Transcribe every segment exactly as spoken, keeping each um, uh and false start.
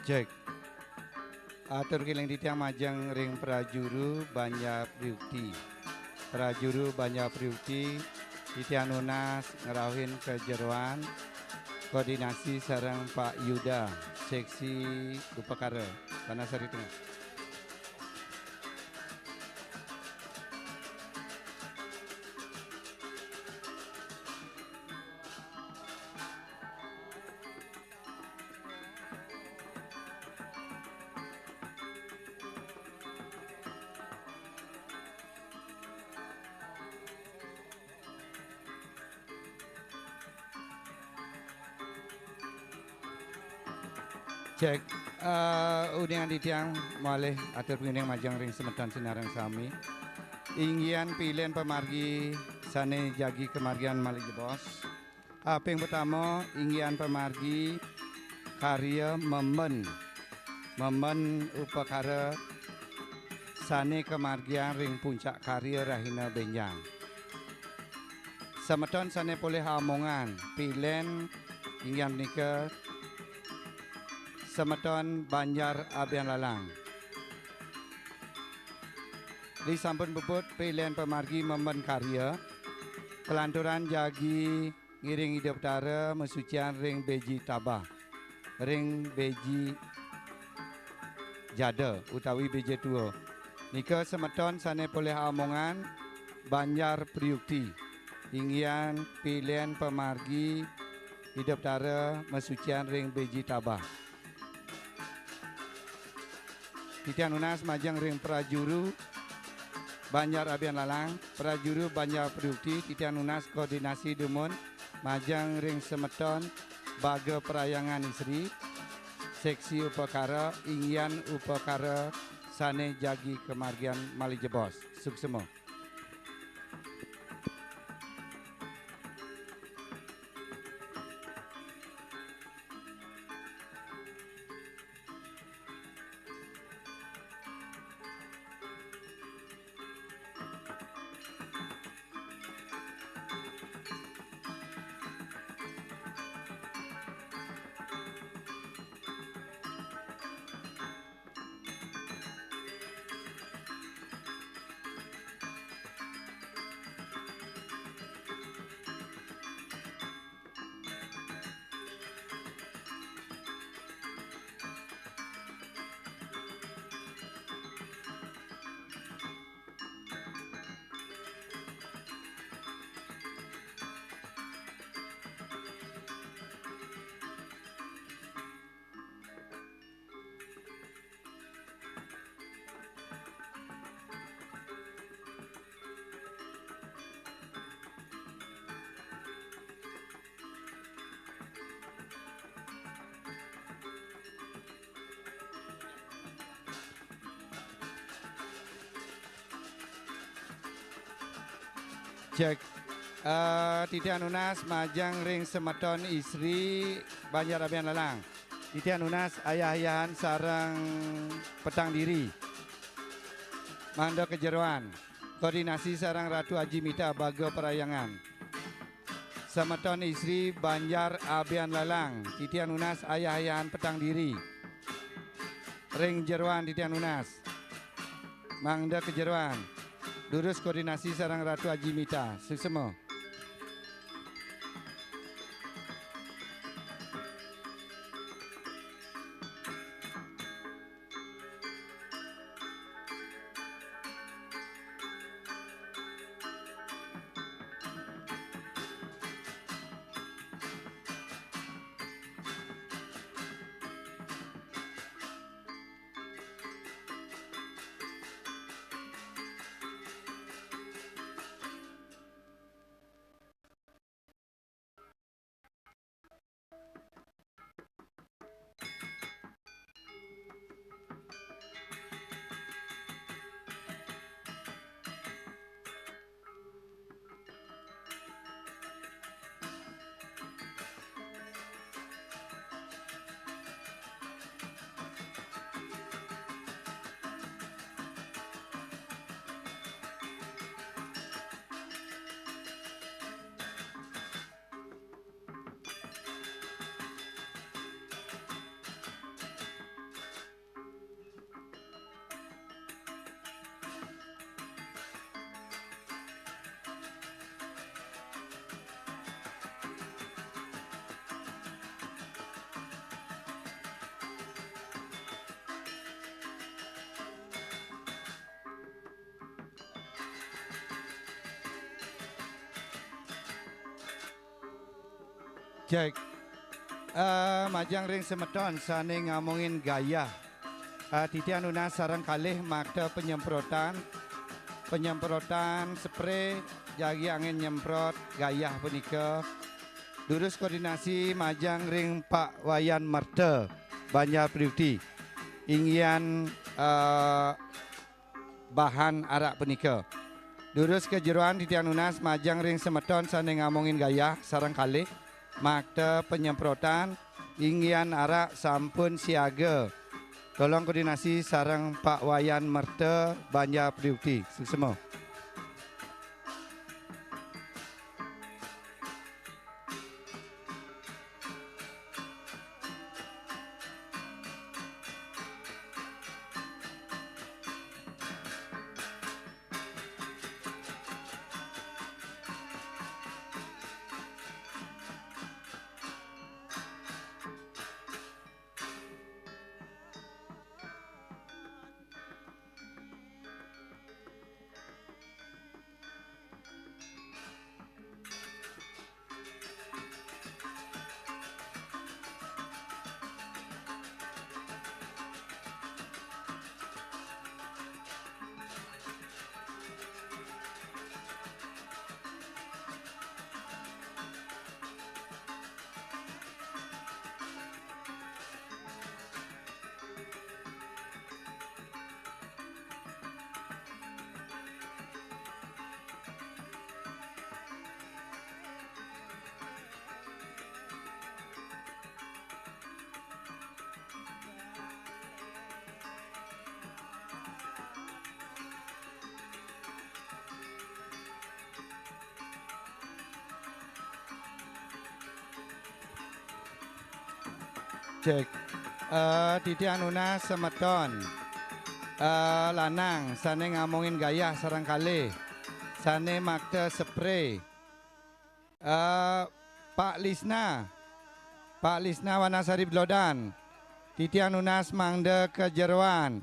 Cek. Atur keliling titiang majeng ring prajuru Banjar Priukti. Prajuru Banjar Priukti, titiang nunas ngrauhin kajeroan, koordinasi sareng Pak Yuda, seksi upakara, Tanah Sari Tengah. Cek. Eh, uningan titiang malih atur panguning majeng ring semeton sinareng sami. Inggihan pilen pamargi sane jagi kamargiang malih jebos. Aping pertama, inggihan pamargi karya memben, memben upakara sane kamargiang ring puncak karya rahina benjang. Semeton sane polih aomongan, pilen inggih punika semeton Banjar Abian Lalang. Risampun puput pilen pamargi memben karya, kalanturan jagi ngiring Ida Betara masucian ring beji tabah, ring beji jada utawi beja tua. Nika semeton sane polih aomongan Banjar Priukti, inggihan pilen pamargi Ida Betara masucian ring beji tabah. Titiang nunas majeng ring prajuru Banjar Abian Lalang, prajuru Banjar Priukti, titiang nunas koordinasi dumun majeng ring semeton Baga Parahyangan Istri, seksi upakara, inggihan upakara sane jagi kamargiang malih jebos. Suksema. Cek. Eh, titiang nunas majeng ring semeton istri Banjar Abian Lalang. Titiang nunas ayah-ayahan sareng petang diri. Mangda kajeroan. Koordinasi sareng Ratu Aji Mita Baga Parahyangan. Semeton istri Banjar Abian Lalang, titiang nunas ayah-ayahan petang diri. Ring jeroan titiang nunas. Mangda kajeroan. Durus koordinasi sareng Ratu Aji Mita. Suksema. Cek. Eh, majeng ring semeton sane ngamongin gayah. Eh, titiang nunas sareng kalih makta penyemprotan. Penyemprotan spray jagi angin nyemprot gayah punika. Durus koordinasi majeng ring Pak Wayan Merta, Banjar Priuti. Inggihan, eh, bahan arak punika. Durus kajeroan titiang nunas majeng ring semeton sane ngamongin gayah sareng kalih makta penyemprotan, inggihan arak sampun siaga. Tolong koordinasi sareng Pak Wayan Merta, Banjar Priuti. Suksma. Cek. Eh, titiang nunas semeton, eh, lanang sane ngamongin gayah sareng kalih, sane makta spray. Eh, Pak Lisna, Pak Lisna Wanasari Bedodan, titiang nunas mangda kajeroan.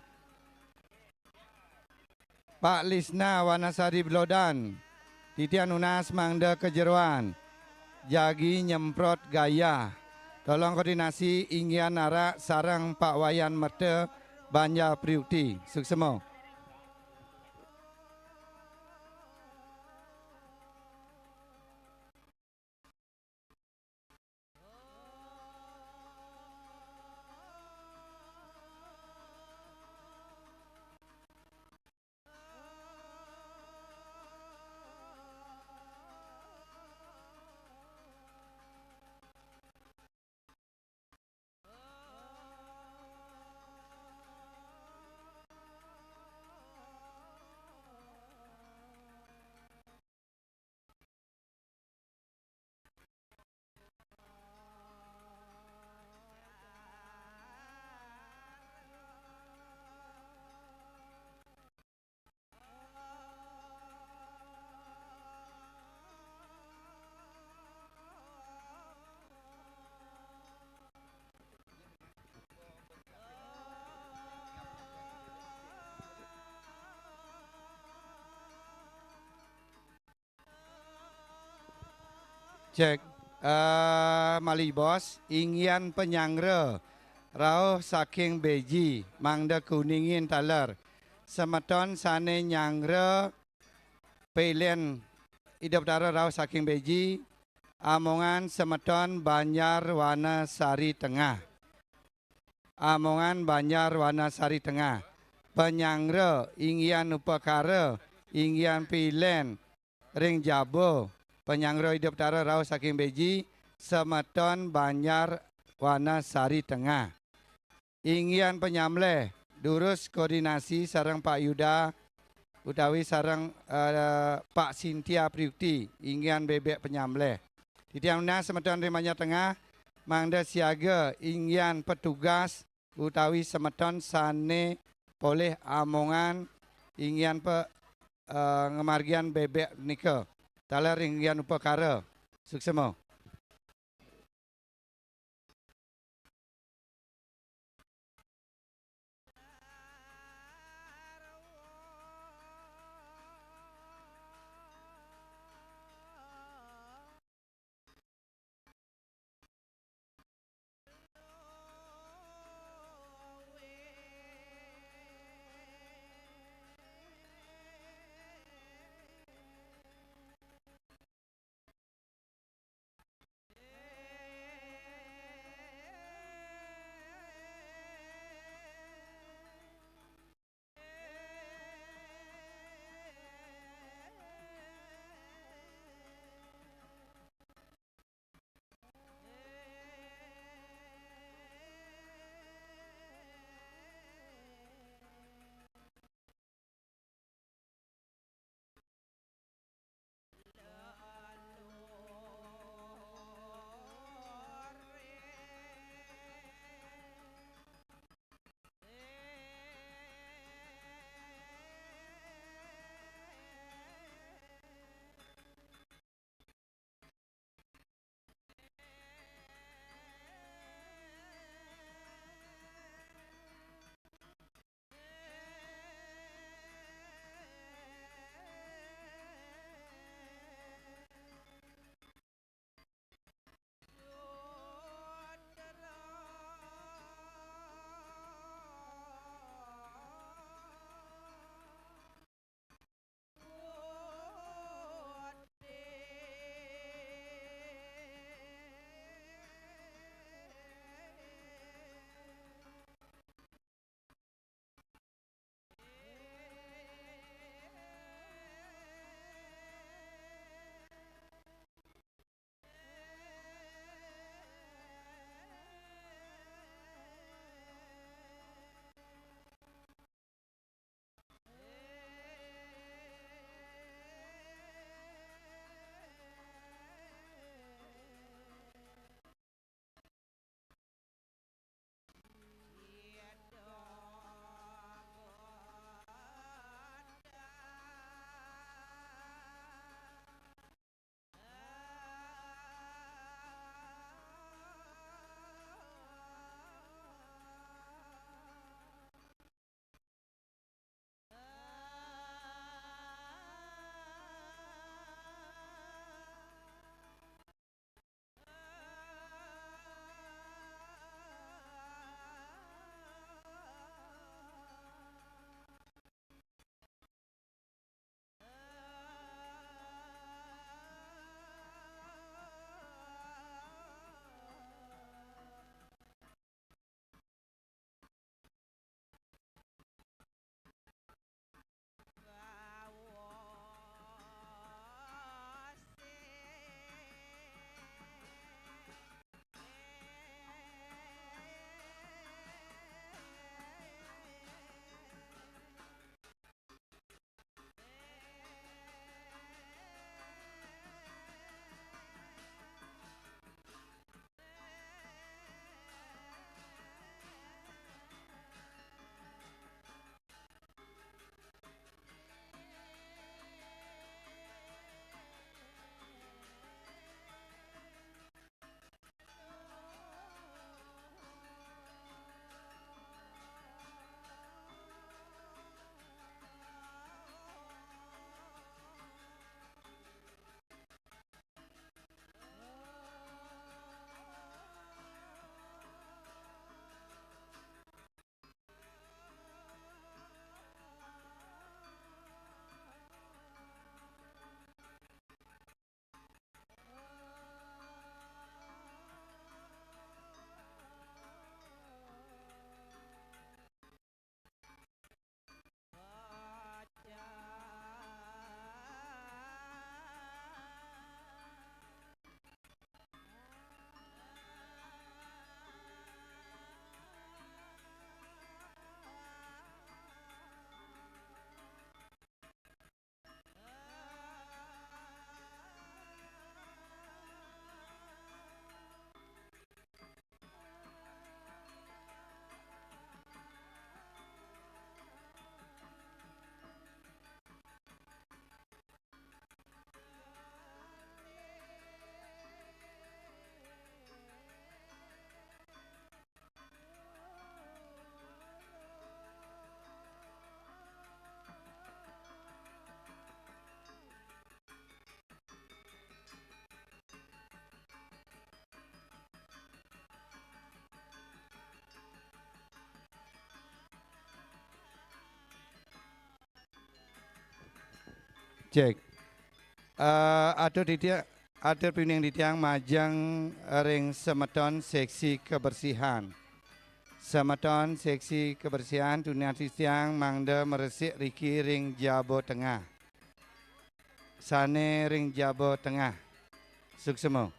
Pak Lisna Wanasari Bedodan, titiang nunas mangda kajeroan. Jagi nyemprot gayah. Tolong koordinasi inggihan arak sareng Pak Wayan Merta, Banjar Priuti. Suksma. Cek, eh, malih Bos, inggihan panyanggra rauh saking Beji, mangda kauningin taler. Semeton sane nyanggra pilen Ida Betara rauh saking Beji, amongan semeton Banjar Wanasari Tengah. Amongan Banjar Wanasari Tengah. Panyanggra inggihan upakara, inggihan pilen ring jaba, panyanggra Ida Betara rauh saking Beji, semeton Banjar Wanasari Tengah. Inggihan panyamleh, durus koordinasi sareng Pak Yuda utawi sareng, eh, Pak Sintia Priukti, inggihan bebek panyamleh. Titiang nunas semeton ring Banjar Tengah, mangda siaga inggihan petugas utawi semeton sane polih amongan inggihan pe-, eh, ngamargiang bebek nika. Taler inggihan upakara. Suksma. Cek. Eh, atur titiang, atur piuning titiang majeng ring semeton seksi kebersihan. Semeton seksi kebersihan, tunian titiang mangda mresik riki ring jaba tengah. Sane ring jaba tengah. Suksma.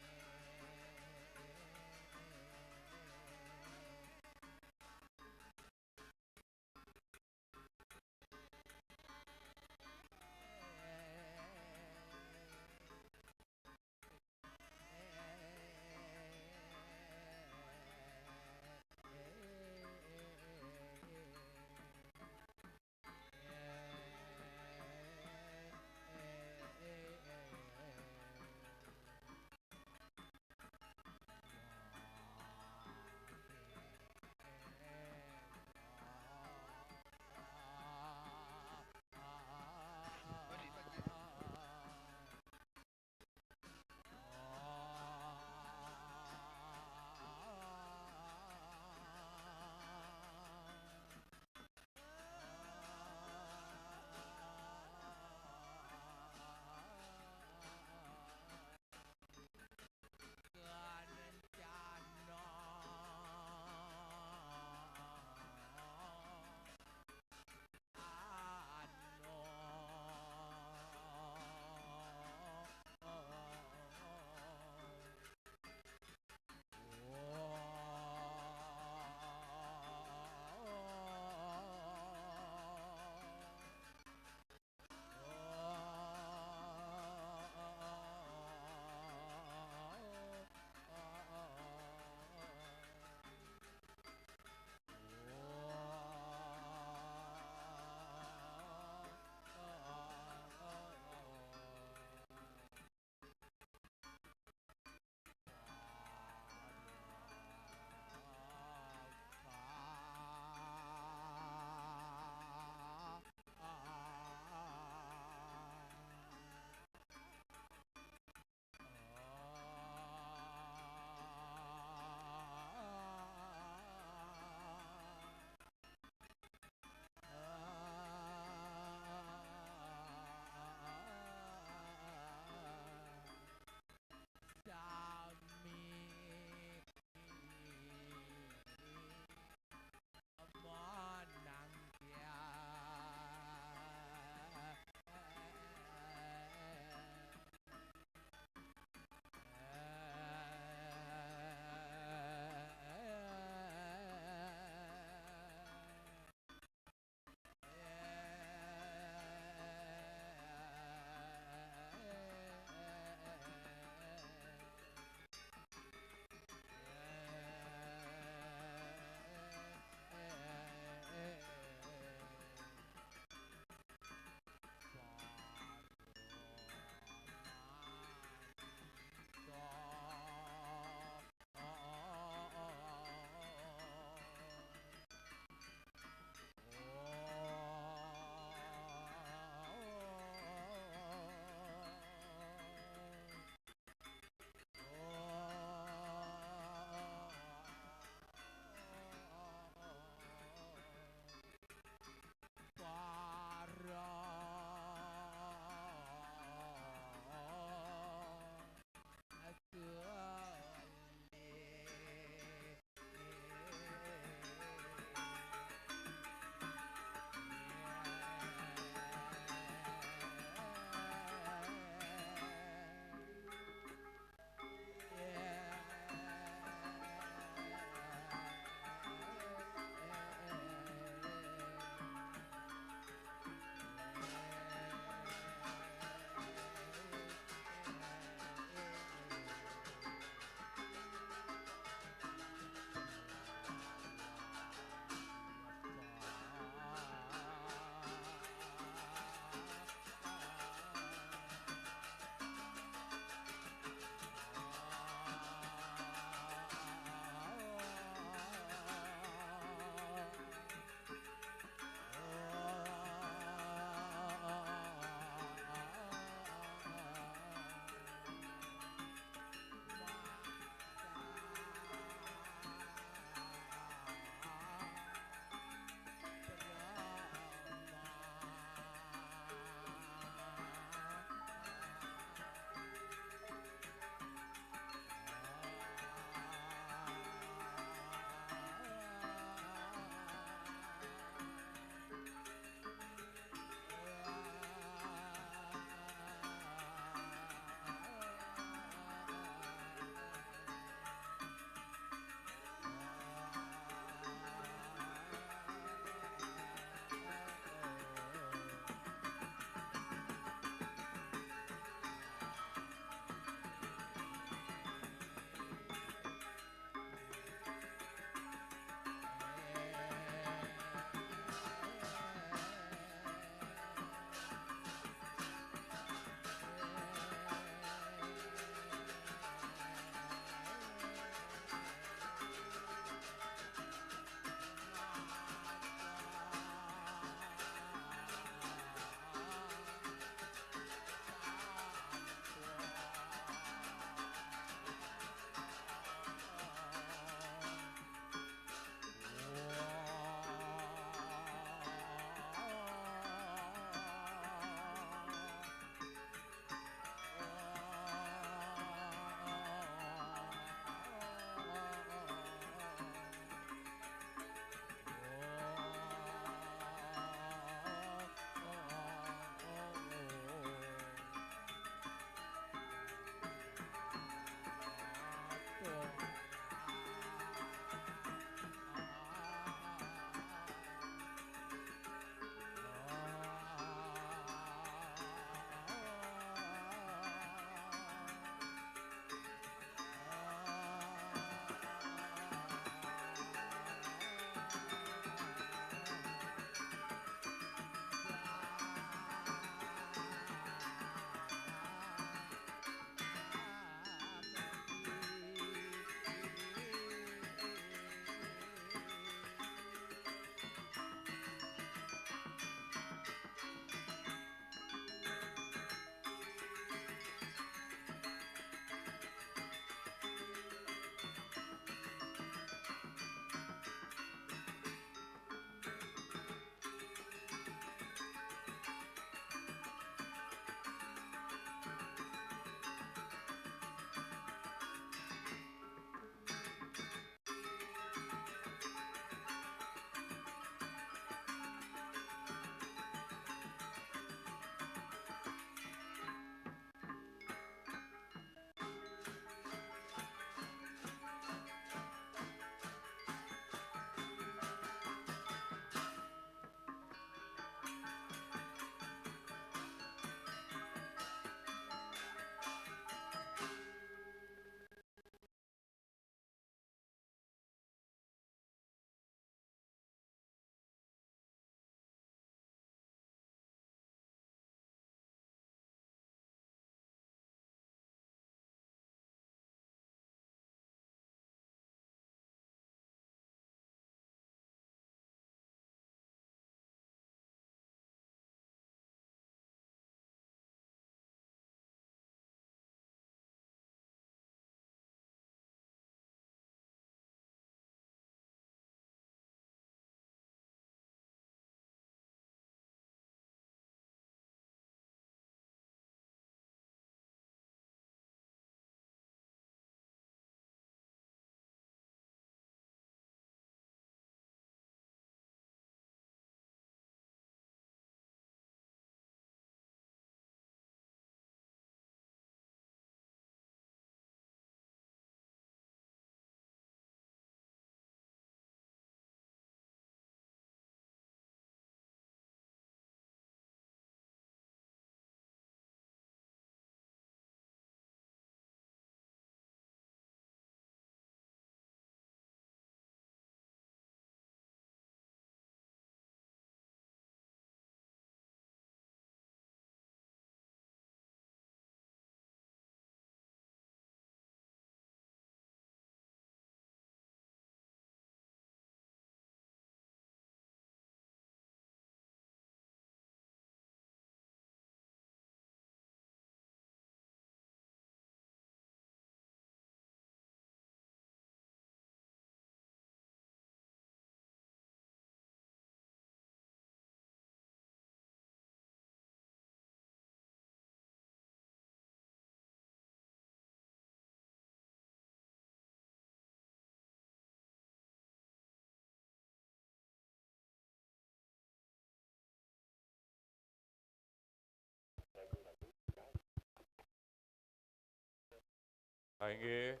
Sainggih,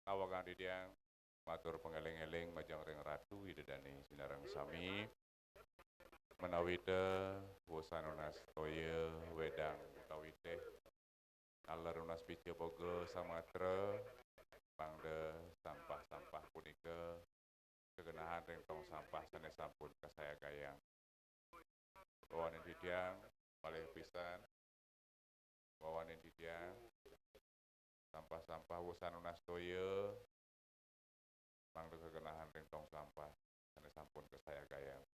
kawagang titiang matur pangéling-éling majeng ring Ratu Ida Dané sinareng sami. Ménawi ta wusan nunas toya wédang utawi téh, taler nunas pica boga samatra, mangda sampah-sampah punika kagenahan ring tong sampah sané sampun kasayagayang. Wawanin titiang, malih pisan, wawanin titiang, sampah-sampah wusan nunas toya, mangda kagenahan ring tong sampah sané sampun kasayagayang.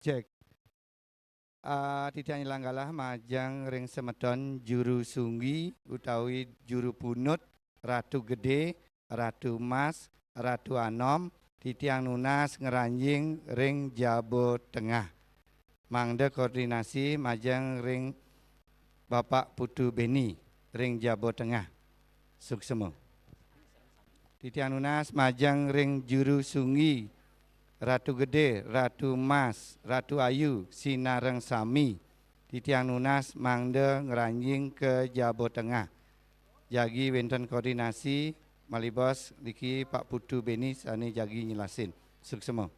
Cek. Ah, titiang nyelanggalah majeng ring semeton juru sunggi utawi juru punut, Ratu Gedé, Ratu Mas, Ratu Anom, titiang nunas ngranjing ring jaba tengah. Mangda koordinasi majeng ring Bapak Putu Beni ring jaba tengah. Suksma. Titiang nunas majeng ring juru sunggi, Ratu Gedé, Ratu Mas, Ratu Ayu, sinareng sami. Titiang nunas mangda ngranjing ka jaba tengah. Jagi wénten koordinasi, malih bos niki Pak Putu Beni sané jagi nyelasin. Suksma.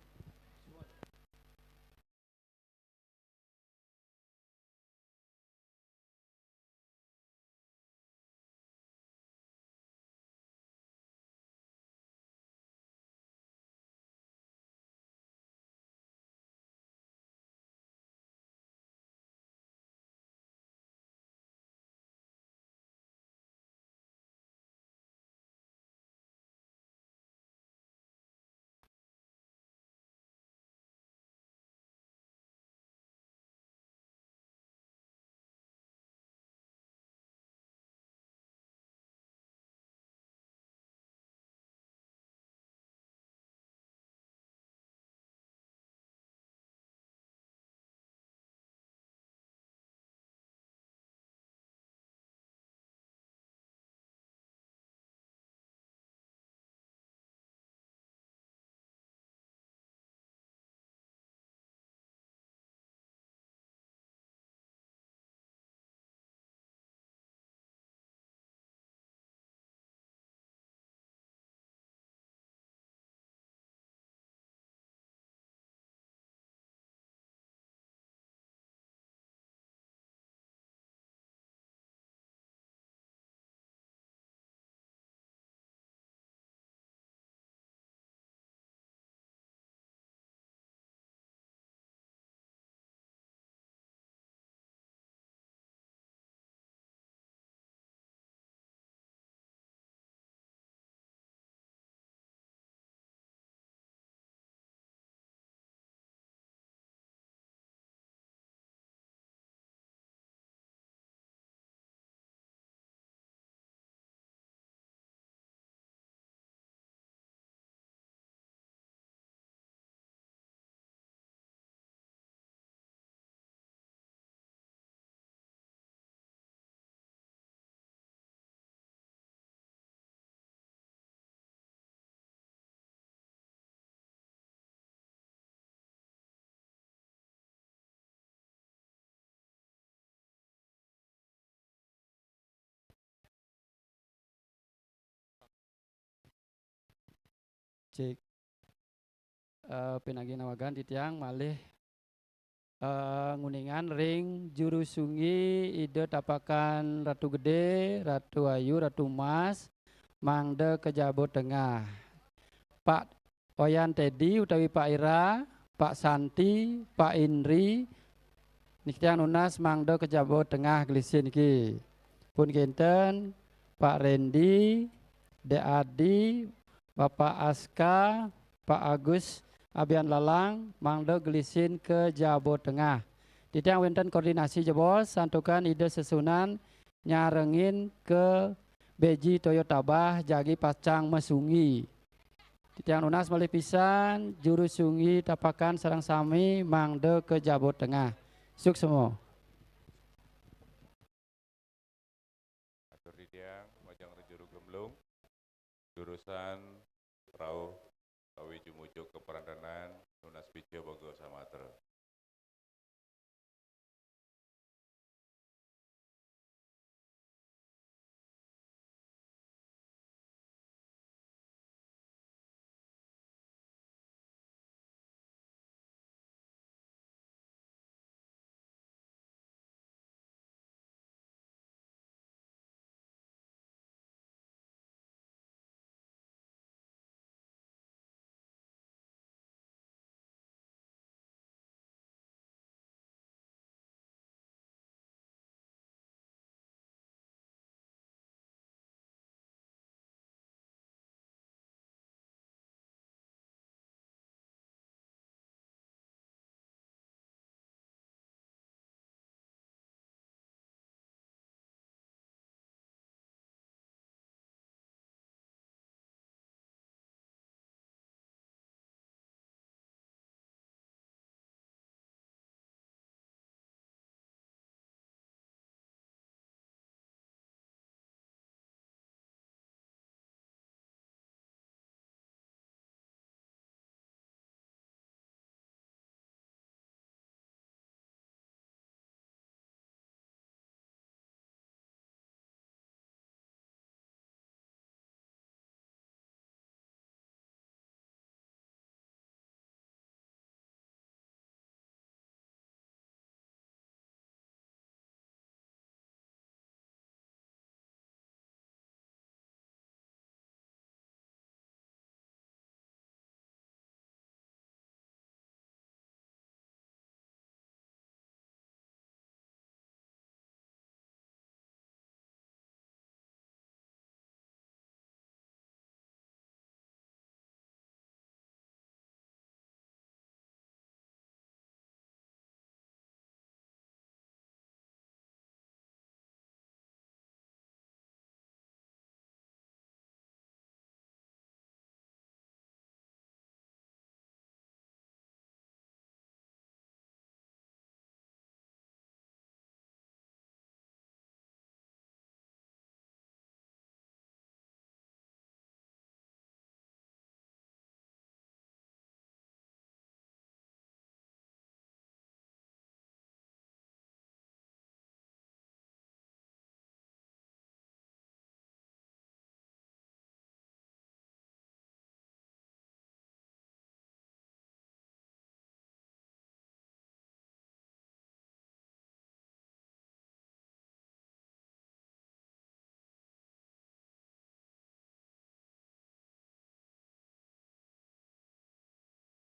Cek. Eh, pinagih nawagan titiang malih, eh, nguningan ring juru sunggi Ida Tapakan Ratu Gede, Ratu Ayu, Ratu Mas, mangda ka jaba tengah. Pak Wayan Teddy utawi Pak Ira, Pak Santi, Pak Indri, niki tiang nunas mangda ka jaba tengah gelisin niki. Pun kenten, Pak Rendi, Dek Adi, Bapak Aska, Pak Agus, Abian Lalang, mangda gelisin ka jaba tengah. Titiang wenten koordinasi jebos, santukan Ida sesuunan nyarengin ka beji toya tabah jagi pacang masunggi. Titiang nunas malih pisan, juru sunggi Tapakan sareng sami mangda ka jaba tengah. Suksma. Atur titiang, majeng ring juru gemblung, jurusan rauh, utawi jumujuk ka parandanan, nunas pica boga samatra.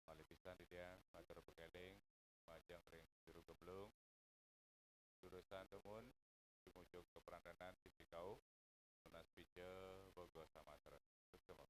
Malih pisan titiang matur pakeling majeng ring juru gemblung, jurusan dumun, jumujuk ka parandanan sisi kauh, nunas pica boga samatra. Suksma.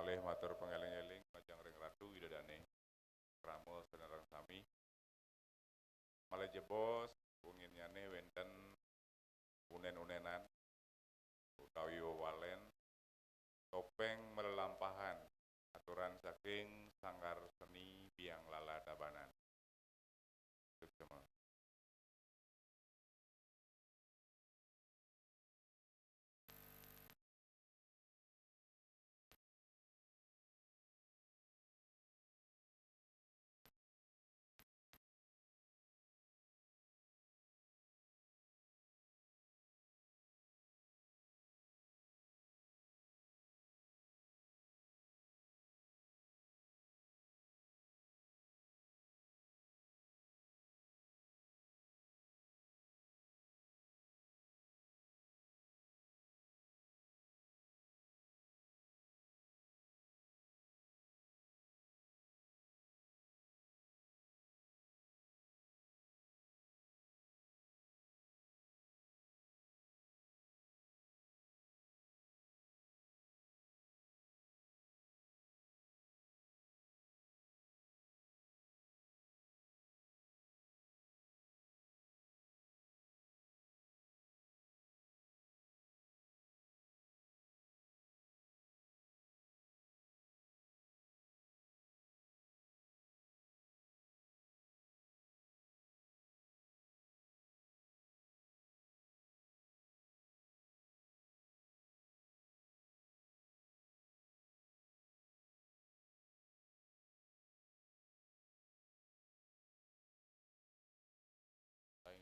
Malih matur pangéling-éling majeng ring Ratu Ida Dané, krama sareng sami. Malih jebos wenginnyané wénten unén-unénan utawi wewalén topéng malelampahan aturan saking Sanggar Seni Biang Lala Tabanan. Suksma.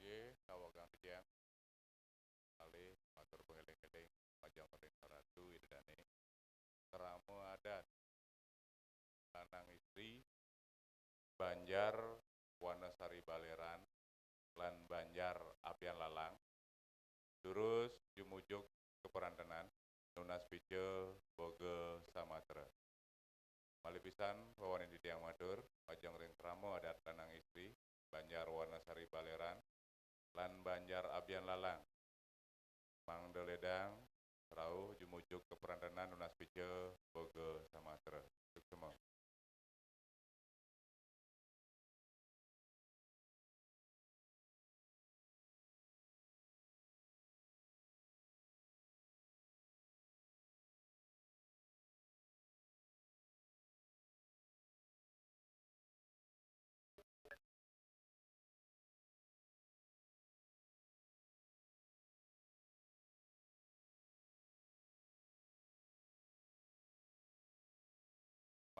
Inggih, kawagang titiang. Malih matur pangéling-éling majeng ring Ratu Ida Dané. Krama adat lanang istri, Banjar Wanasari Balèran, lan Banjar Abian Lalang, durus jumujuk kaprantenan, nunas pica boga samatra. Malih pisan wawanin titiang matur, majeng ring krama adat lanang istri, Banjar Wanasari Balèran, lan Banjar Abian Lalang. Mangda lédang rauh jumujuk kaprantenan nunas pica boga samatra. Suksma.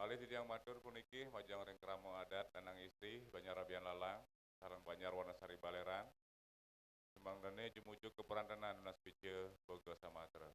Malih titiang matur puniki majeng ring krama adat lanang istri, Banjar Abian Lalang, sareng Banjar Wanasari Balèran. Sumangdané jumujuk kaprantenan nunas pica boga samatra.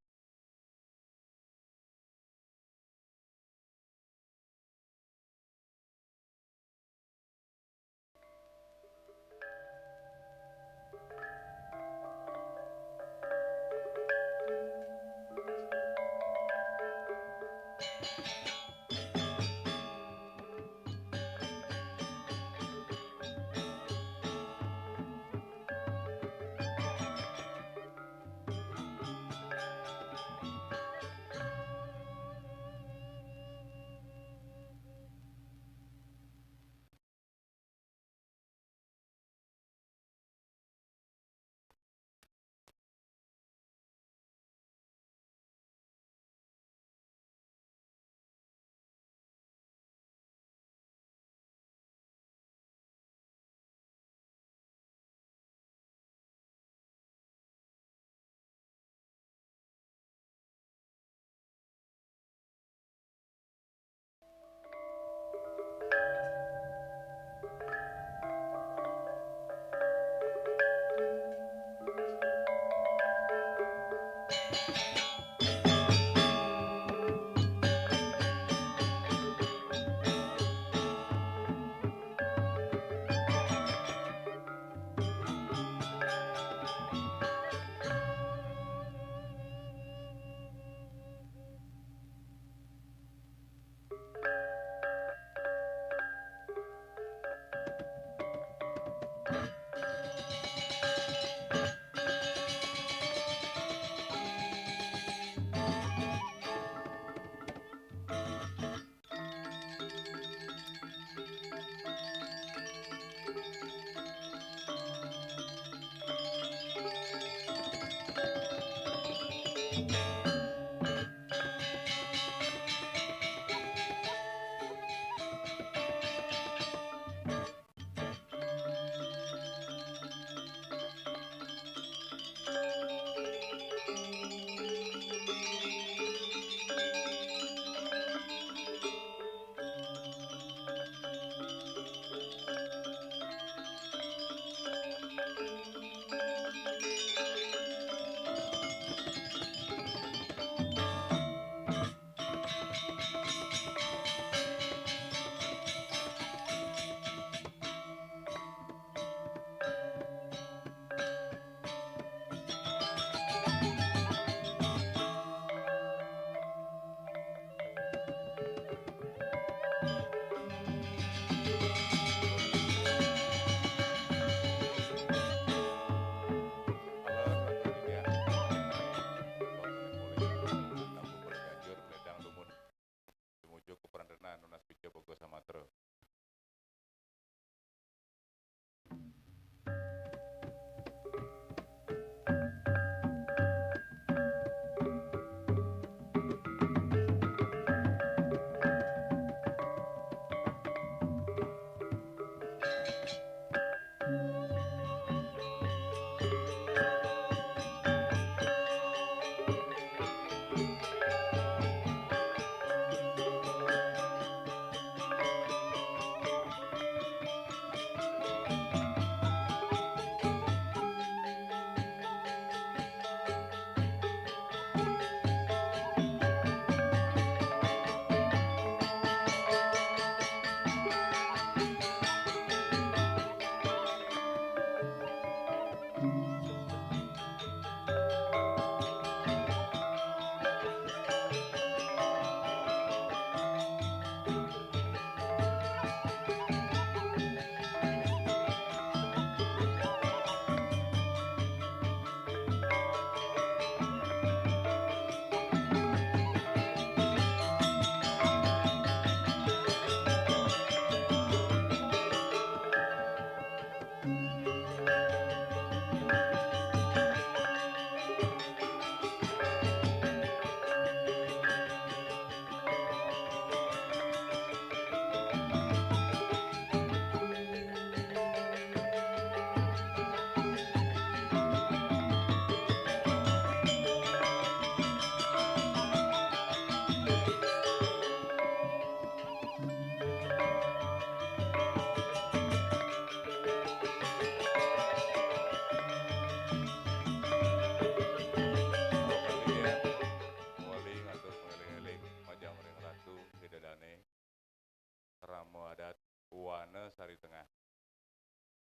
Sari Tengah.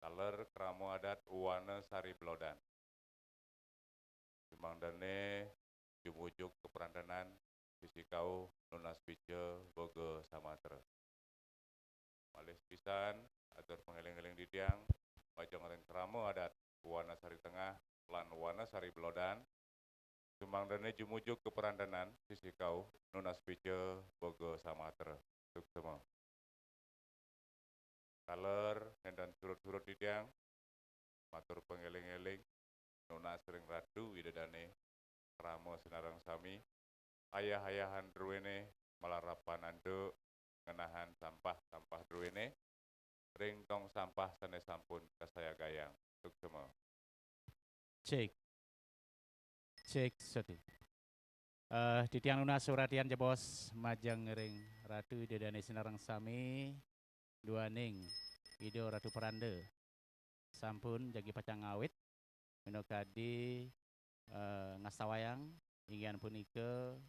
Taler krama adat Wana Sari Belodan. Sumangdané jumujug kaprandanan sisikau nunas pica boga samatra. Malih pisan, atur pangéling-éling titiang, majeng ring krama adat Wana Sari Tengah lan Wana Sari Belodan, sumangdané jumujug kaprandanan sisikau nunas pica boga samatra. Suksma. Taler nénten surut-surut titiang, matur pangéling-éling, nunas ring Ratu Ida Dané, krama sinareng sami, ayah-ayahan druéné malarapan antuk ngenahang sampah-sampah druéné ring tong sampah sané sampun kasayagayang. Suksma. Cek. Cek satu. Eh, titiang nunas suratian jebos majeng ring Ratu Ida Dané sinareng sami, duaning Ida Ratu Peranda sampun jagi pacang ngawit, minakadi, eh, ngastawayang, inggih punika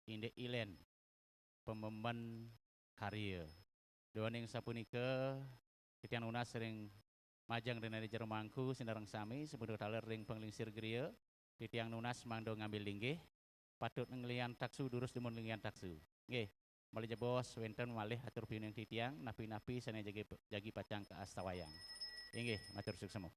indik ilén pamemben karya. Duaning sapunika, titiang nunas ring majeng ring dané jero mangku sinareng sami, sapunika taler ring panglingsir griya, titiang nunas mangda ngambil linggih, patut nglian taksu, durus dumun nglian taksu. Nggih, malih jebos wénten malih atur piuning titiang, napi-napi sané jagi, jagi pacang kaastawayang. Inggih, matur suksma.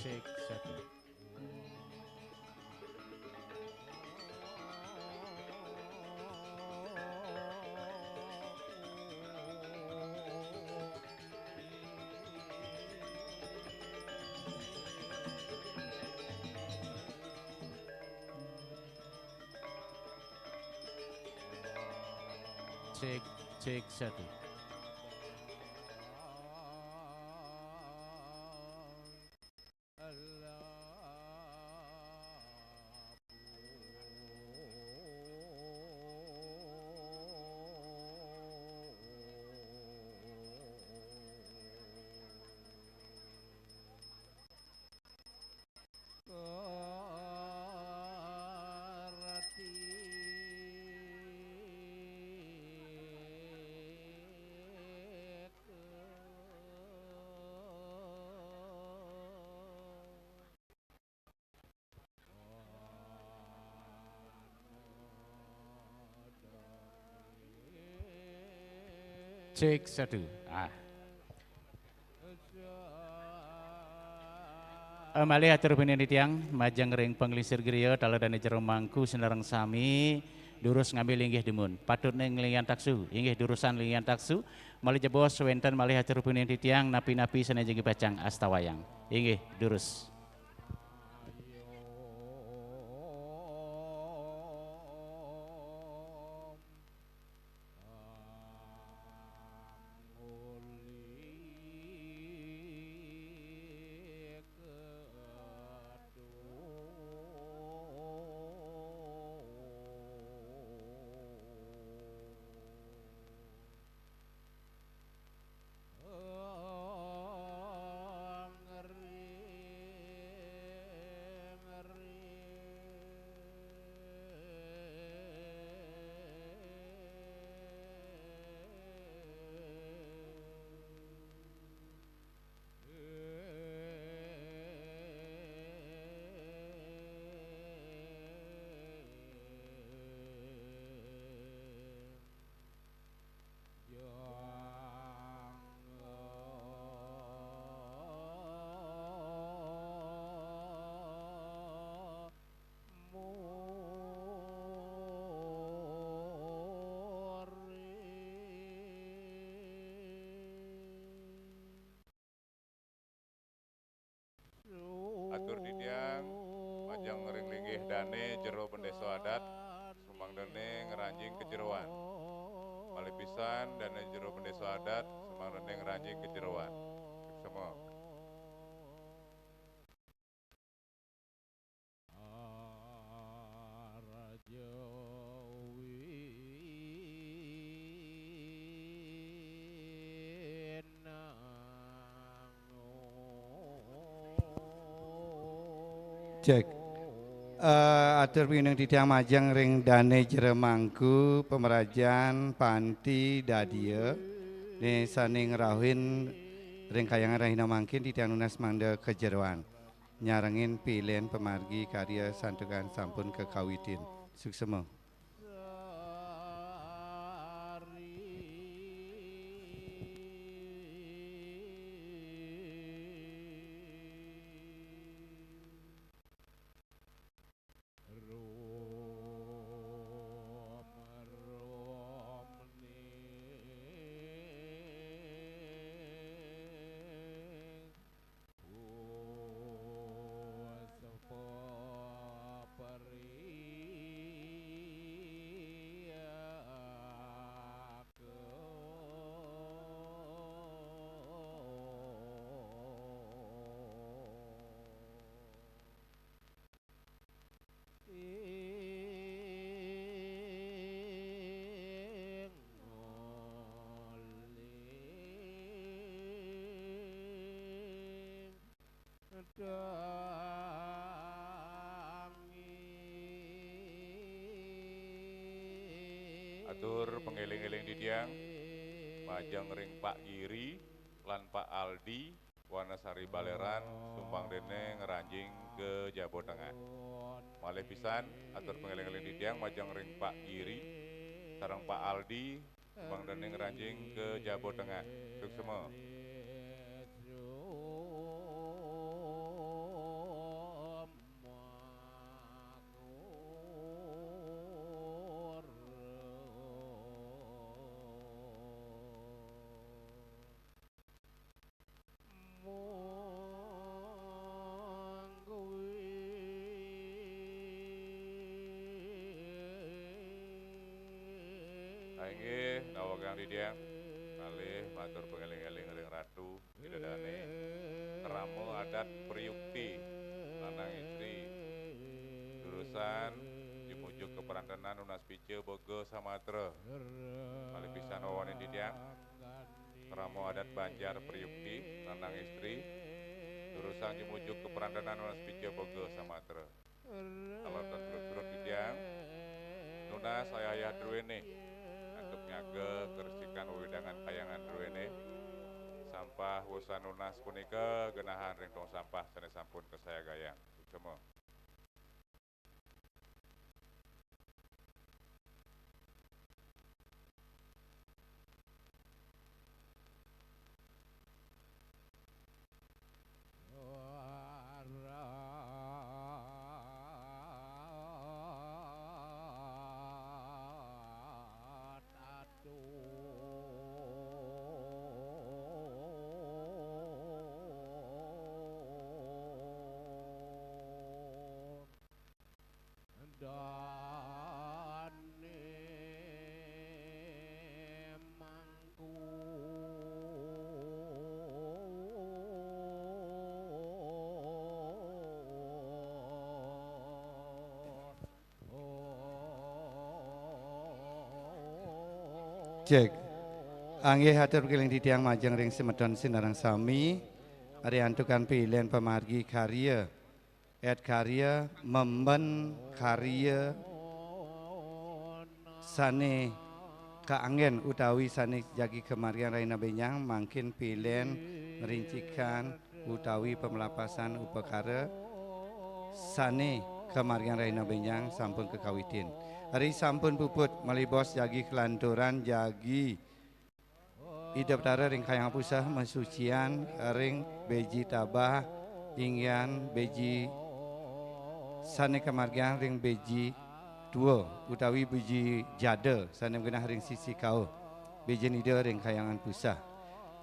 Cek satu. Cek, cek satu. Cek satu. Ah. Eh, malih atur piuning titiang, majeng ring panglingsir griya, taler dané jero mangku sinareng sami, durus ngambil linggih dumun. Patutné nglian taksu, inggih durusan nglian taksu, malih jebos wénten malih atur piuning titiang, napi-napi sané jagi pacang astawayang. Inggih, durus. Adat, sumangdané ngranjing kajeroan. Malih pisan dané jero bendésa adat, sumangdané ngranjing kajeroan. Suksma. Cek. Eh, atur pinunung titiang majeng ring dané jero mangku pamrajan panti dadia. Né sané ngrauhin ring kayangan rahina mangkin titiang nunas mangda kajeroan. Nyarengin pilén pamargi karya santukan sampun kakawitin. Suksma. Atur pangéling-éling titiang majeng ring Pak Giri lan Pak Aldi, Wanasari Baleran, sumpang déné ngranjing ka Jaba Tengah. Malih pisan atur pangéling-éling titiang majeng ring Pak Giri sareng Pak Aldi, sumpang déné ngranjing ka Jaba Tengah. Suksma. Inggih, nawegang titiang kalih matur pangéling-éling ring Ratu Ida Dané. Krama adat priyukti lanang istri. Durusang jumujuk ka prantenan nunas pica boga samatra. Malih pisan wawanin titiang. Krama adat Banjar priyukti lanang istri. Durusang jumujuk ka prantenan nunas pica boga samatra. Kalawan surud-surud titiang nunas ayah-ayah druéné antuk nyaga karesikan wewidangan kayangan druéné. Sampah wusan nunas punika genahan ring tong sampah sané sampun kasayagayang. Suksma. Dané mangku. Cek. Inggih atur pangéling titiang majeng ring semeton sinareng sami. Ari antukan pilén pamargi karya. Ét karya, memben karya sané kaanggén utawi sané jagi kamargiang rahina bénjang mangkin pilén ngrincikan utawi pamlapasan upakara sané kamargiang rahina bénjang sampun kakawitin. Ari sampun puput malih bos jagi kalanturan jagi Ida Betara ring Kayangan Puseh masucian ring beji tabah inggian beji sané kamargiang ring beji tua utawi beji jada sané magenah ring sisi kauh. Beji Ida ring Kayangan Puseh.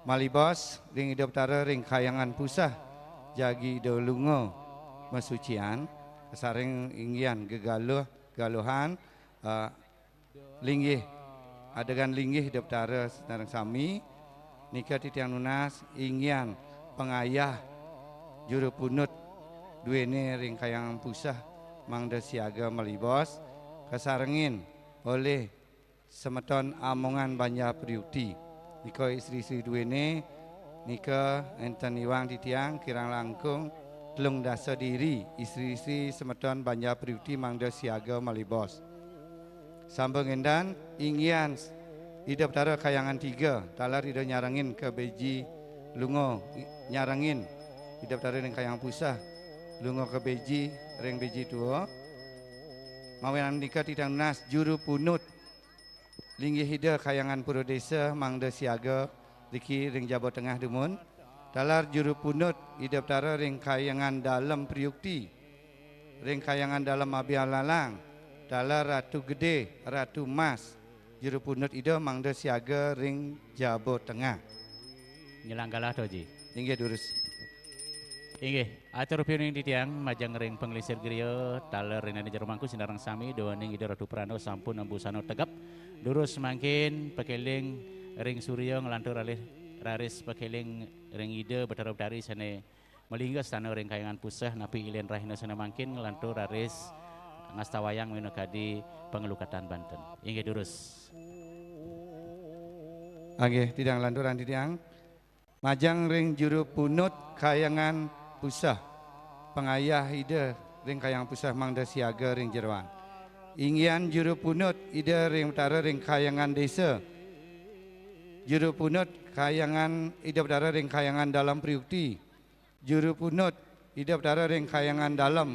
Malih bos ring Ida Betara ring Kayangan Puseh jagi Ida Lunga masucian sareng inggian gegaluh galuhan, eh, linggih, adegan linggih Ida Betara sareng sami, nika titiang nunas inggian pangayah juru punut duene ring Kahyangan Puseh mangda siaga malibos, kasarengin olih semeton Amongan Banjar Priukti. Nika istri-istri duene, nika enten iwang titiang kirang langkung telung dasa diri istri-istri semeton Banjar Priukti mangda siaga malibos. Sampun ngendan, inggian Ida Betara Kahyangan Tiga, taler Ida nyarengin ka beji lunga, nyarengin Ida Betara ring Kahyangan Puseh, lunga ka beji, ring beji dua. Mawinan nika titiang nunas juru punut linggih Ida Kahyangan Pura Desa mangda siaga riki ring jaba tengah dumun. Taler juru punut Ida Betara ring Kahyangan Dalem Priukti, ring Kahyangan Dalem Abian Lalang, taler Ratu Gede, Ratu Mas, juru punut Ida mangda siaga ring jaba tengah. Nyelang galah to, Ji. Inggih durus. Inggih, atur piuning titiang majeng ring panglingsir griya, taler ring dané jero mangku sinareng sami, duaning Ida Ratu Prana sampun nembusana tegep. Durus mangkin pakeling ring surya nglantur alih raris pakeling ring Ida Betara Betari sané malingga stana ring Kahyangan Puseh, napi ilén rahina sané mangkin nglantur raris ngastawayang minakadi panglukatan banten. Inggih durus. Inggih, titiang lanturang titiang. Majeng ring juru punut Kahyangan Puseh. Pangayah Ida ring Kahyangan Puseh mangda siaga ring jeroan. Inggian juru punut Ida ring Betara ring Kahyangan Desa. Juru punut Kahyangan Ida Betara ring Kahyangan Dalem Priukti. Juru punut Ida Betara ring Kahyangan Dalem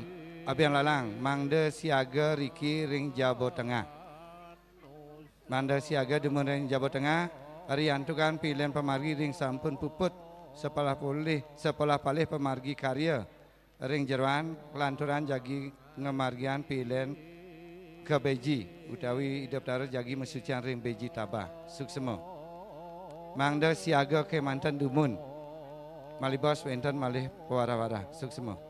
Abian Lalang mangda siaga riki ring jaba tengah. Mangda siaga dumun ring jaba tengah, riantukan pilén pamargi ring sampun puput, sapalah polih, sapalah palih pamargi karya ring jeroan, lanturang jagi ngamargiang pilén ka beji, utawi Ida Betara jagi masuciang ring beji tabah. Suksma. Mangda siaga kémanten dumun. Malibos wénten malih pawarah-warah. Suksma.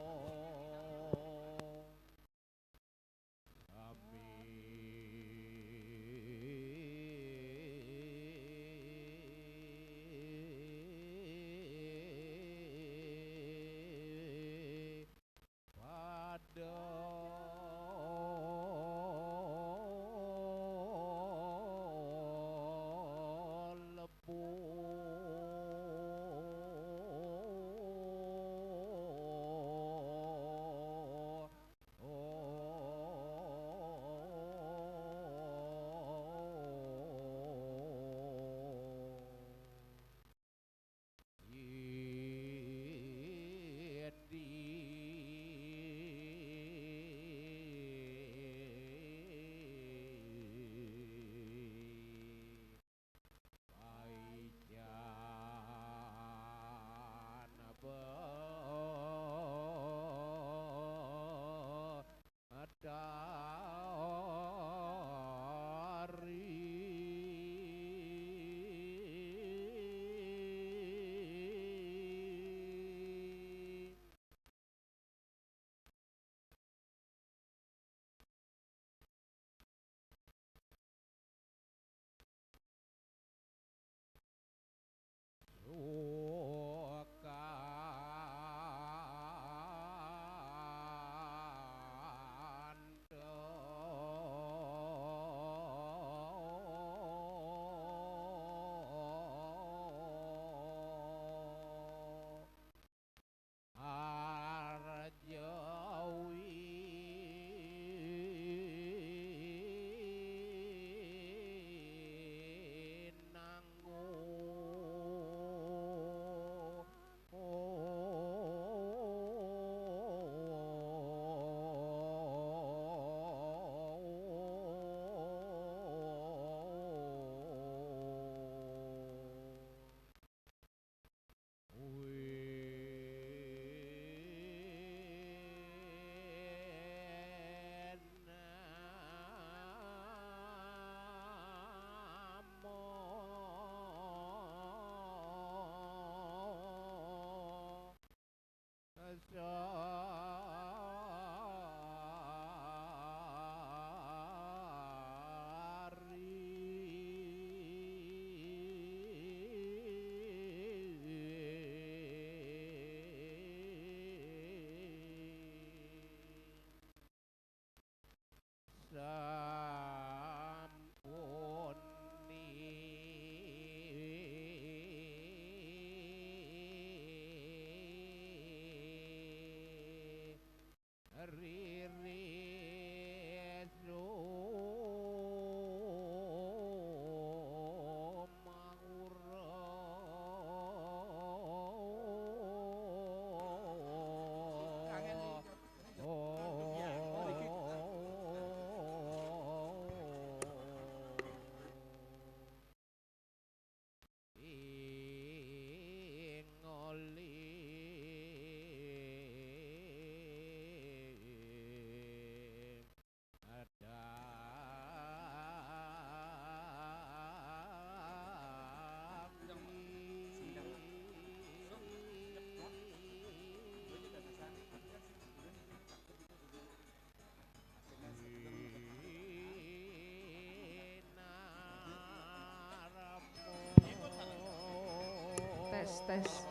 Tes.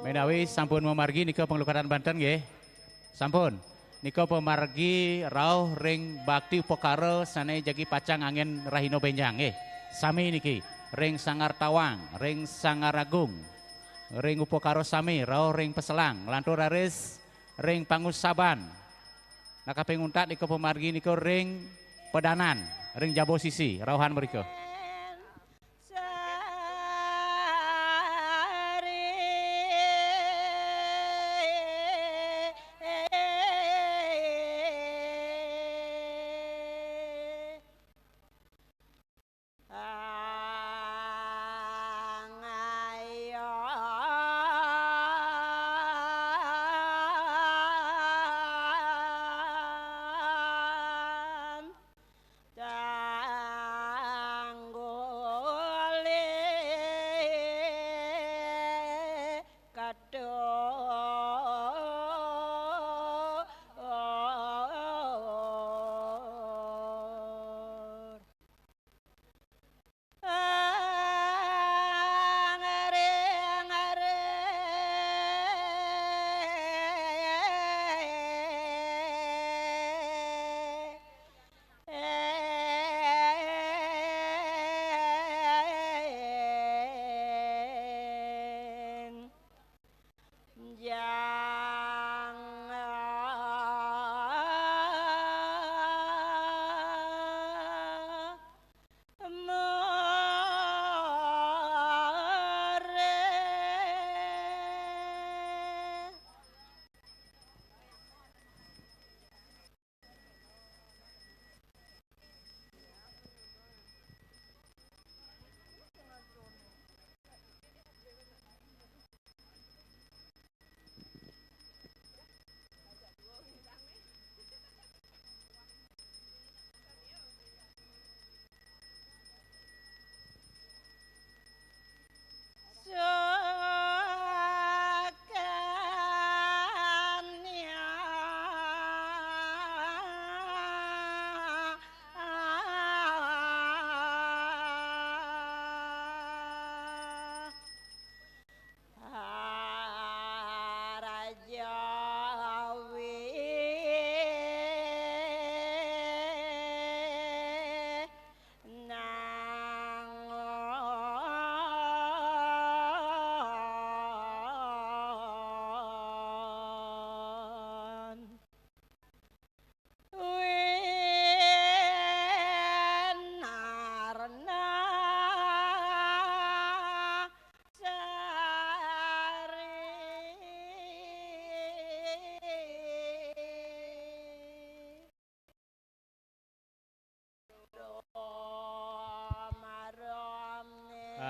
Menawi sampun mamargi nika panglukaran Banten nggih. Sampun. Nika pamargi rauh ring bakti upakara sane jagi pacang anggen rahina benjang nggih. Sami niki ring Sanggar Tawang, ring Sanggar Agung, ring upakara sami rauh ring Peselang, lantur raris ring Pangusaban. Nah, kaping untat nika pamargi nika ring Pedanan, ring Jaba Sisi, rauhan mrika.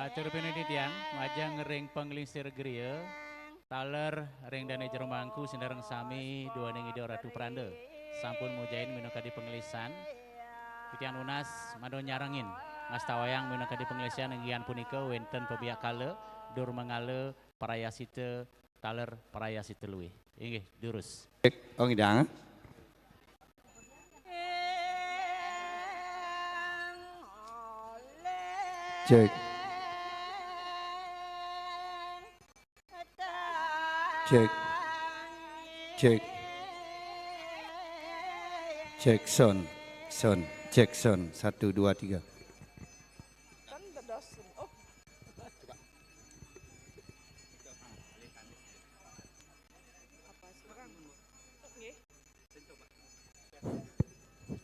Atur pinuju titiang, majeng ring panglingsir griya, taler ring dane jero mangku sinareng sami duaning Ida Ratu Pranda. Sampun mujain minakadi panglisan. Titiang nunas mangda nyarengin ngastawayang minakadi panglisan, inggih punika wenten pabiakala, durmangala, prayascita, taler prayascita luih. Inggih, durus. Cek, ong idang. Cek. Cek. Cek. Cek, sound. Sound. Cek, sound. Satu, dua, tiga.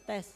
Tes.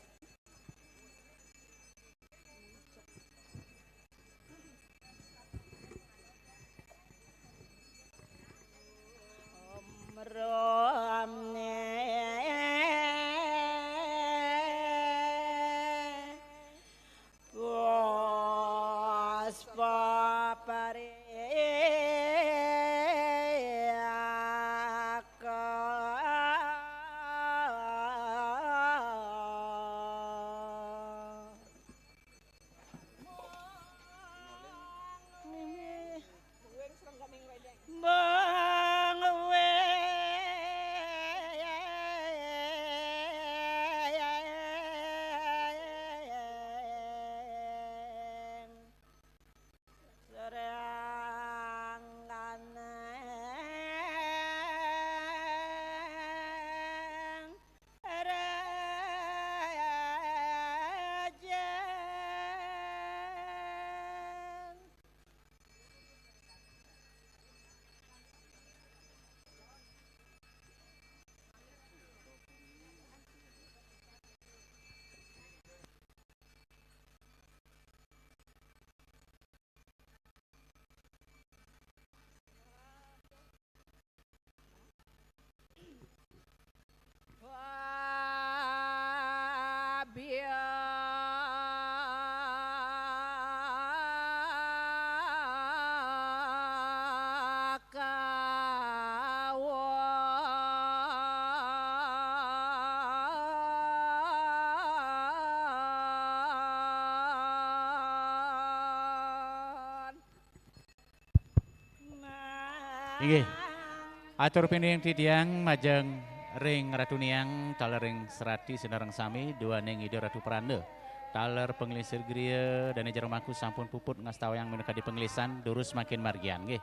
Inggih. Atur pining titiang majeng ring Ratu Niang, taler ring serati sinareng sami, duaning Ida Ratu Pranda. Taler panglingsir griya, dane jero mangku sampun puput ngastawayang minakadi panglisan, durus mangkin margian, nggih.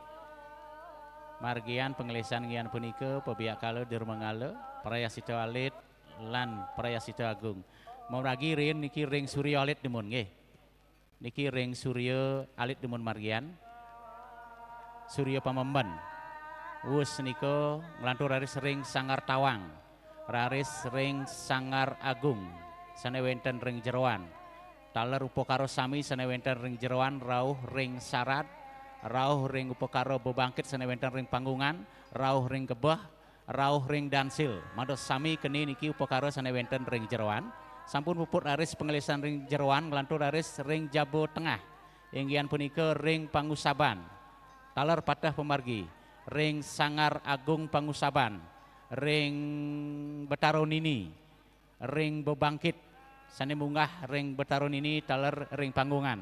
Margian panglisan inggih punika, pabiakala, durmangala, prayascita alit, lan prayascita agung. Mamargi riin niki ring surya alit dumun, nggih. Niki ring surya alit dumun margian. Surya pamemben. Wus nika nglantur raris ring sanggar tawang. Raris ring sanggar agung sane wenten ring jeroan. Taler upakara sami sane wenten ring jeroan rauh ring sarad, rauh ring upakara bebangkit sane wenten ring panggungan, rauh ring gebeh, rauh ring dansil. Mangda sami keni niki upakara sane wenten ring jeroan. Sampun puput raris panglisan ring jeroan, nglantur raris ring jaba tengah. Inggih punika ring pangusaban. Taler pateh pamargi. Ring Sanggar Agung Pangusaban. Ring Betara Nini. Ring bebangkit sane munggah ring Betara Nini taler ring panggungan.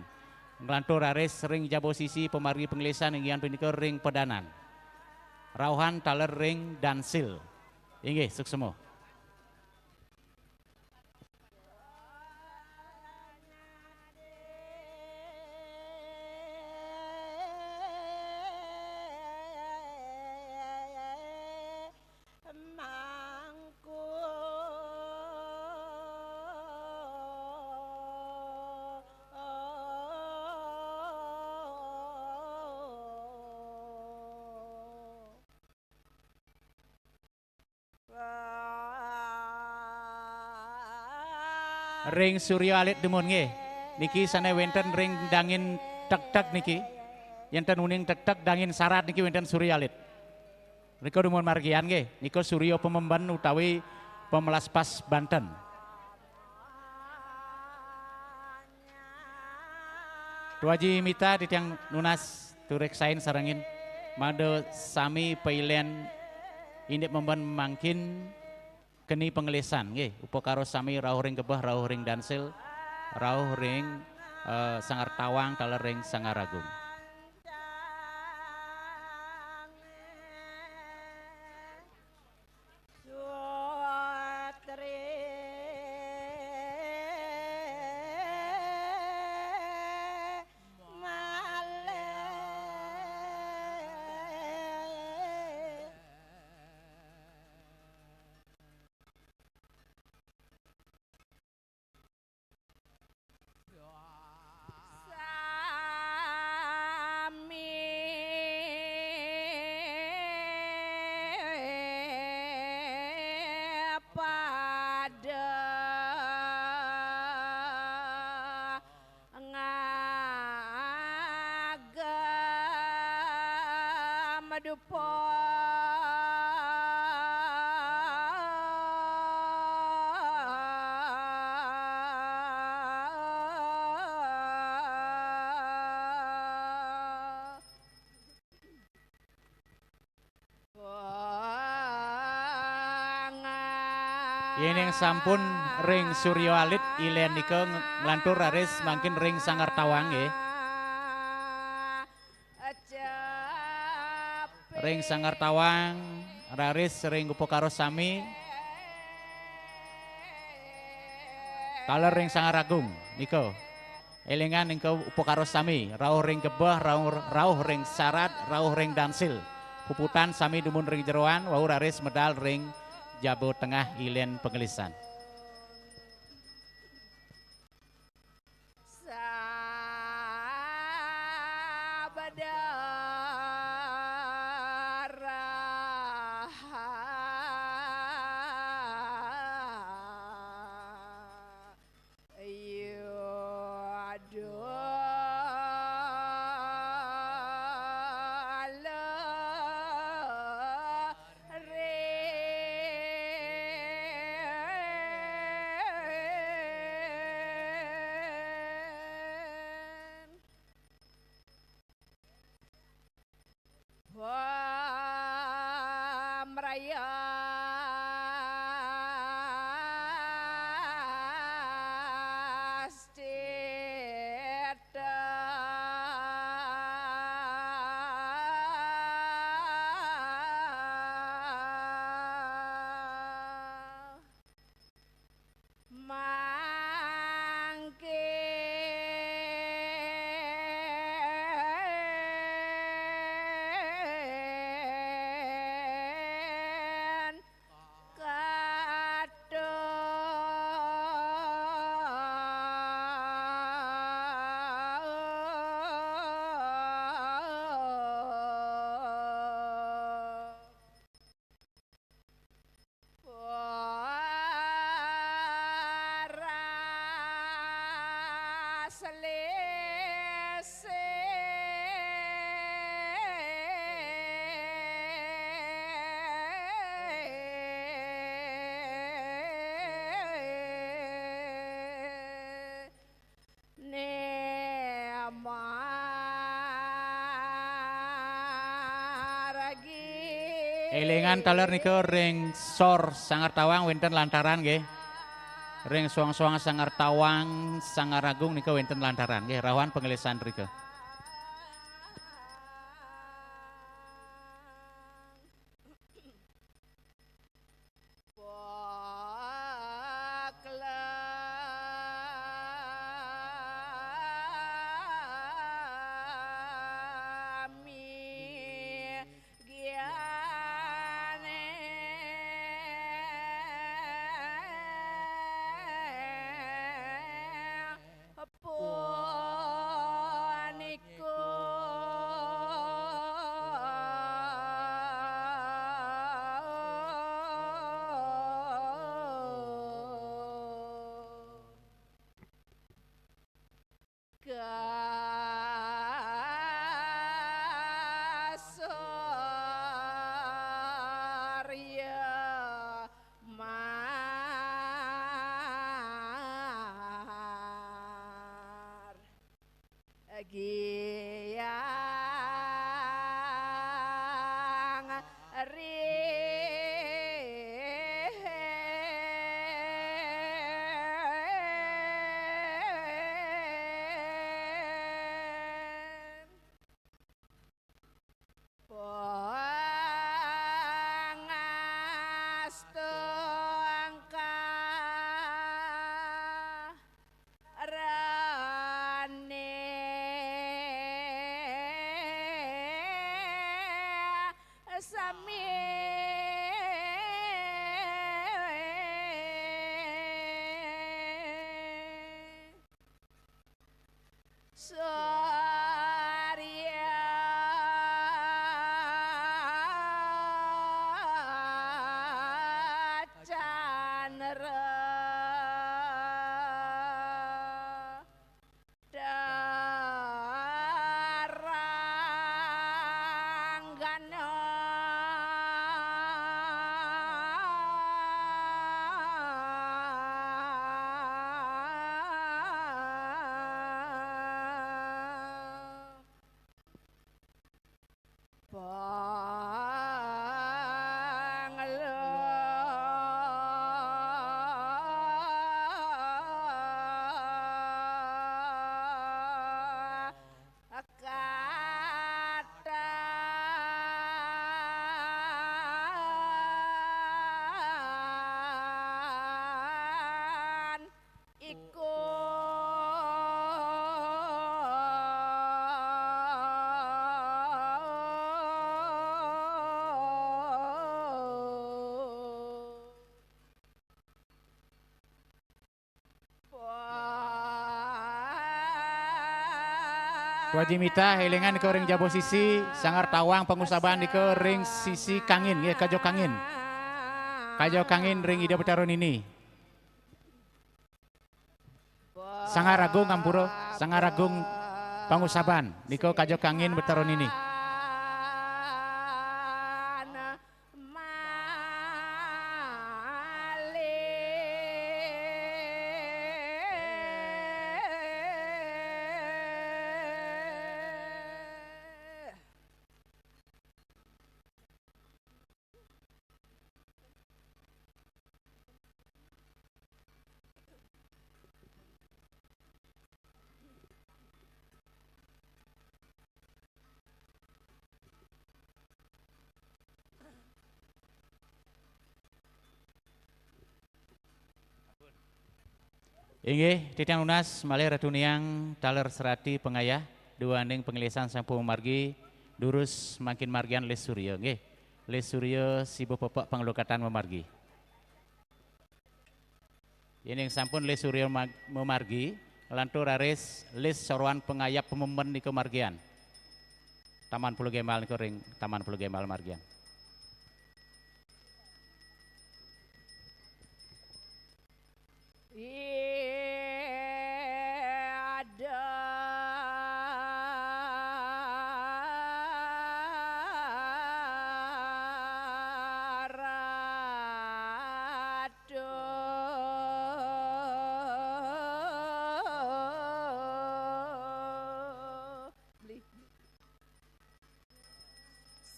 Nglantur raris ring jaba sisi pamargi panglisan inggih punika ring pedanan. Rauhan taler ring dansil. Inggih, suksma. Ring surya alit dumun nggih. Niki sane wenten ring dangin tegteg niki. Yen ten uning tegteg dangin sarat niki wenten surya alit. Nika dumun margian nggih. Nika surya pamemben utawi pamelaspas banten. Tuaji mita titiang nunas tureksain sarengin. Mangda sami pailen indik memben mangkin keni pangelisan nggih, upakara sami rauh ring gebeh, rauh ring dansil, rauh ring, eh, Sanggar Tawang taler ring Sanggar Agung. Sami pada ngagem dupa. Yening sampun ring Surya Alit, ilen nika ng-, nglantur raris mangkin ring Sanggar Tawang nggih. Ring Sanggar Tawang, raris ring upakara sami. Taler ring Sanggar Agung nika. Elingan nika upakara sami, rauh ring gebeh, rauh, rauh ring sarat, rauh ring dansil. Puputan sami dumun ring jeroan, wau raris medal ring jaba tengah ilen pangelisan. Sabda raha. Yuda rin. Wah, mraya astita. Mangkin katon. Para selisih. Ne margi. Elingan taler nika ring sor Sanggar Tawang wenten lantaran nggih. Ring soang-soang Sanggar Tawang, Sanggar Agung nika wenten lantaran nggih, rauhan pangelisan rika. Paklami giane. Pun Giang ri Pangastungka rene sami Surya Chandra Daranggana. Panglo katan iku. Tuaji mita, elingan nika ring jaba sisi, Sanggar Tawang Pangusaban nika ring sisi kangin, nggih, kaja kangin. Kaja kangin ring Ida Betara Nini. Sanggar Agung ngampura, Sanggar Agung Pangusaban, nika kaja kangin Betara Nini. Inggih, titiang nunas malih Ratu Niang taler serati pangayah duaning panglisan sampun mamargi, durus mangkin margian Lis Surya, nggih. Lis Surya sibuh pepek panglukatan mamargi. Yening sampun Lis Surya mag-, mamargi, lantur raris Lis Sorwan pangayap pamemben nika margian. Taman Pulau Gembal nika ring Taman Pulau Gembal margian. Ida Ratu.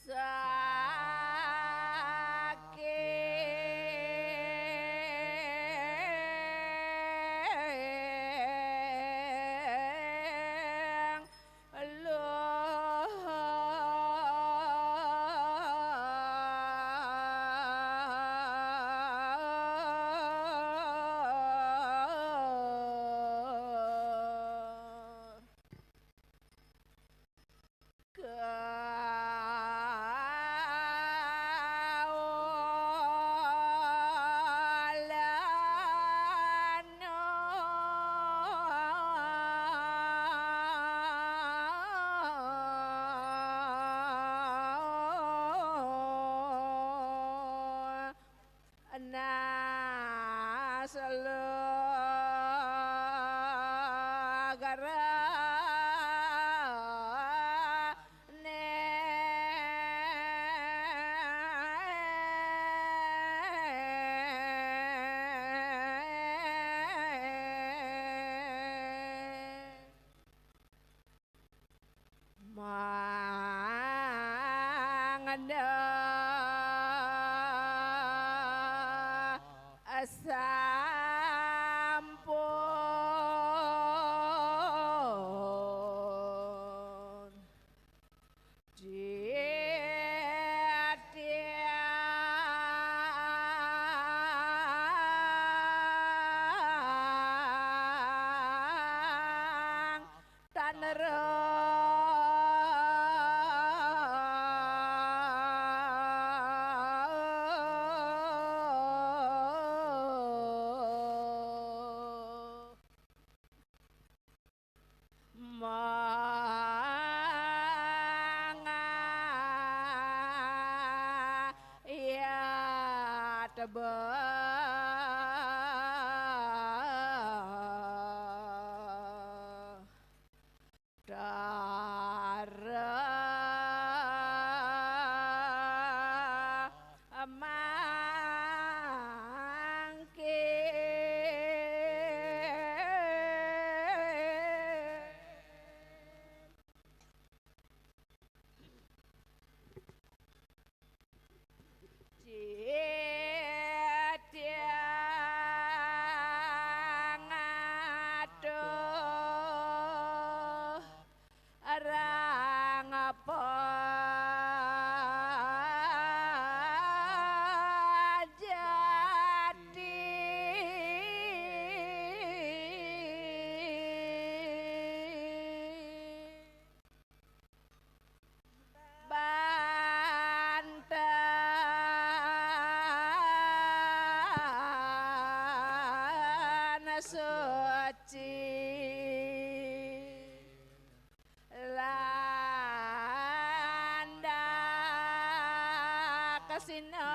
Saking luhur. Nas lagara ne. Mangda sampun ditiang tanrang. Mangayat ba dara mangkin. Ditiang aduh rang pajadi. Banten suci landak sinau.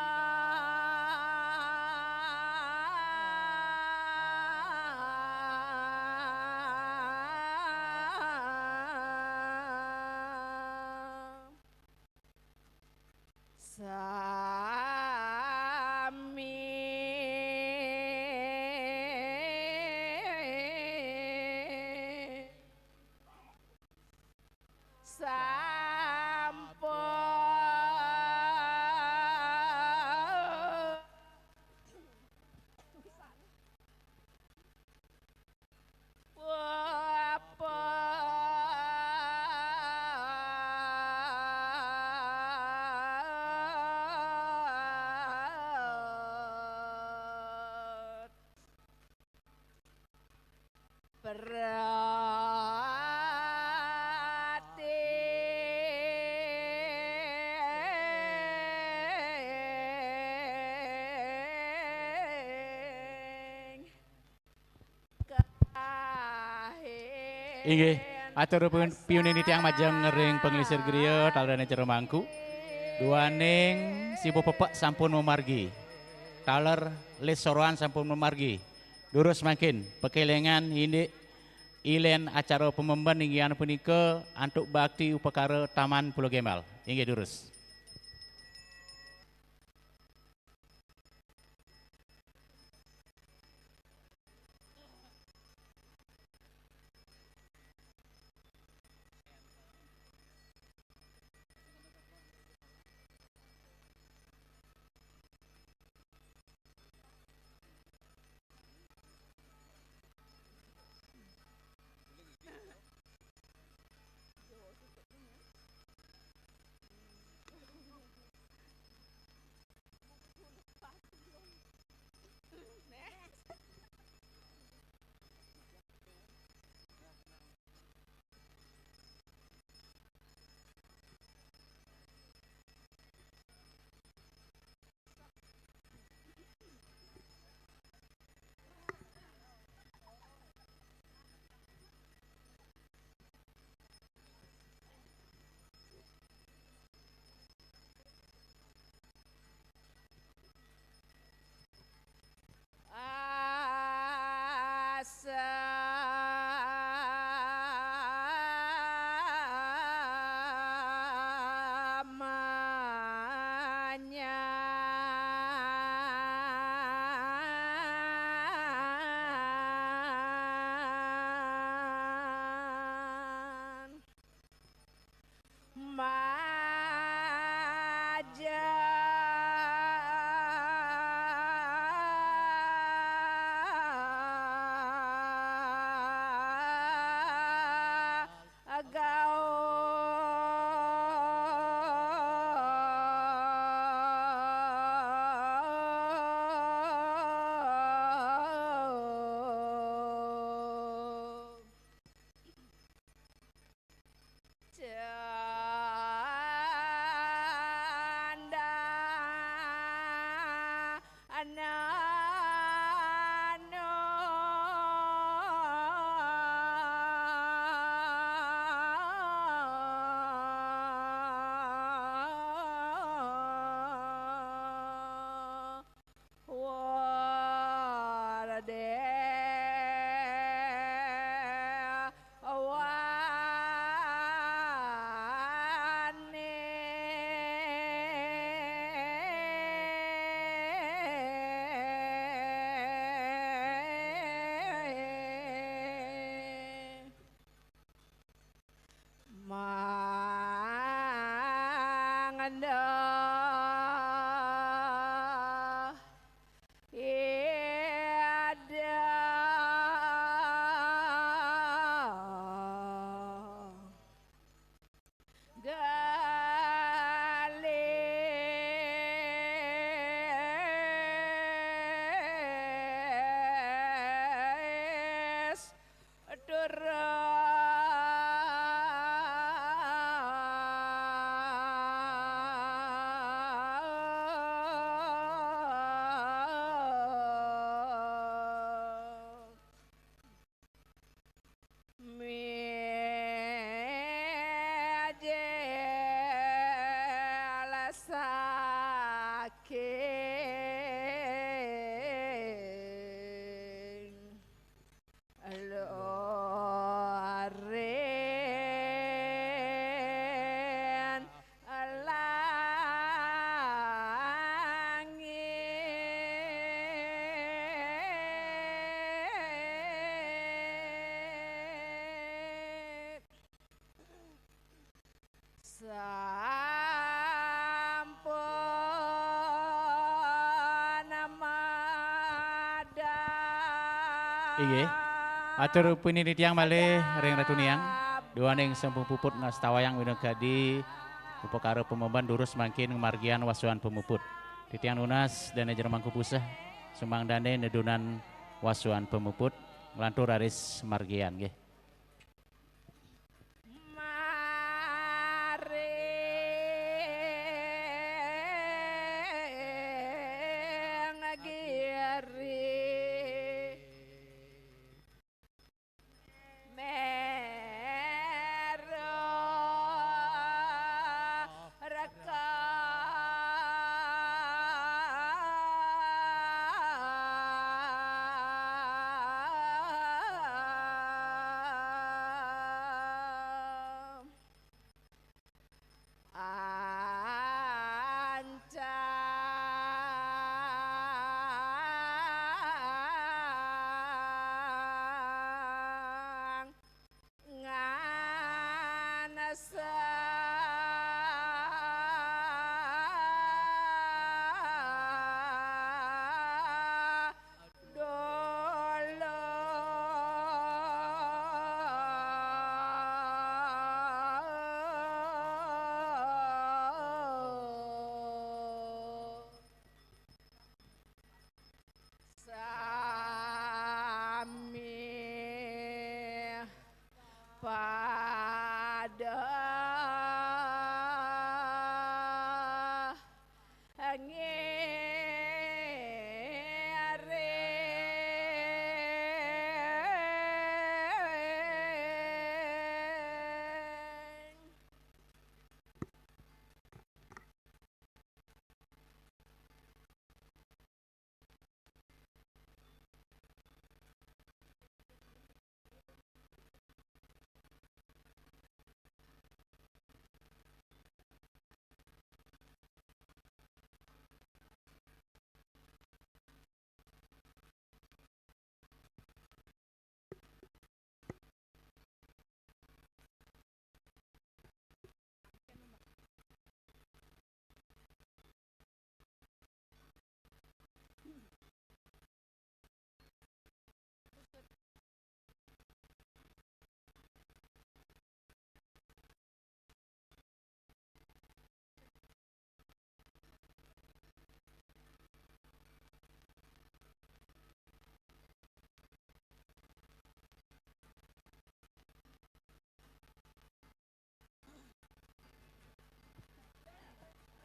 Sami sampun Inggih, atur pun-, piuning titiang majeng ring panglingsir griya, talerane jero mangku. Duaning sibuh pepek sampun mamargi. Taler lis soroan sampun mamargi. Durus mangkin, pakelingan indik ilen acara pamemben inggih punika antuk bakti upakara Taman Pulau Gembel. Inggih durus. Inggih. Atur pinili titiang malih ring Ratu Niang. Duaning Sempung Puput ngastawayang winegadi upakara pamemban durus mangkin ngamargiang wasuan pamuput. Titiang nunas dane jero mangku puseh, sumangdane nedunan wasuan pamuput, nglantur raris margiang nggih.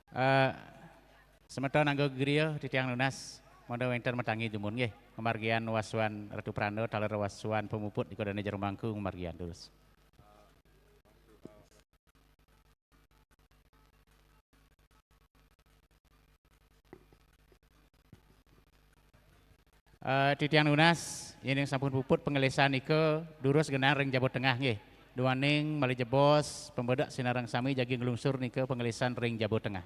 Eh, semeton anggo griya titiang nunas, monggo wénten matangi dumun nggih. Ngamargiang wasuan Ratu Pranda taler wasuan pamuput nika dané Jero Mangku ngamargiang terus. Eh, titiang nunas, yén sampun puput pangelisan nika durus genah ring jaba tengah nggih. Duaning malih jebos pambedek sinareng sami jagi nglungsur nika pangelisan ring jaba tengah.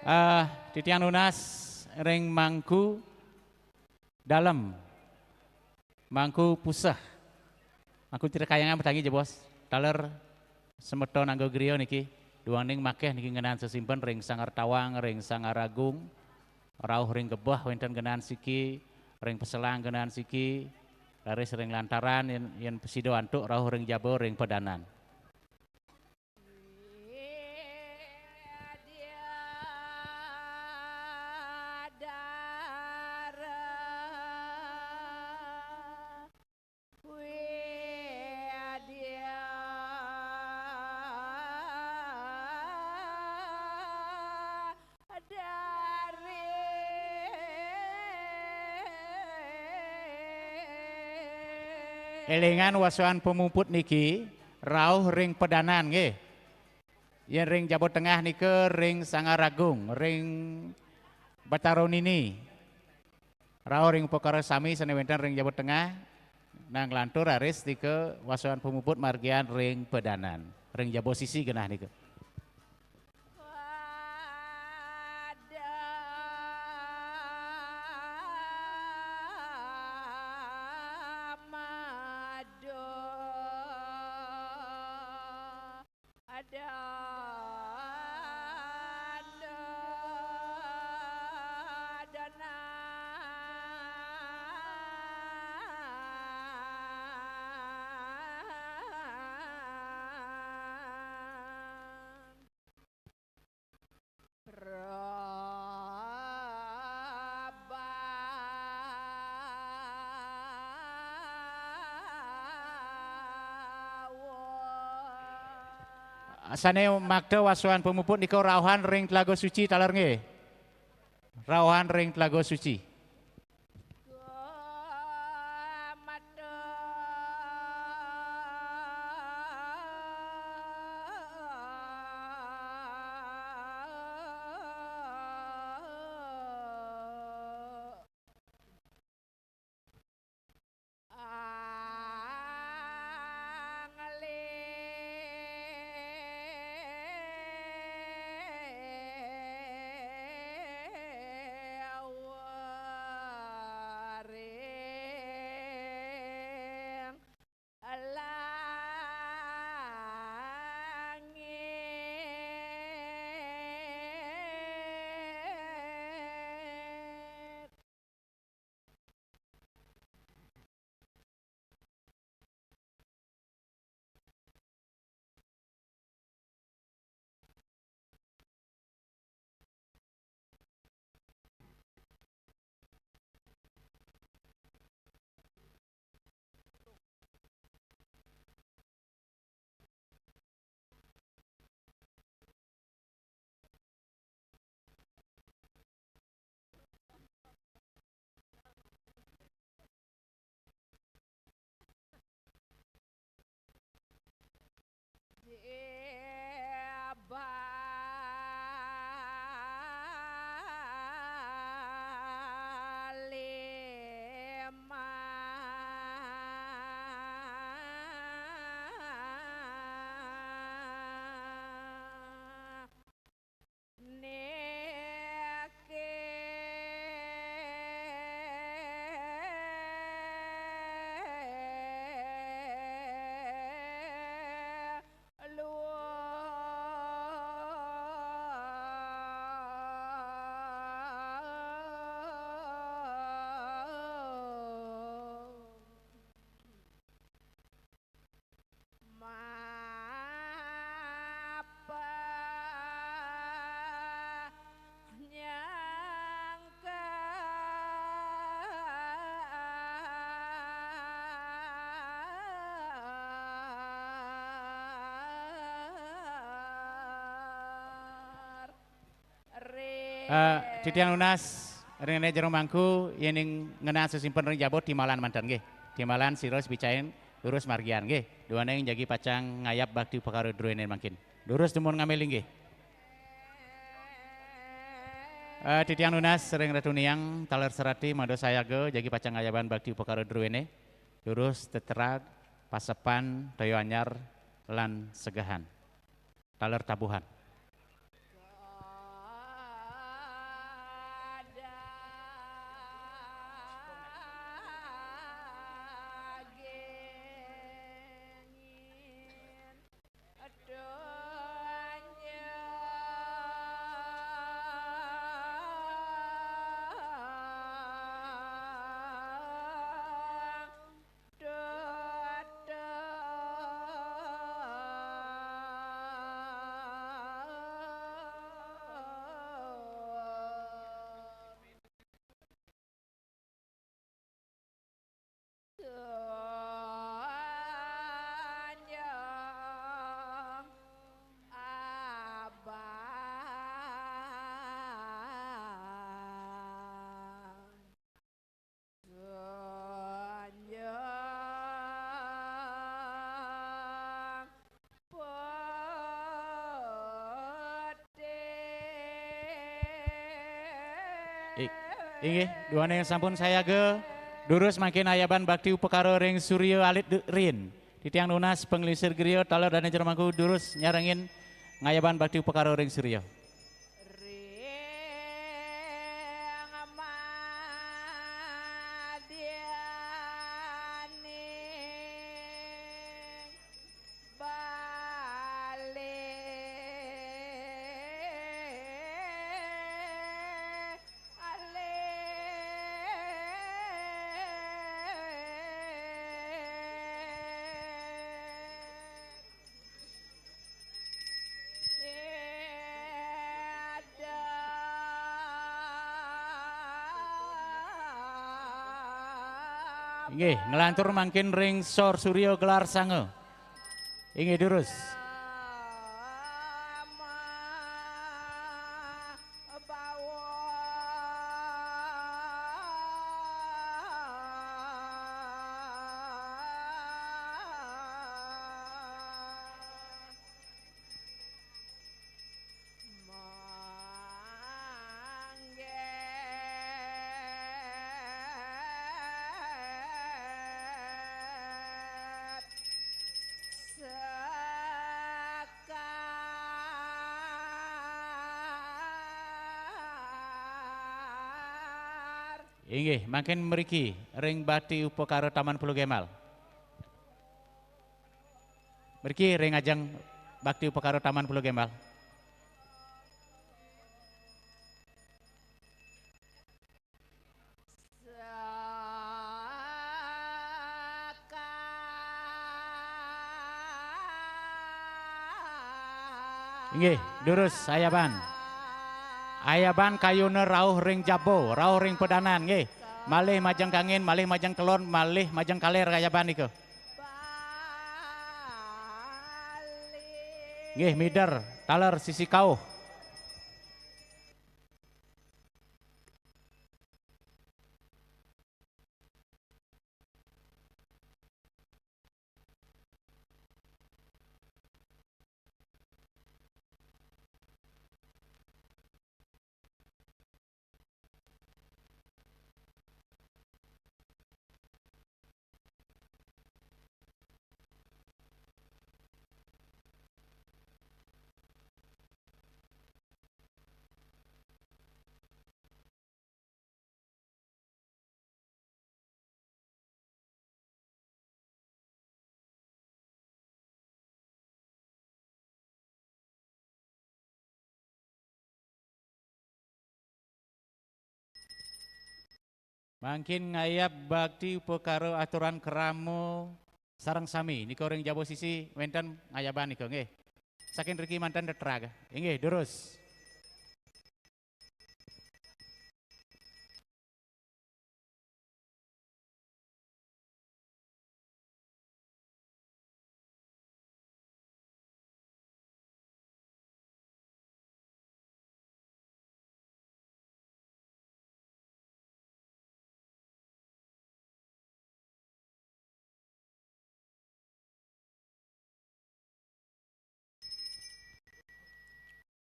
Ah, titiang nunas ring Mangku Dalem. Mangku Puseh. Mangku Tirta Kahyangan matangi jebos. Taler semeton angga griya niki, duaning makéh niki ngenani sesimpen ring Sanggar Tawang, ring Sanggar Agung, rauh ring Gebeh wénten ngenani siki, ring Peselang ngenani siki, raris ring Lantaran yén, yén sida antuk rauh ring jaba ring Pedanan. Élingang wasuan pamuput niki rauh ring Pedanan nggih. Yén ring Jaba Tengah nika ring Sanggar Agung, ring Batara Nini. Rauh ring upakara sami sané wénten ring Jaba Tengah, nah nglantur raris nika wasuan pamuput margian ring Pedanan, ring jaba sisi genah nika. Sané makta wasuan pamuput nika rauhan ring Telaga Suci taler nggih. Rauhan ring Telaga Suci. Eh, titiang nunas ring ané jero mangku, yéning ngenah sesimpen ring jaba timbalan manten nggih. Timbalan sira sabicain durus margian nggih. Duaning jagi pacang ngayab bakti upakara druéné mangkin. Durus dumun ngambil inggih. Eh, titiang nunas ring Ratu Niang, taler serati mada sayaga jagi pacang ngayaban bakti upakara druéné. Durus teterag, pasepan, toya anyar, lan segehan. Taler tabuhan. Inggih, duaning sampun sayaga, durus mangkin ayaban bakti upakara ring surya alit de-, rin. Titiang nunas panglingsir griya taler dané jero mangku durus nyarengin ngayaban bakti upakara ring surya. Inggih, nglantur mangkin ring Sor Surya gelar sanga. Inggih, durus. Inggih, mangkin mriki ring Bakti Upakara Taman Pulau Gembal. Mriki ring ajeng Bakti Upakara Taman Pulau Gembal. Inggih, durus ayaban. Ayaban kayuna rauh ring jaba, rauh ring padanan, nggih. Malih majeng kangin, malih majeng kelod, malih majeng kaler ayaban nika. Nggih, mider, taler sisi kauh. Mangkin ngayab bakti upakara aturan krama sareng sami. Nika ring jaba sisi wénten ngayaban nika nggih. Saking riki manten tetrag. Inggih, durus.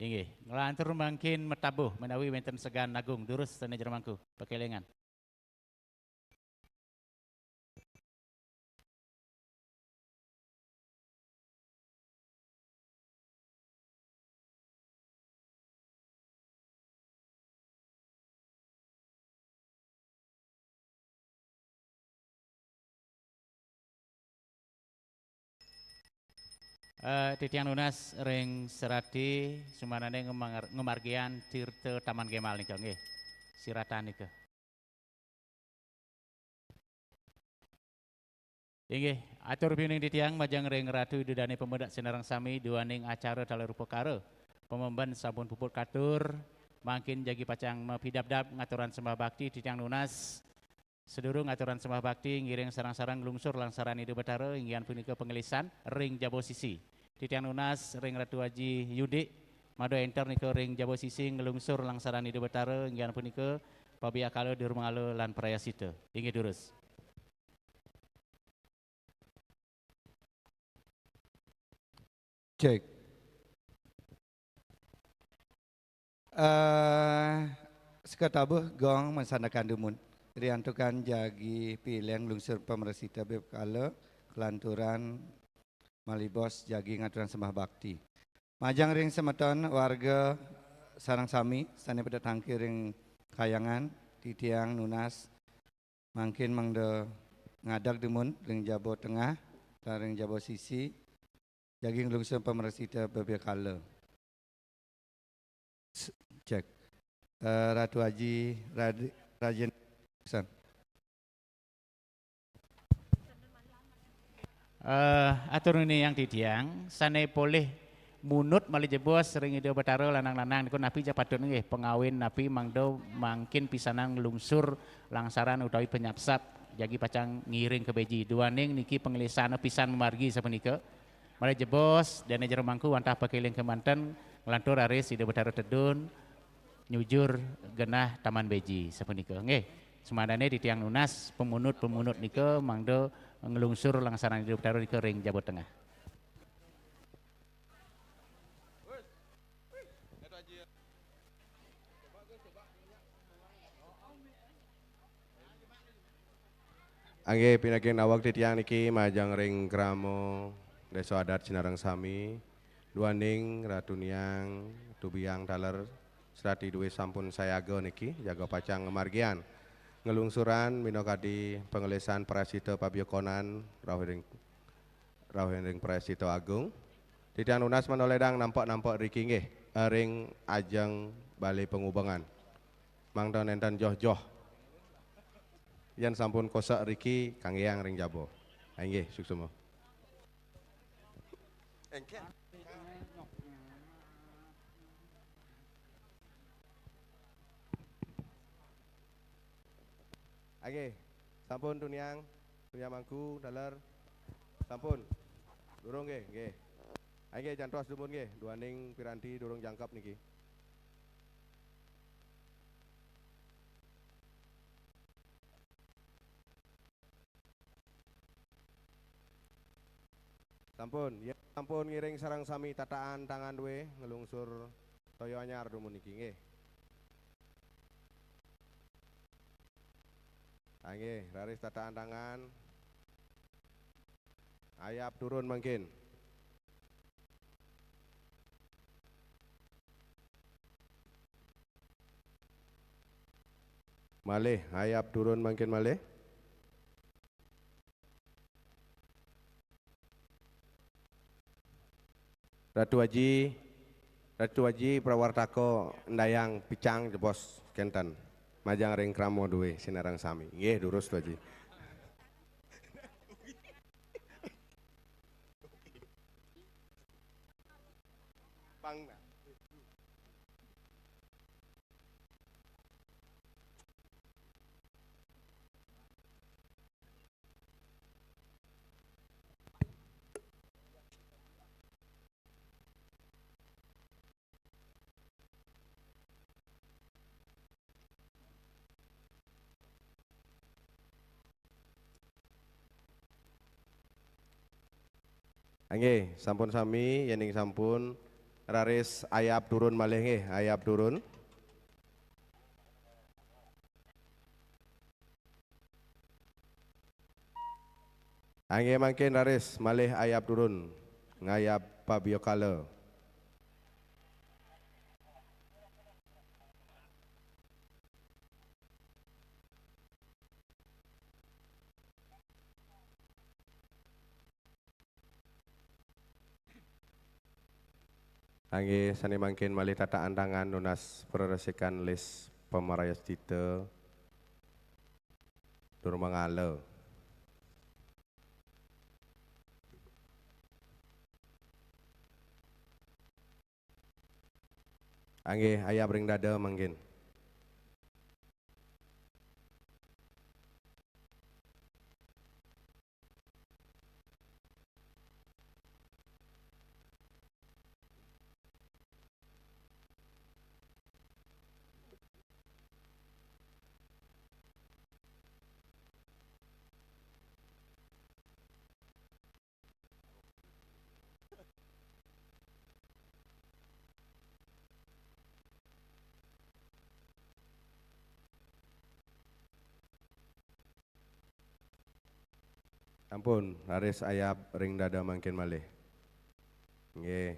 Inggih, nglantur mangkin matabuh menawi wénten segan agung durus sané jero mangku, pakélingan. Eh, titiang nunas ring serati sumanané ngemar-, ngamargiang tirta Taman Gembal nika nggih. Siratan nika. Inggih, atur piuning titiang majeng ring Ratu Ida Dané Pamedek sinareng sami duaning acara taler upakara. Pamemben sampun puput katur, mangkin jagi pacang mapidabdab ngaturang sembah bakti titiang nunas. Sadurung ngaturang sembah bakti ngiring sareng-sareng nglungsur langsaran Ida Batara, inggih punika panglisan ring jaba sisi. Titiang nunas ring Ratu Aji Yudik, mada énter nika ring jaba sisi nglungsur langsaran Ida Batara, inggih punika pabiakala durmangala lan prayascita. Inggih durus. Cek. Eh, sekatabuh gong masandekan dumun. Riantukan jagi piléng nglungsur pamrasita bebekala, kalanturan malih bos jagi ngaturang sembah bakti. Majeng ring semeton warga sareng sami sané pada tangkil ring kahyangan, titiang nunas mangkin mangda ngadeg dumun ring jaba tengah, lan ring jaba sisi, jagi nglungsur pamrasita bebekala. S-, cek. Eh, Ratu Aji, Rad-, Rajen, san. Eh, atur niniang titiang, sané polih munut malih jebos ring Ida Batara lanang-lanang niku napi ja patut nggih, pangawin napi mangda mangkin pisanang nglungsur langsaran utawi panyapsap jagi pacang ngiring ka beji. Duaning niki panglisan pisan mamargi sapunika. Malih jebos, dané jero mangku wantah pakéling kémanten, nglantur raris Ida Betara tedun, nyujur genah taman beji sapunika. Nggih, sumadané titiang nunas pamunut-pamunut nika mangda nglungsur langsaran Ida Betara nika ring jaba tengah. Inggih, pinagih naweg titiang niki majeng ring krama Désa Adat sinareng sami, duaning Ratu Niang, Ratu Biang taler, sareng duwé sampun sayaga niki, jaga pacang ngamargiang nglungsuran minakadi panglisan prasita pabiokanan rauh ring, rauh ring prasita agung. Titiang nunas manawi lédang nampek-nampek riki nggih, ring ajeng balé pangubengan. Mangda nénten joh-joh. Yén sampun kosek riki, kanggéang ring jaba. Inggih, suksma. Inggih, sampun tuniang, tuniang mangku, taler. Sampun. Durung nggih, nggih. Inggih, jantos dumun nggih, duaning piranti durung jangkep niki. Sampun, yén sampun ngiring sareng sami tataan tangan duwé nglungsur toya anyar dumun niki nggih. Inggih, raris tataan tangan. Ayab turun mangkin. Malih, ayab turun mangkin malih. Ratu Aji, Ratu Aji, prawartaka ndayang picang jebos kénten. Majeng ring krama duwé sinareng sami. Nggih, durus, Ratu Aji. Pang. Inggih, sampun sami, yéning sampun, raris ayab turun malih nggih, ayab turun. Inggih mangkin raris malih ayab turun, ngayab pabiyakala. Inggih, sané mangkin malih tataan tangan nunas praresikan lis pamarayascita durmangala. Inggih, ayab ring dada mangkin. Ampun, raris ayab ring dada mangkin malih. Nggih.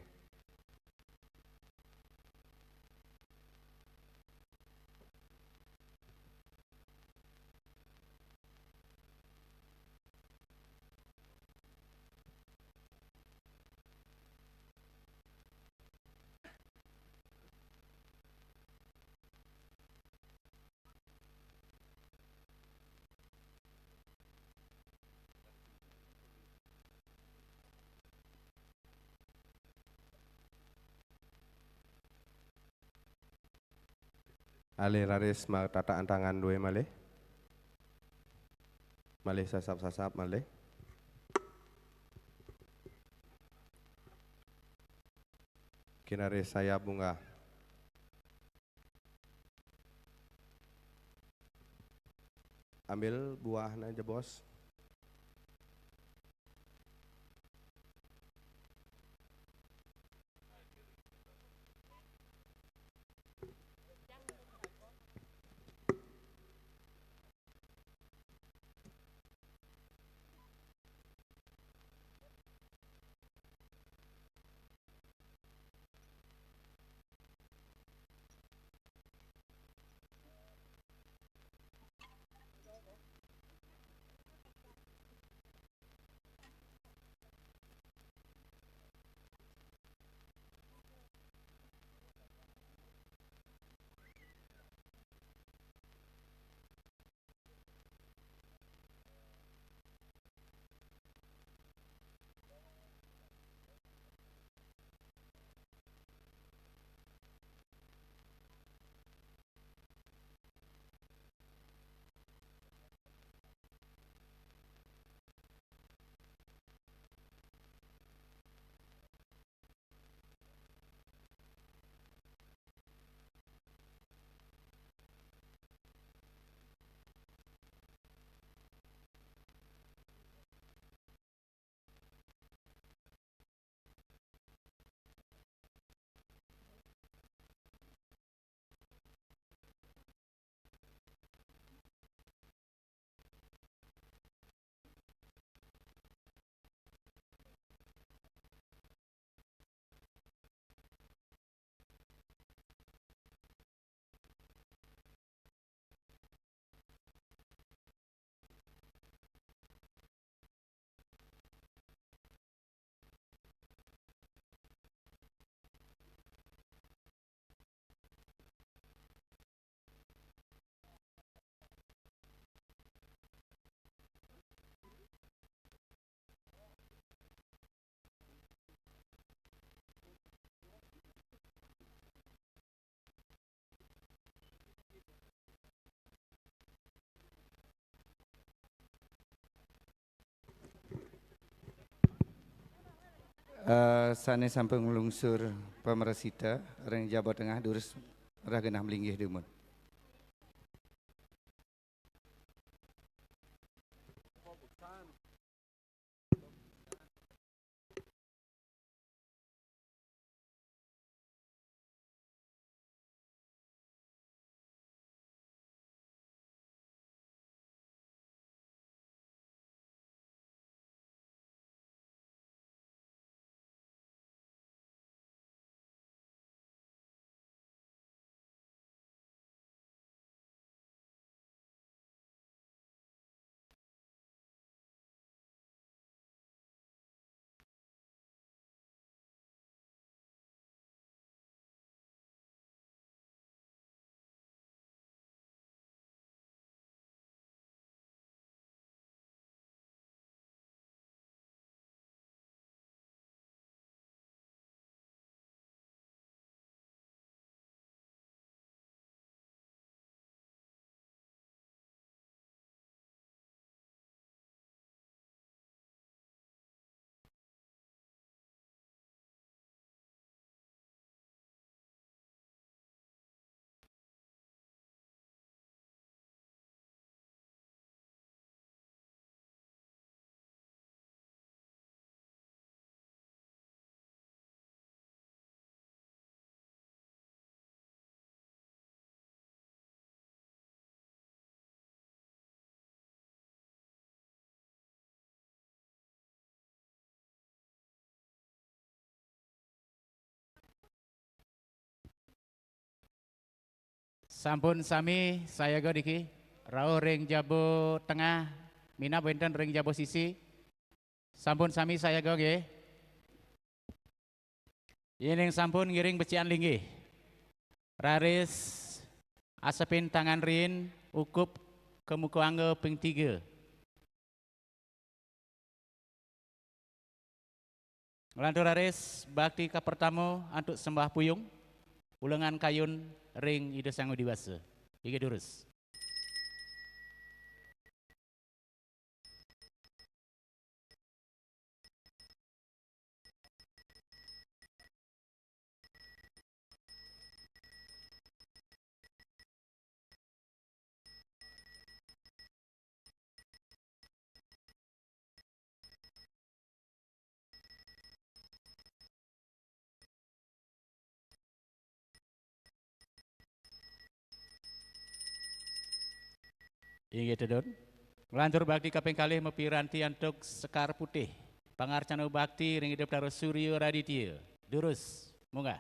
Alih raris matataan tangan duwé malih. Malih sasap-sasap malih. Kinaris sayap munggah. Ambil buahnya aja, Bos. Eh, sané sampun nglungsur pamresita ring jaba tengah, durus rah genah malinggih dumun. Sampun sami sayaga niki, rauh ring jaba tengah, minab wénten ring jaba sisi. Sampun sami sayaga nggih. Yéning sampun ngiring becikan linggih, raris asepin tangan riin, ukup ka muka angga ping tiga. Nglantur raris bakti kapertama antuk sembah puyung, ulengan kayun ring Ida Sang Widhi Wasa. Inggih durus. Inggih, Tedun. Nglantur bakti kaping kalih mapiranti antuk Sekar Putih. Pangarcana bakti ring Ida Betara Surya Raditya. Durus, munggah.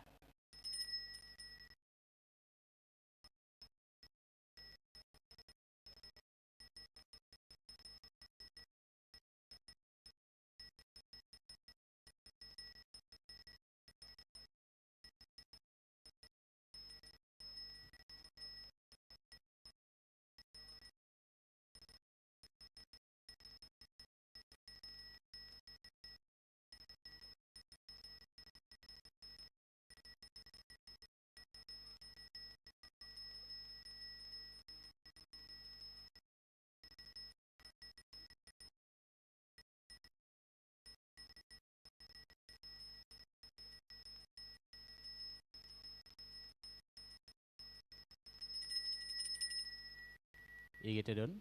Inggih, Tedun.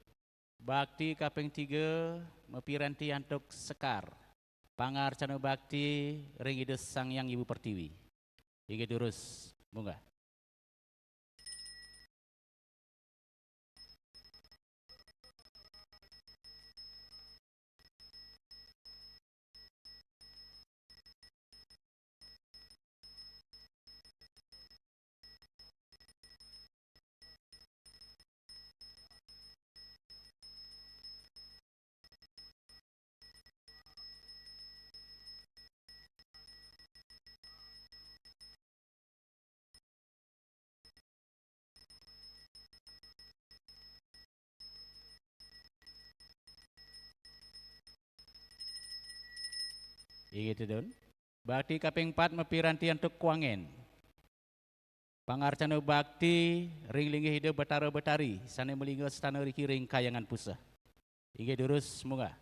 Bakti kaping tiga mapiranti antuk Sekar. Pangarcana bakti ring Ida Sang Hyang Ibu Pertiwi. Inggih, durus, munggah. Inggih, Tedun. Bakti kaping pat mapiranti antuk Kuangen. Pangarcana bakti ring linggih Ida Betara Betari sane malingga stana riki ring Kahyangan Puseh. Inggih, durus, munggah.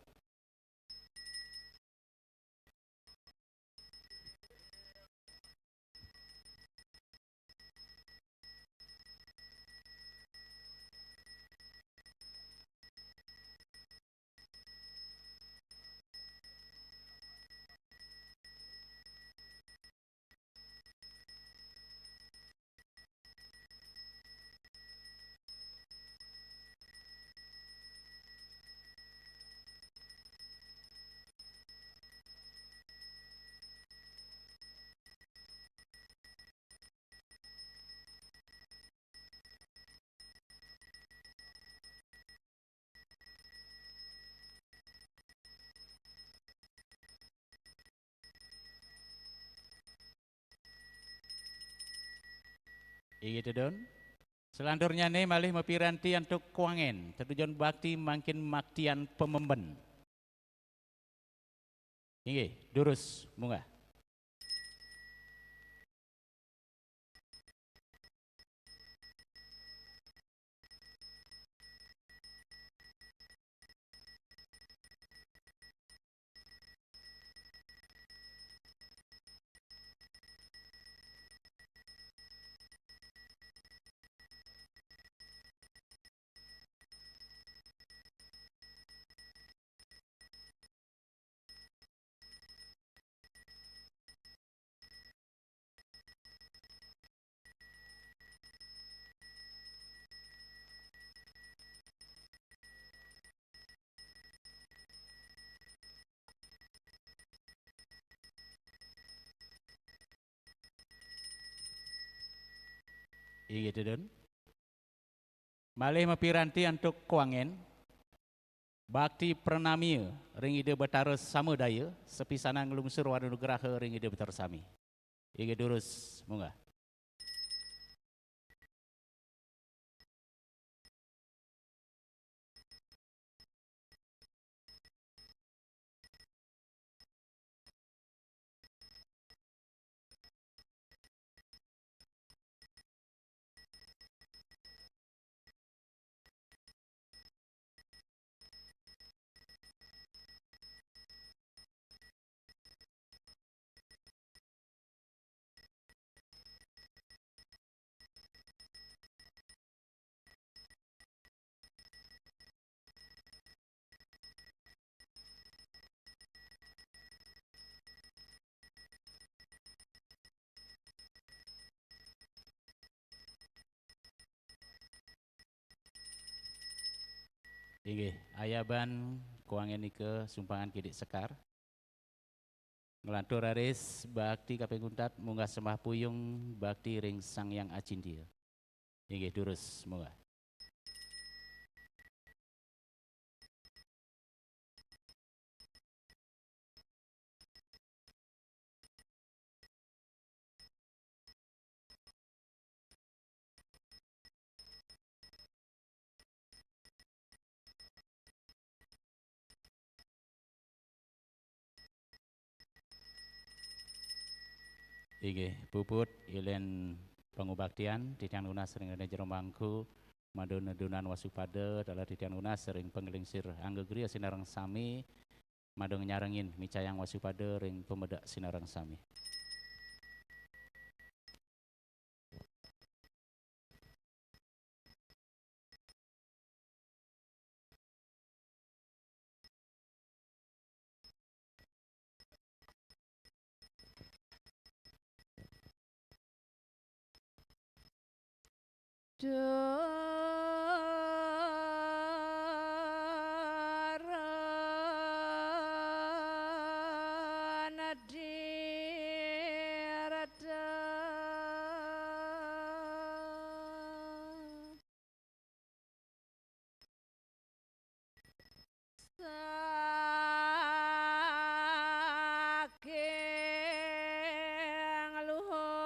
Inggih, Tedun. Selanturnyane malih mapiranti antuk Kuangen, tetujon bakti mangkin maktian pamemben. Inggih, durus, munggah. Inggih, Tedun. Malih mapiranti antuk Kuangen, bakti pranamia ring Ida Betara Samadaya, sapisanan nglungsur wara nugraha ring Ida Betara sami. Inggih, durus, munggah. Inggih, ayaban kuangen nika sumpangan Kidik Sekar. Nglantur raris bakti kaping untat munggah sembah puyung bakti ring Sang Hyang Acintya. Inggih, durus munggah. Inggih, puput ilen pangubaktian titiang nunas ring Rena Jero Mangku, madu nedunan wasupada taler titiang nunas ring panglingsir angga griya sinareng sami, madu nyarengin micayang wasupada ring pameda sinareng sami. Saking luhur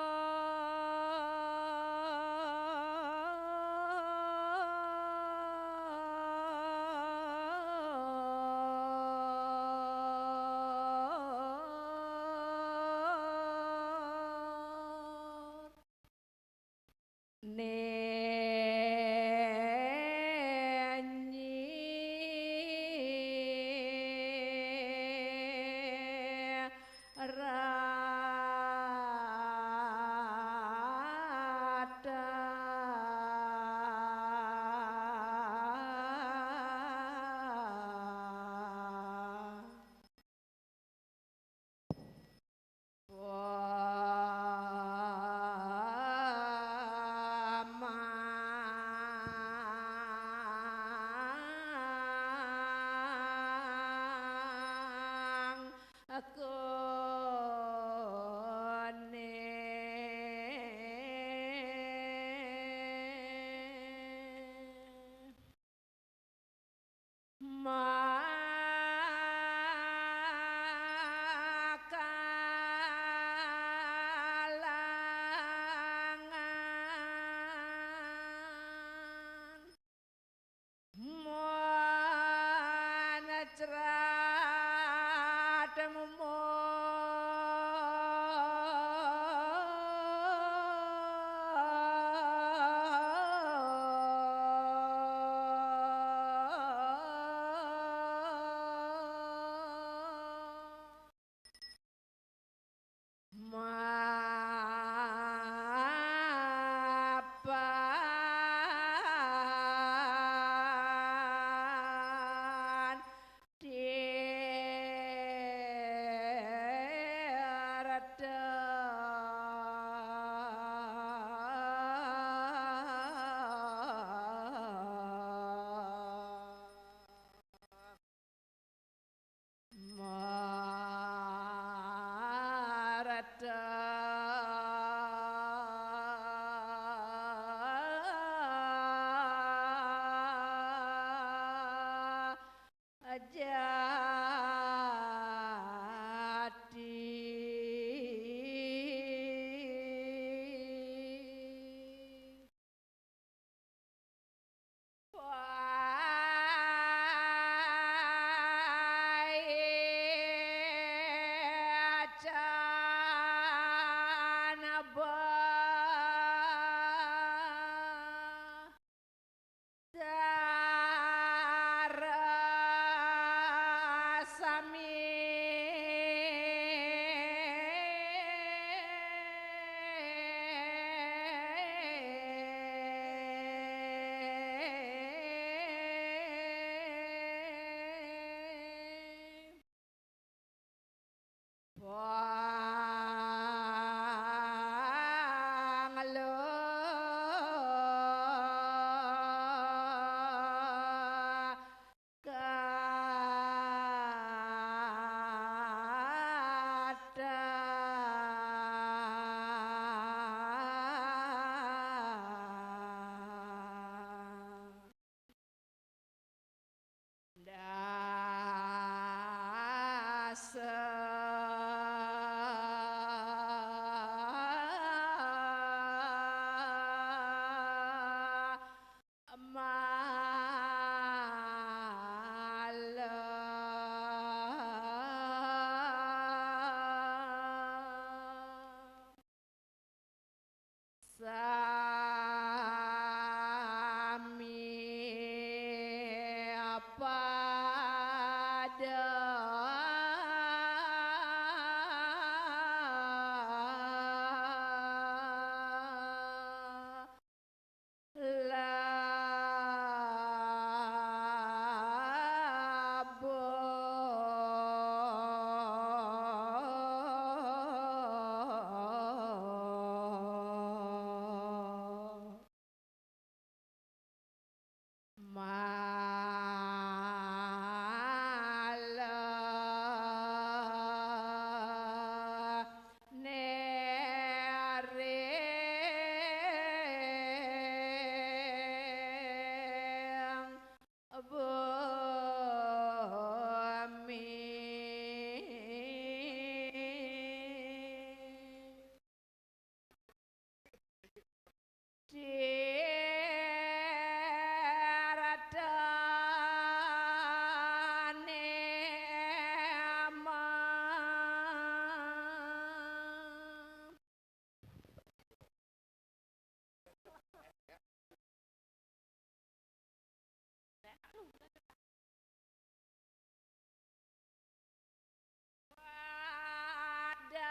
Wadah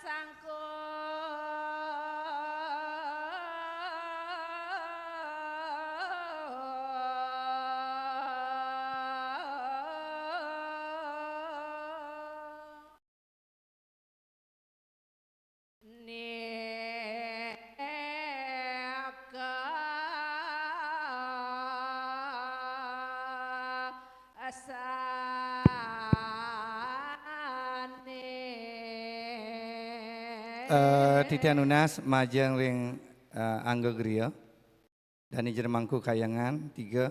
sangkut. Nèka asané. Eh, titiang nunas majeng ring, eh, angga griya. Dané jero mangku kayangan, tiga.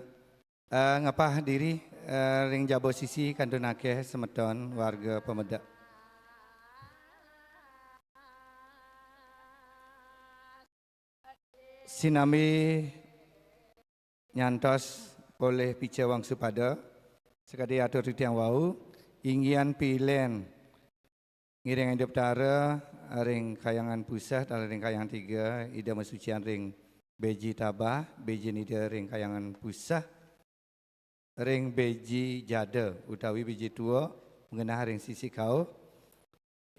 Eh, ngepah diri, eh, ring jaba sisi kantun akéh semeton warga pamedek. Sinambi nyantos polih pica wangsupada, sakadi atur titiang wau, inggihan pilén ngiring Ida Betara ring kayangan puseh, taler ring kayangan tiga, Ida masucian ring beji tabah, bejin Ida ring kayangan puseh, ring beji jada utawi beji tua, ngenah ring sisi kauh.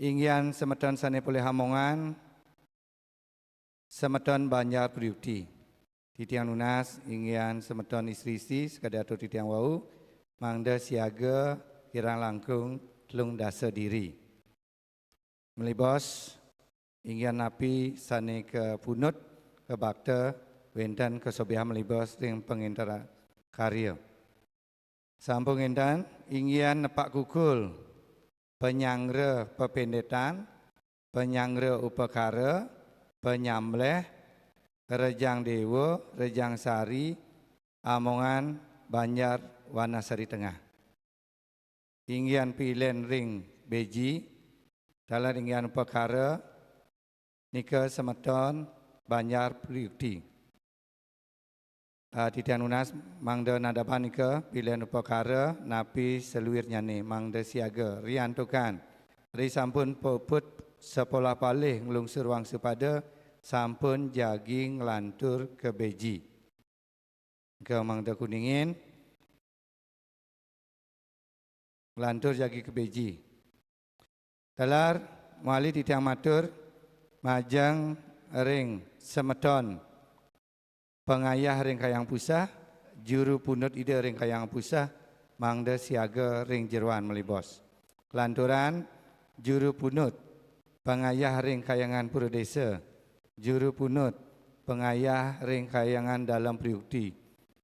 Inggihan semeton sané polih amongan, semeton Banjar Priukti. Titiang nunas, inggihan semeton istri-istri, sakadi atur titiang wau, mangda siaga kirang langkung telung dasa diri. Malibos, inggihan napi sané kapunut, kabakta, wénten kasobihan malibos ring pangénter karya. Sampun kénten, inggihan nepak kukul, panyanggra pepénditan, panyanggra upakara, panyambléh, rejang déwa, rejang sari, amongan Banjar Wanasari Tengah. Inggihan pilén ring beji, taler inggihan upakara, nika semeton Banjar Priukti. Ah, titiang nunas mangda nadaban nika pilén upakara napi saluirnyané, mangda siaga, riantukan ri sampun puput sapolah palih nglungsur wangsupada, sampun jagi nglantur ka beji. Nika mangda kuningin, nglantur jagi ka beji. Taler, malih titiang matur, majeng ring semeton pangayah ring kayangan puseh, juru punut Ida ring kayangan puseh, mangda siaga ring jeroan malibos. Lanturan juru punut, pangayah ring kayangan pura désa, juru punut, pangayah ring kayangan Dalem Priukti,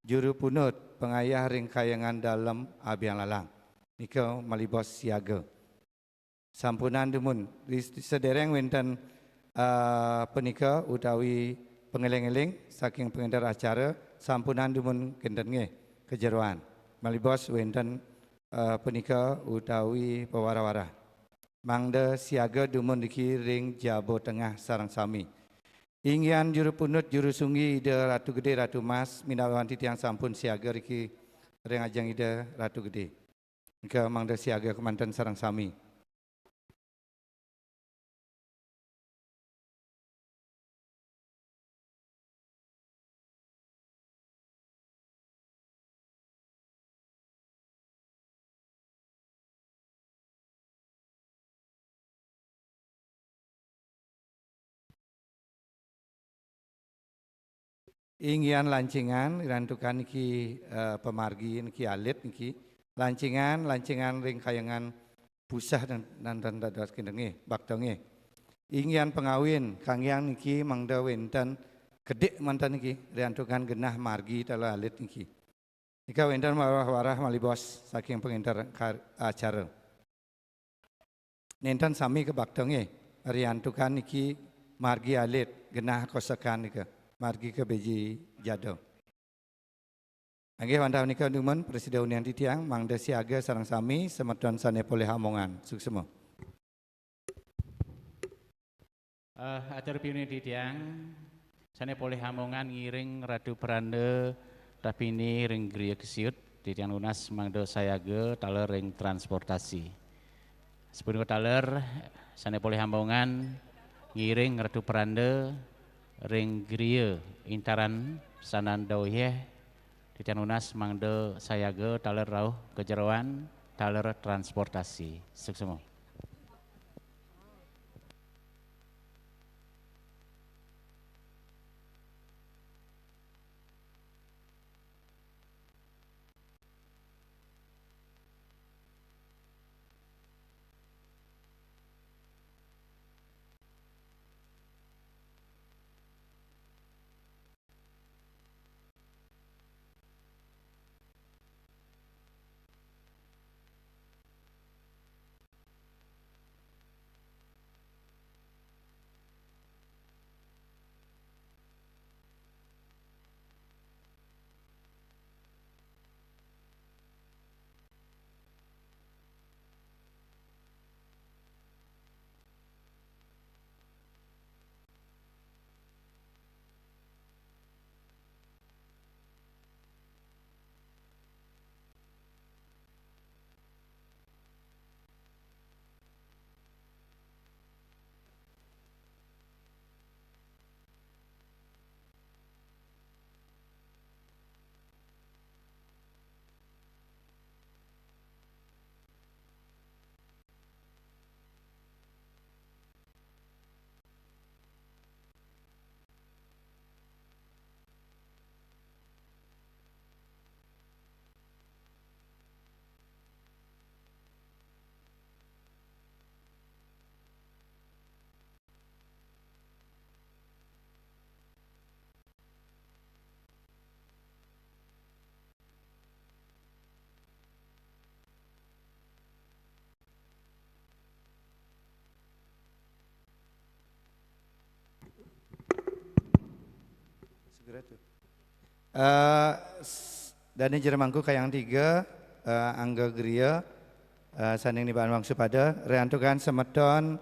juru punut, pangayah ring kayangan Dalem Abiang Lalang. Nika malibos siaga. Sampunang dumun, ri-, sadéréng wénten, eh, punika utawi pangéling-éling saking pangénter acara, sampunang dumun kénten nggih ka jeroan. Malibos wénten, eh, punika utawi pawarah-warah. Mangda siaga dumun niki ring jaba tengah sareng sami. Inggihan juru punut, juru sunggi Ida Ratu Gedé, Ratu Mas, minab titiang sampun siaga riki ring ajeng Ida Ratu Gedé. Nika mangda siaga kémanten sareng sami. Inggihan lancingan, riantukan niki, eh, pamargi niki alit niki. Lancingan, lancingan ring kayangan puseh dan, dan, dan dados kinten nggih, bakta nggih. Inggihan pangawin, kanggihan niki mangda wénten kedik manten niki, riantukan genah margi taler alit niki. Nika wénten warah-warah malibos saking pangénter kar-, acara. Nénten sami ka bakta nggih, riantukan niki margi alit, genah kosekan nika, margi ka beji jada. Inggih wantah nika dumun prasida unian titiang, mangda siaga sareng sami semeton sané polih amongan. Suksma. Eh, atur piuning titiang, sané polih amongan ngiring Ratu Pranda tapini ring griya kesiut, titiang nunas mangda sayaga taler ring transportasi. Sapunika taler, sané polih amongan ngiring Ratu Pranda ring griya intaran sanan dauhyeh Titiang nunas mangda sayaga taler rauh ka jeroan, taler transportasi. Suksma. Segera tuh. Eh, s-, dane jero mangku kayang tiga, eh, angga griya, eh, sané nibaan wangsupada, riantukan semeton,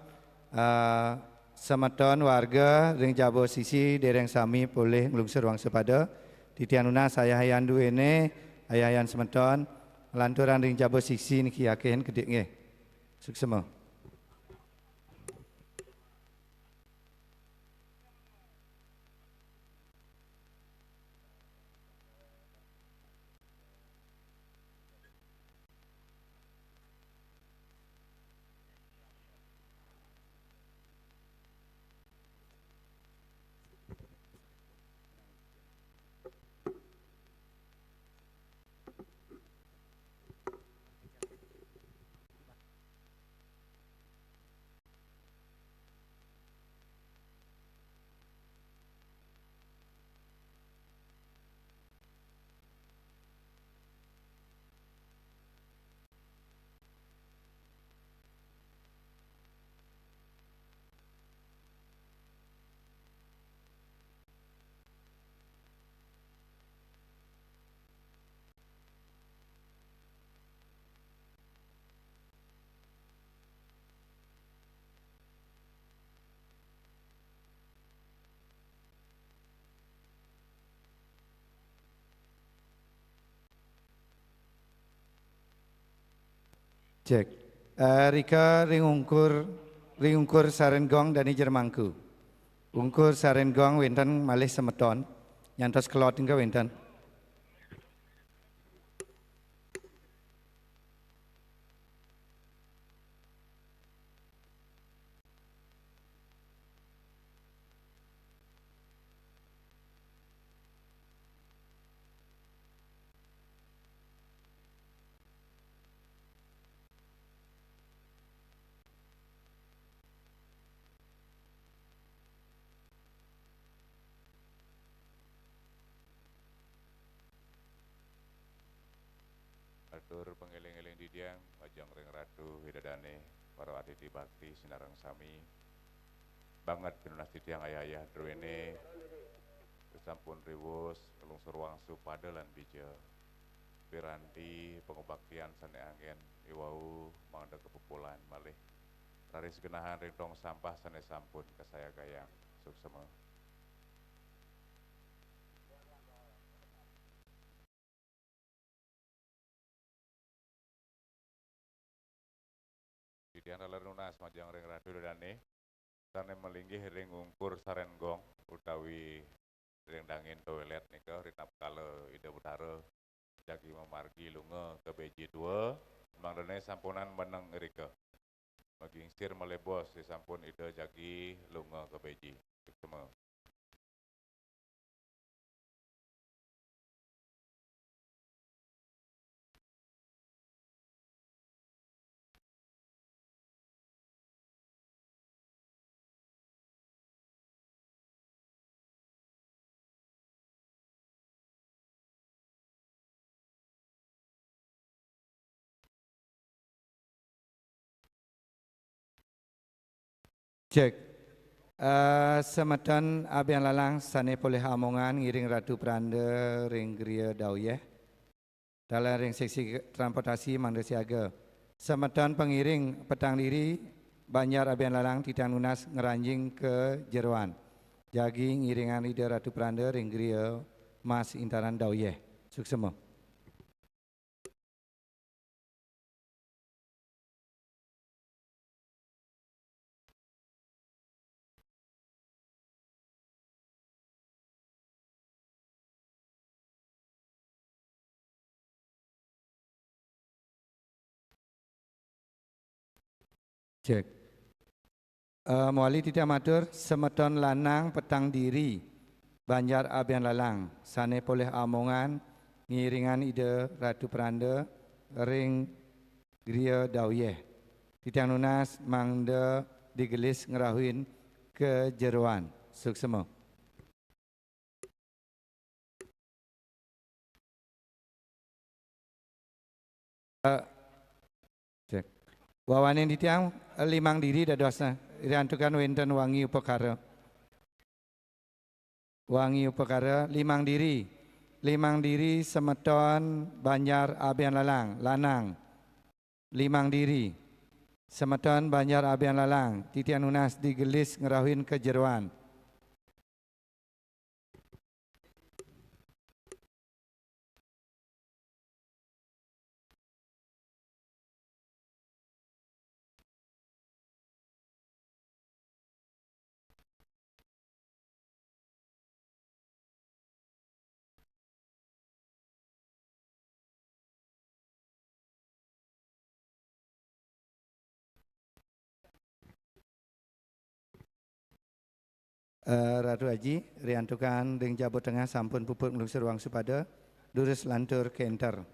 eh, semeton warga ring jaba sisi dereng sami polih nglungsur wangsupada, titiang nunas ayahan duéné, ayahan semeton, lanturang ring jaba sisi niki yakin kedik nggih. Suksma. Cek. Eh, rika ring ungkur, ring ungkur sareng gong dane jero mangku. Ungkur sareng gong wénten malih semeton, nyantos kelod enggal wénten. Atur pangéling-éling titiang majeng ring Ratu Ida Dané, para atiti bakti sinareng sami. Banget pinunas titiang ayah-ayah druéné, sasampun riwus nglungsur wangsupada lan bija. Piranti pangubaktian sané anggén iwau mangda kapupulan malih. Raris genahan ring tong sampah sané sampun kasayagayang. Suksma. Titiang taler nunas majeng ring Ratu Ida Dané, sané malinggih ring ungkur sareng gong utawi ring dangin toilet nika, ritatkala Ida Betara jagi mamargi lunga ka Beji dua, mangdane sampunang meneng irika. Magingsir malih bos, sampun Ida jagi lunga ka Beji. Suksma. Cek. Eh, semeton abian lalang sane polih amongan ngiring Ratu Pranda ring griya dauyeh. Taler ring seksi transportasi mangda siaga. Semeton pangiring petang diri, Banjar abian lalang titiang nunas ngranjing ka jeroan. Jagi ngiringang Ida Ratu Pranda ring griya mas intaran dauyeh. Suksma. Cek. Eh, mawali titiang matur, semeton lanang petang diri, Banjar abian lalang, sane polih amongan ngiringang Ida Ratu Pranda ring griya dauyeh. Titiang nunas mangda digelis ngrauhin ka jeroan. Suksma. Eh, cek. Wawanin titiang, eh, limang diri dadosnya, riantukan wenten wangi upakara. Wangi upakara, limang diri. Limang diri semeton Banjar abian lalang, lanang. Limang diri. Semeton Banjar abian lalang, titiang nunas digelis ngrauhin ka jeroan. Eh, Ratu Aji, riantukan ring jaba tengah sampun puput nglungsur wangsupada, durus lantur kenter.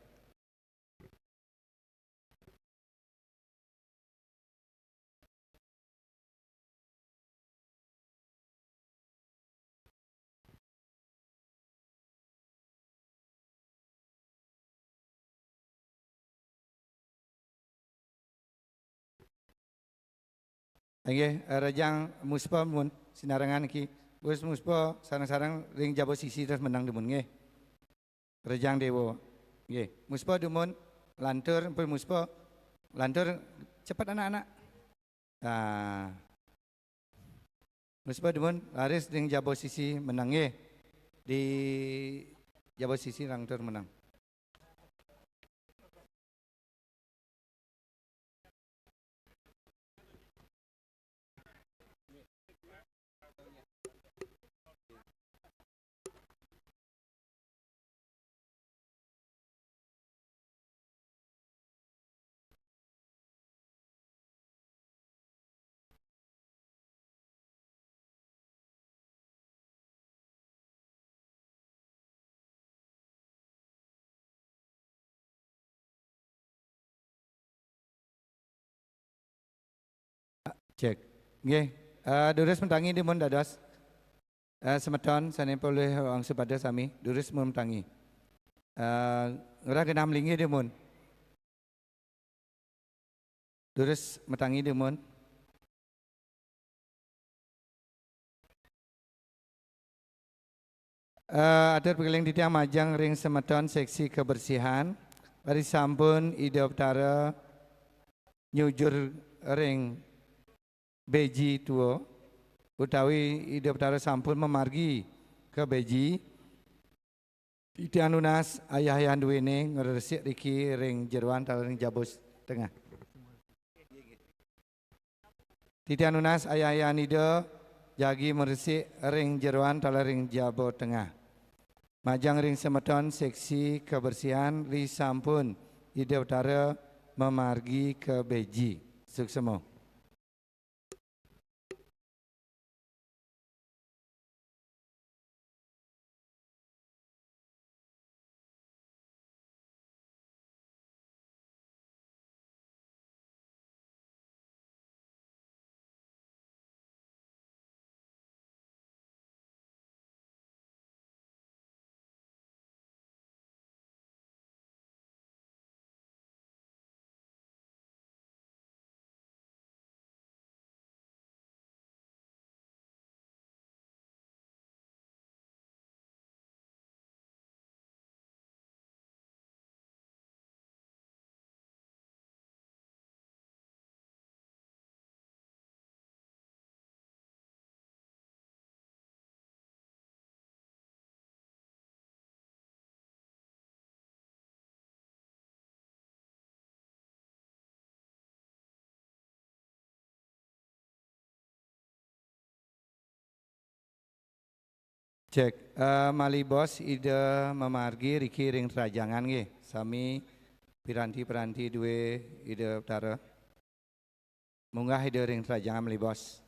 Inggih, eh, rejang muspa mun sinarengan niki. Wus muspa sareng-sareng ring jaba sisi terus meneng dumun nggih. Rejang Dewa. Nggih, muspa dumun, lantur, ampun muspa, lantur cepet anak-anak. Nah. Muspa dumun, laris ring jaba sisi meneng nggih. Di jaba sisi lantur meneng. Cek. Nggih, eh, durus matangi dumun dados. Eh, semeton sane polih wangsupada sami, durus matangi. Eh, ngrereh genah malinggih dumun. Durus matangi dumun. Eh, atur pakeling titiang majeng ring semeton seksi kebersihan. Bari sampun Ida Betara nyujur ring Beji tua, utawi Ida Betara sampun mamargi ka Beji, titiang nunas ayah-ayah duene ngresik riki ring jeroan taler ring jaba tengah. Titiang nunas ayah-ayah Ida Jagi maresik ring jeroan taler ring jaba tengah. Majeng ring semeton seksi kebersihan, risampun Ida Betara mamargi ka beji. Suksma. Cek. Eh, malih bos Ida mamargi riki ring trajangan nggih. Sami piranti-piranti duwe Ida Betara. Munggah Ida ring trajangan malih bos.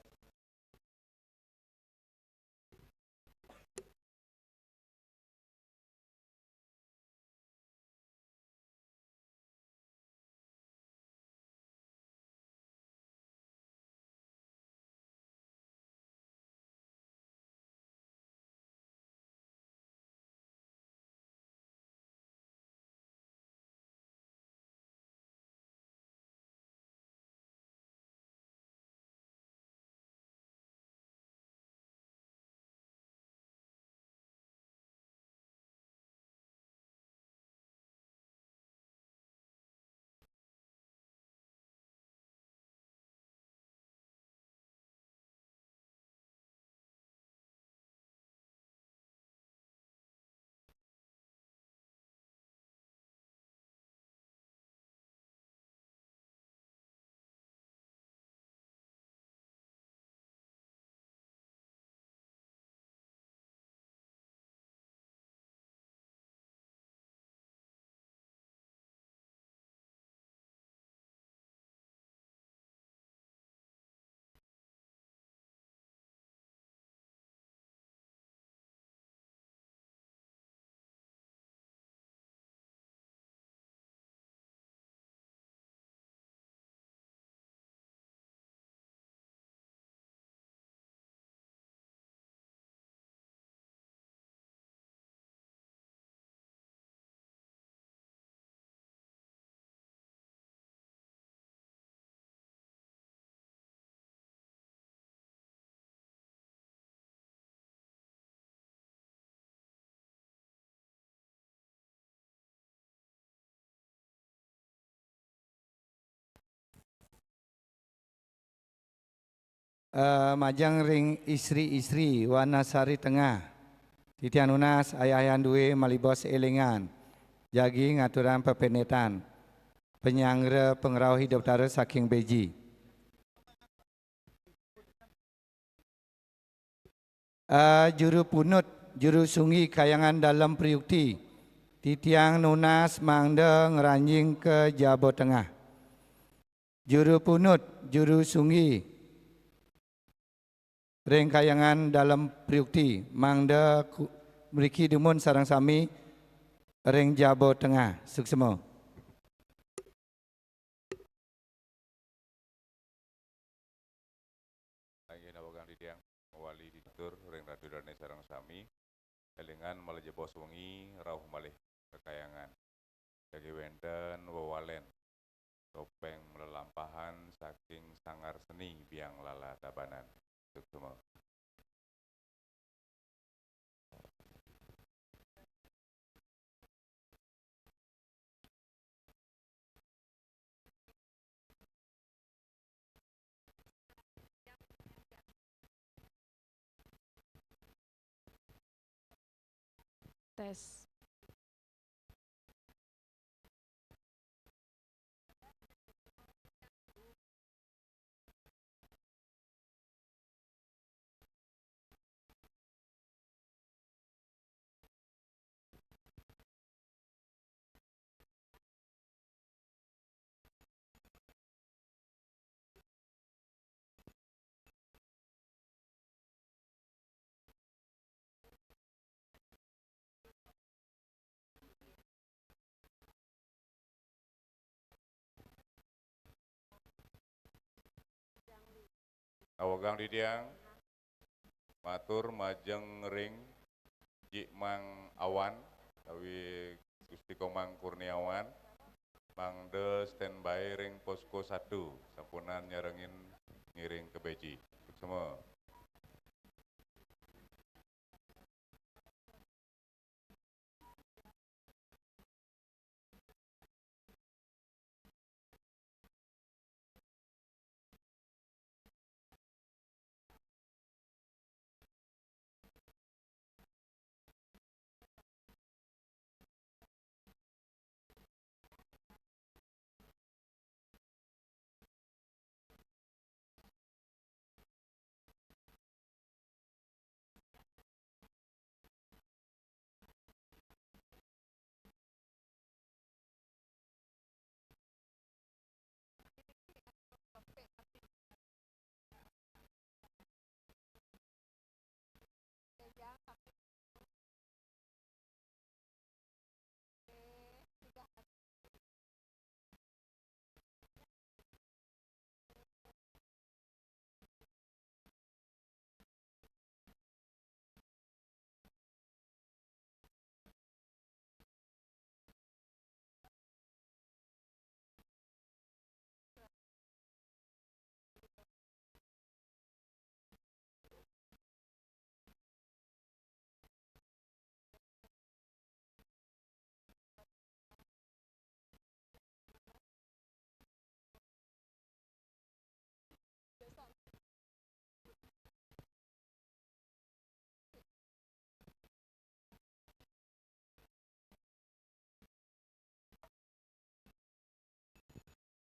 Eh, majeng ring istri-istri Wanasari Tengah. Titiang nunas ayah-ayah duwe malih bos elingan. Jagi ngaturang pependetan. Panyanggra pangrauh Ida Betara saking beji. Eh, juru punut, juru sunggi Kahyangan Dalem Priukti, titiang nunas mangda ngranjing ka jaba tengah. Juru punut, juru sunggi ring Kahyangan Dalem Priukti, mangda ku-, mriki dumun sareng sami ring jaba tengah. Suksma. Inggih nawegang titiang mawali pitutur ring Ratu Dane sareng sami. Elingan malih jebos wengi rauh malih ka Kahyangan. Jagi wenten wewalen topeng lelampahan saking Sanggar Seni Biang Lala Tabanan. Suksma. Tes. Kawagang titiang, matur majeng ring Jik Mang Awan, tawi Gusti Komang Kurniawan, mangda standby ring posko satu, sampunang nyarengin ngiring ka beji. Suksma.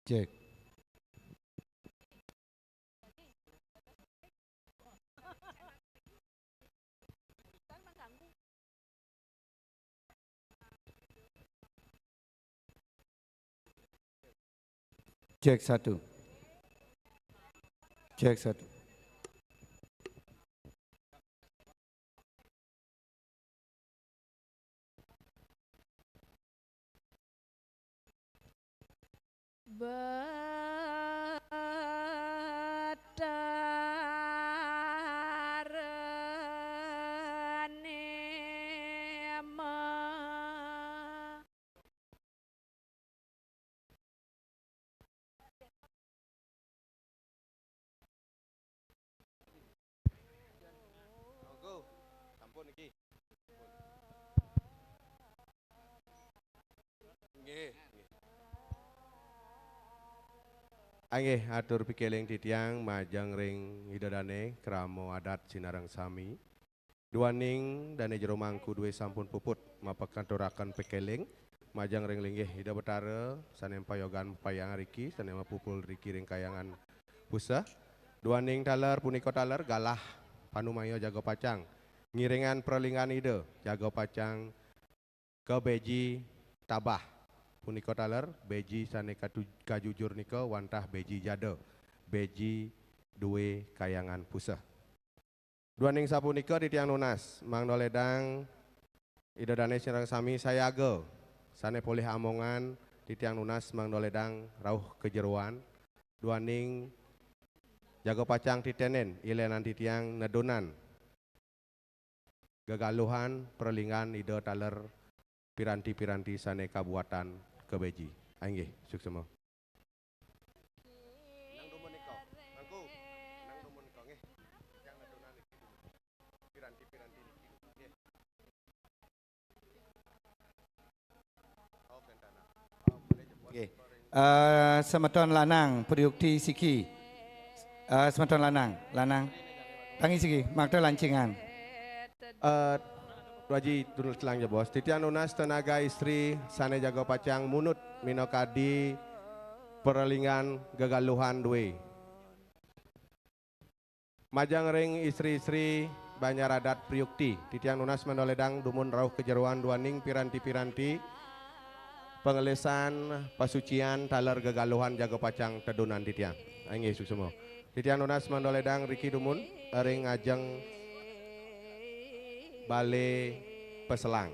Cek. Cek satu. Cek satu. Betara Nema. Monggo. Sampun niki. Nggih, nggih. Inggih, atur pikiring titiang majeng ring Ida Dane, krama adat sinareng sami. Duaning Dane Jero Mangku duwé sampun puput mapakaturaken pekeling majeng ring linggih Ida Betara sané mapayogan mapayang riki, sané mapupul riki ring Kahyangan Puseh. Duaning taler punika taler galah panumaya jaga pacang ngiringang pralinggan Ida jaga pacang ka beji tabah. Punika taler beji sané katu-, kajujur nika wantah beji jada, beji duwé Kahyangan Puseh. Duaning sapunika titiang nunas mangda ledang Ida Dane sareng sami sayaga sané polih amongan, titiang nunas mangda ledang rauh ka jeroan. Duaning jaga pacang titenen ilenan titiang nedunan gegaluhan pralinggan Ida taler piranti-piranti sané kabuatan ka beji. Inggih, suksma. Nang dumun nika. Mangku. Nang dumun nika nggih. Yang nedunan niki dulu. Piranti-piranti niki. Nggih. Oh, kentana. Oh, boleh jebos. Nggih. Eh, semeton lanang, priukti siki. Eh, semeton lanang, lanang. Tangi siki, makta lancingan. Eh, Dwaji, tunas tilang jebos. Titiang nunas tenaga istri sané jaga pacang munut minakadi pralinggan gegaluhan duwé. Majeng ring istri-istri Banjar Adat Priukti. Titiang nunas mangda ledang dumun rauh ka jeroan duaning piranti-piranti pangelisan pasucian taler gegaluhan jaga pacang tedunan titiang. Inggih, suksma. Titiang nunas mangda ledang riki dumun ring ajeng balé peselang.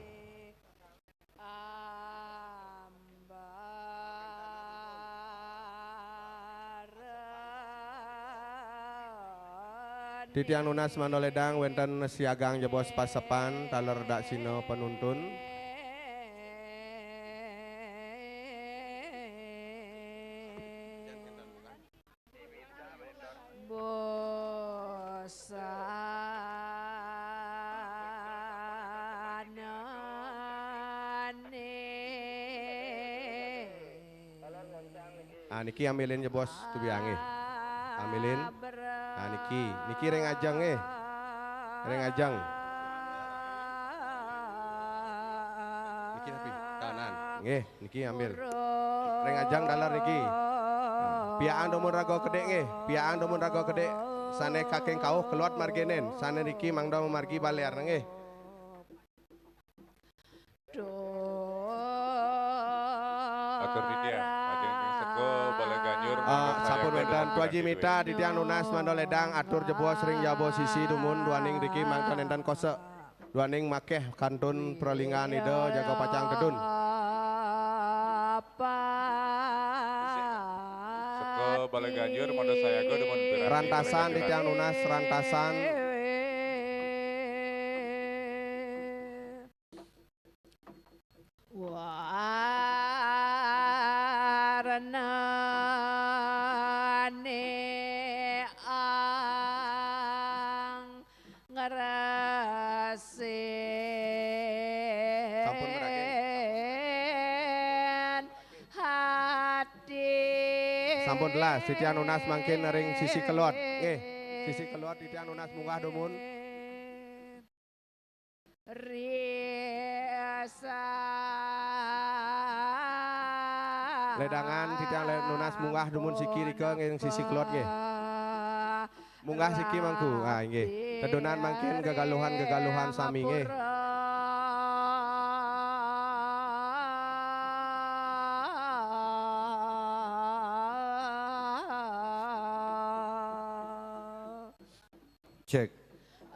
Titiang nunas mangda ledang wénten siagang jebos pasepan taler daksina panuntun. Ah, niki ambilin jebos tubiangé. Ambilin. Ah, niki, niki ring ajengé. Ring ajeng. Niki napi? Kanan. Nggih, niki ambil. Ring ajeng taler niki. Piaang dumun raga kedik nggih. Piaang dumun raga kedik. Sané kaking kauh kelod marginin. Sané niki mangda mamargi balér nggih. Atur titiang, ajeng ring seka Balé Ganjur. Ah, sampun wénten. Tuaji mita titiang nunas mangda ledang atur jebos ring jaba sisi dumun duaning riki mangda nénten kosa. Duaning makéh kantun pralinggan Ida jaga pacang tedun. Seka Balé Ganjur mangda sayaga dumun piranti. Rantasan titiang nunas rantasan. Warnané angresik. Sampun meragen. Hati. Sampun telas, titiang nunas mangkin ring sisi kelod. Nggih, sisi kelod titiang nunas munggah dumun. Riasa. Ledangan titiang le-, nunas munggah dumun siki rika nggih sisi kelod nggih. Munggah siki mangku. Ah, inggih. Tedunan mangkin gegaluhan-gegaluhan sami nggih. Cek.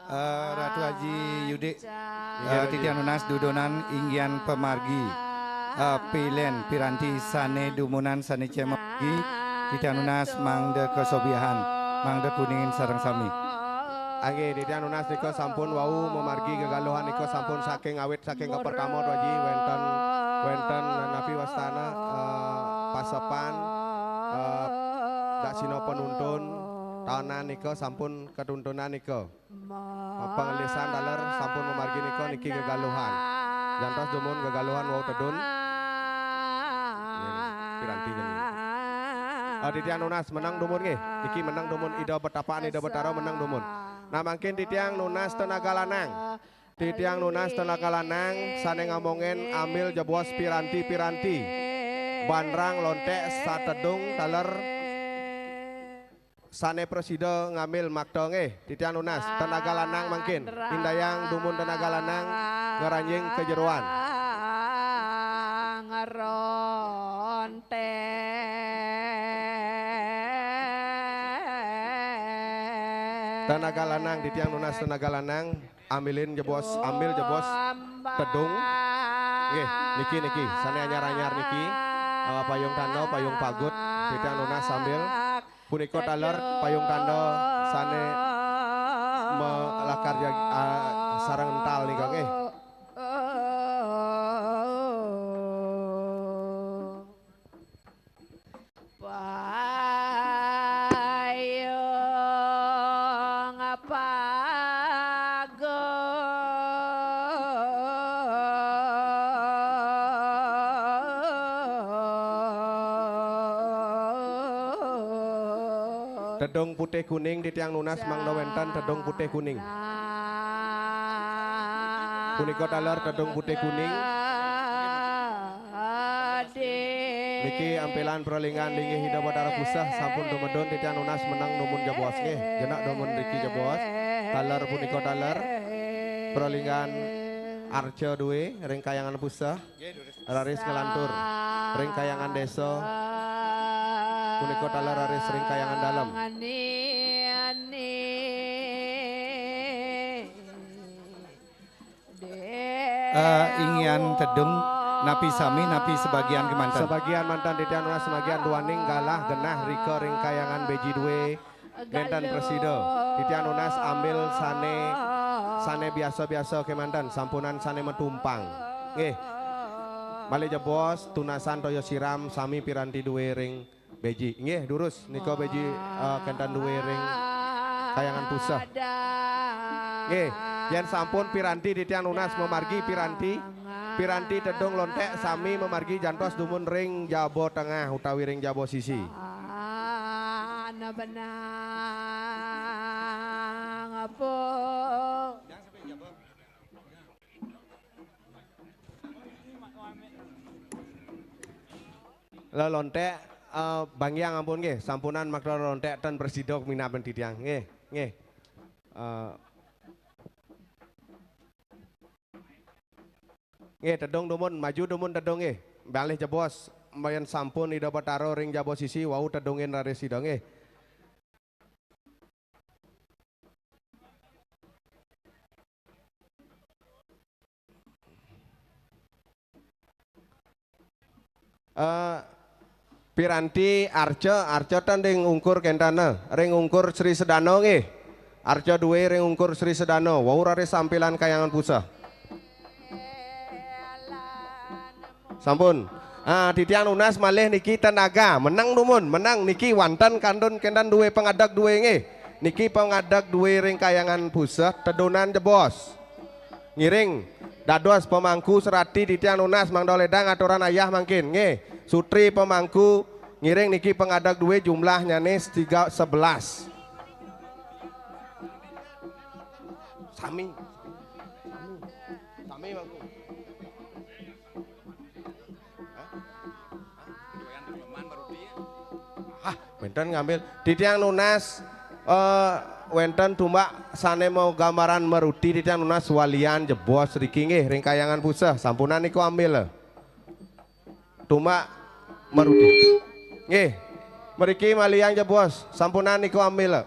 Eh, Ratu Aji Yudik, eh, titiang nunas dudonan inggihan pamargi, eh, pilén piranti sané dumunan sané cemegi, titiang nunas mangda kasobihan, mangda kuningin sareng sami. Inggih, titiang nunas nika sampun wau mamargi gegaluhan nika sampun saking awit saking kapertama, Tuaji, wénten, wénten napi wastana, eh, pasepan, eh, daksina panuntun, tanan nika sampun katuntunan nika. Pangelisan taler sampun mamargi nika niki gegaluhan. Jantos dumun gegaluhan wau tedun. Nggih, piranti jani. Ah, titiang nunas meneng dumun nggih. Niki meneng dumun Ida Betapaan, Ida Betara meneng dumun. Nah, mangkin titiang nunas tenaga lanang. Titiang nunas tenaga lanang sané ngamongin ambil jebos piranti-piranti. Bandrang, lonték, satedung, taler sané prasida ngambil makta nggih. Titiang nunas tenaga lanang mangkin. Indayang dumun tenaga lanang ngranjing ka jeroan. Tenaga lanang, titiang nunas tenaga lanang. Ambilin jebos, ambil jebos tedung. Nggih, niki, niki, sané anyar-anyar niki. Eh, payung tanda, payung pagut, titiang nunas sambil. Punika taler payung tanda sané malakar jag-, ah, sareng ental nika nggih. Payung pagut. Tedung putih kuning titiang nunas mangda wénten tedung putih kuning. Punika taler tedung putih kuning. Niki ampilan pralinggan linggih Ida Batara Puseh sampun tumedun titiang nunas meneng dumun jebos nggih. Jenak dumun riki jebos. Taler punika taler pralinggan arca duwé ring Kahyangan Puseh. Raris nglantur ring Kahyangan Désa. Punika taler raris ring Kahyangan Dalem. Eh, inggihan tedung, napi sami, napi sebagian kémanten? Sebagian manten titiang nunas sebagian duaning galah genah rika ring Kahyangan Béji duwé, Wénten prasida. Titiang nunas ambil sané, sané biasa-biasa kémanten, sampunang sané matumpang. Nggih. Malih jebos, tunasan toya siram, sami piranti duwé ring béji. Nggih, durus nika béji, eh, kénten duwé ring Kahyangan Puseh. Nggih, yén sampun piranti titiang nunas mamargi piranti, piranti tedung lonték sami mamargi jantos dumun ring jaba tengah utawi ring jaba sisi. Ana benang apa? Lelonték, eh, Bang Hyang ampun nggih, sampunang makta lelonték ten prasida minabin titiang nggih, nggih. Eh, nggih, tedung dumun, maju dumun tedung nggih. Malih jebos, yén sampun Ida Betara ring jaba sisi, wau tedungin raris sida nggih. Eh, piranti arca, arca ten ring ungkur kénten, ring ungkur Sri Sedana nggih. Arca duwé ring ungkur Sri Sedana, wau raris sampilan Kahyangan Puseh. Sampun. Ah, titiang nunas malih niki tenaga, meneng dumun, meneng niki wénten kantun kénten duwé pangadeg duwé nggih. Niki pangadeg duwé ring Kahyangan Puseh, tedunan jebos. Ngiring dados pamangku serati titiang nunas mangda ledang aturan ayah mangkin nggih. Sutri pamangku ngiring niki pangadeg duwé jumlahnyané tiga sebelas. Sami. Sami. Sami mangku. Hah? Hah? Wénten ngambil. Titiang nunas, eh, wénten tumbak sané magambaran maruti titiang nunas walian jebos riki nggih ring Kahyangan Puseh. Sampunang niku ambil. Tumbak maruti. Nggih. Mriki walian jebos. Sampunang niku ambil.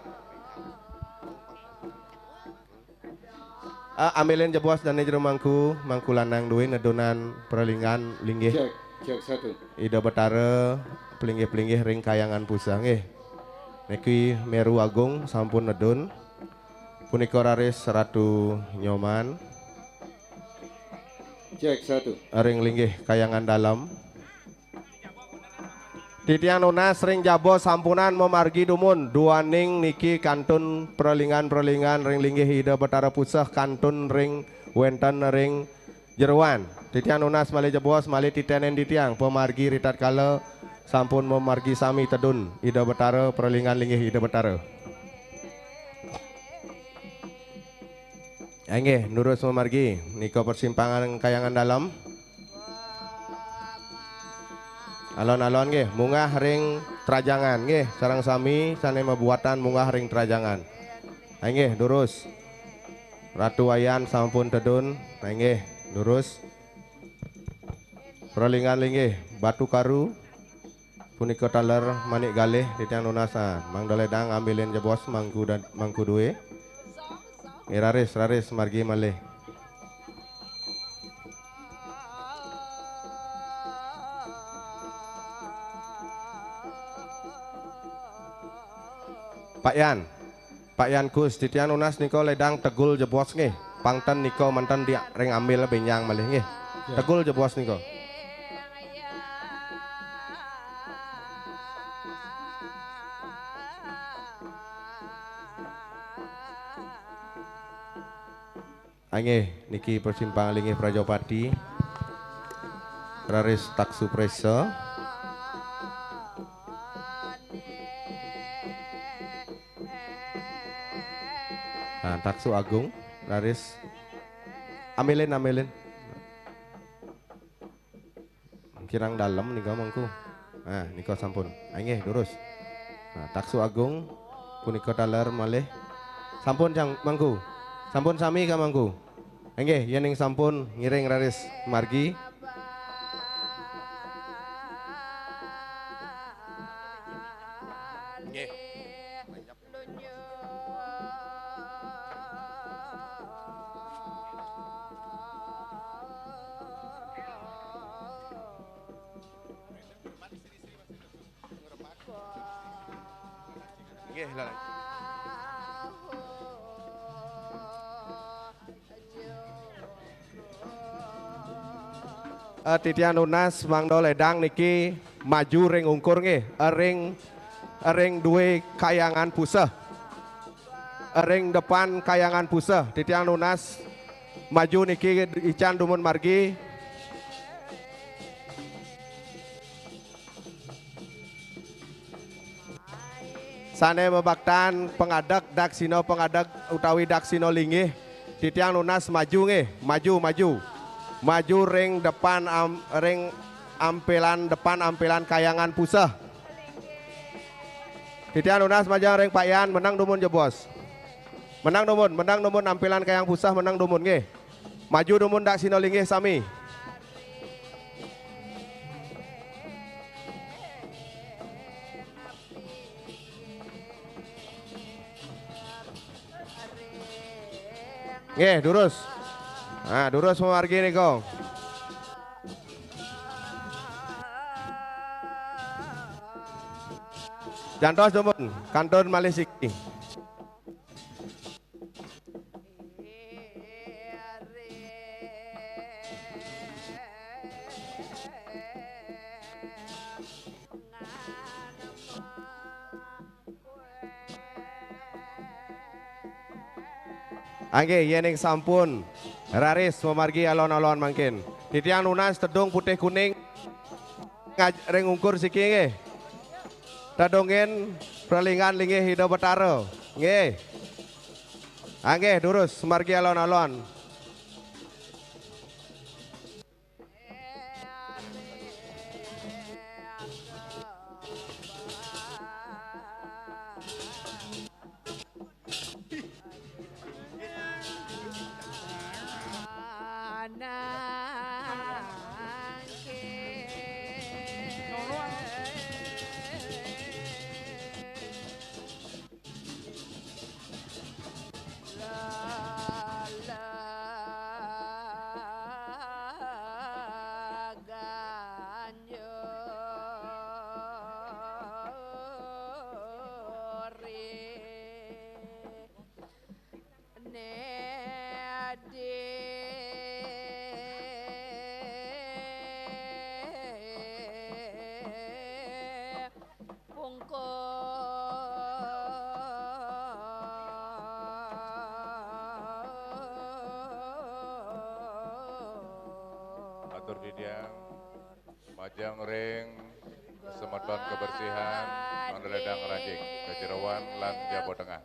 Ah, ambilin jebos dané jero mangku, mangku lanang duwé nedunan pralinggan linggih. Cek, cek satu. Ida Betara pelinggih-pelinggih ring Kahyangan Puseh nggih. Niki Meru Agung sampun nedun. Punika raris Ratu Nyoman. Cek satu. Ring linggih Kahyangan Dalem. Titiang nunas ring jaba sampunang mamargi dumun, duaning niki kantun pralinggan-pralinggan ring linggih Ida Betara Puseh kantun ring wénten ring jeroan. Titiang nunas malih jebos malih titianin titiang pamargi ritatkala sampun mamargi sami tedun Ida Betara pralinggan linggih Ida Betara. Inggih, nurus mamargi nika persimpangan Kahyangan Dalem. Alon-alon nggih, munggah ring trajangan nggih, sareng sami sané mabuatan munggah ring trajangan. Inggih, durus. Ratu Wayan sampun tedun. Inggih, durus. Pralinggan linggih, Batu Karu. Punika taler manik galih titiang nunas, ah, mangda ledang ambilin jebos mangku dan mangku duwé. Nggih, raris, raris margi malih. Pak Yan, Pak Yan Gus, titiang nunas nika ledang tegul jebos nggih. Pang ten nika manten diak ring ambil bénjang malih nggih. Ya. Tegul jebos nika. Inggih, niki persimpangan linggih Prajapati. Raris taksu presa. Nah, taksu agung, raris ambilin, ambilin. Kirang dalem nika mangku. Nah, nika sampun. Ah, inggih, durus. Nah, taksu agung punika taler malih. Sampun, Cang, mangku. Sampun sami ka mangku. Inggih, yéning sampun ngiring raris margi. Nggih. Nggih, lha. Eh, titiang nunas mangda ledang niki maju ring ungkur nggih, eh, ring, eh, ring dué kayangan puseh. Eh, ring depan kayangan puseh, titiang nunas maju niki ican dumun margi. Sané mabaktan pangadeg, daksina pangadeg utawi daksina linggih, titiang nunas maju nggih, maju, maju. Maju ring depan am-, ring ampelan, depan ampelan kayangan puseh. Titiang nunas majeng ring Pak Yan, meneng dumun jebos. Meneng dumun, meneng dumun ampelan kayangan puseh, meneng dumun nggih. Maju dumun daksina linggih sami. Nggih, durus. Nah, durus mamargi nika. Jantos dumun, kantun malih siki. Nggih, yéning sampun raris mamargi alon-alon mangkin, titiang nunas tedung putih kuning ngaj-, ring ungkur siki nggih. Tedungin pralinggan linggih Ida Betara. Nggih. Nggih, durus mamargi alon-alon. Atur titiang, majeng ring semeton kebersihan, mangda ledang ranjing, kajeroan lan jaba tengah.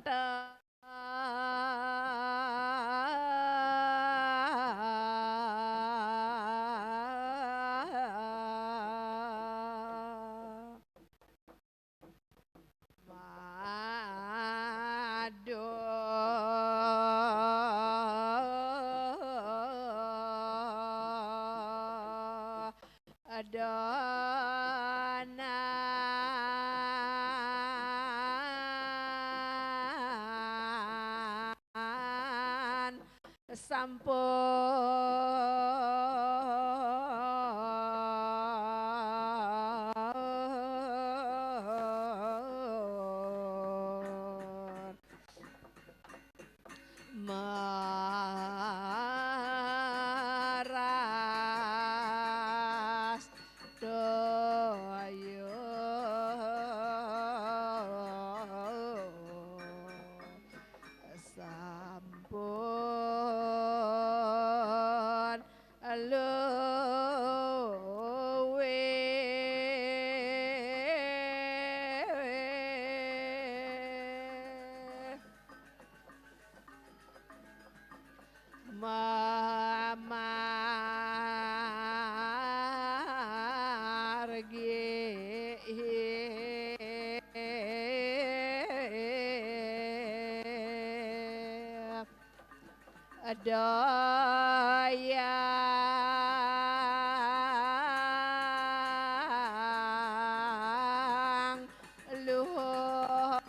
ta mado adonan sampun meras doyo sampun luwe mamargi dayang luhur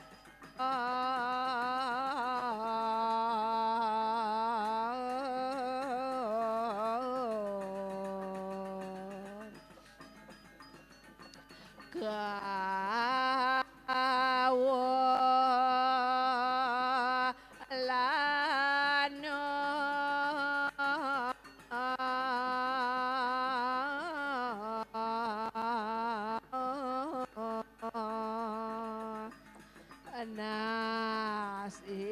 kawulanu nasi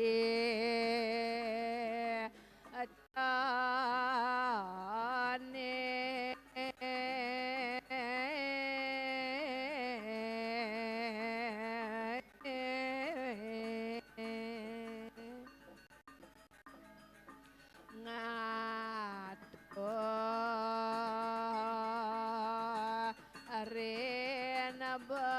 tane ngaturin ba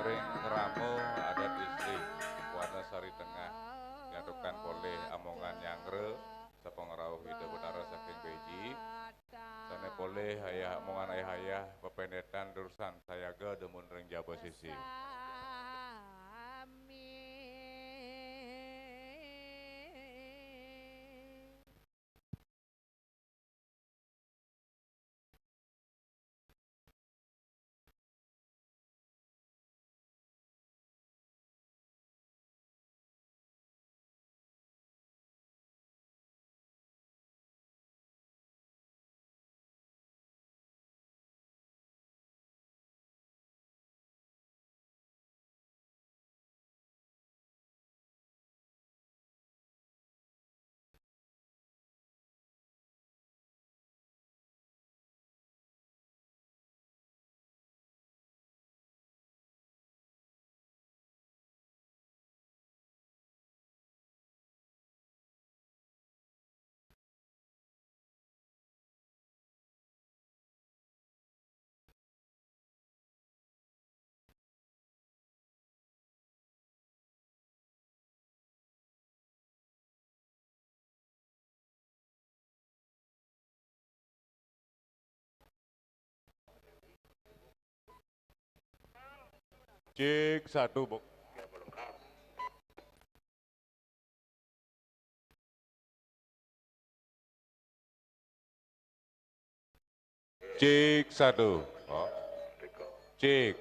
Ring krama adat istri, warna sari tengah, nyatukan polih amongan nyanggra, sapangrauh Ida Betara saking Beji, sane polih ayah amongan ayah-ayah, pependetan dursan sayaga dumun ring jaba sisi. Cek satu, Bu. Cek satu. Oh. Cek.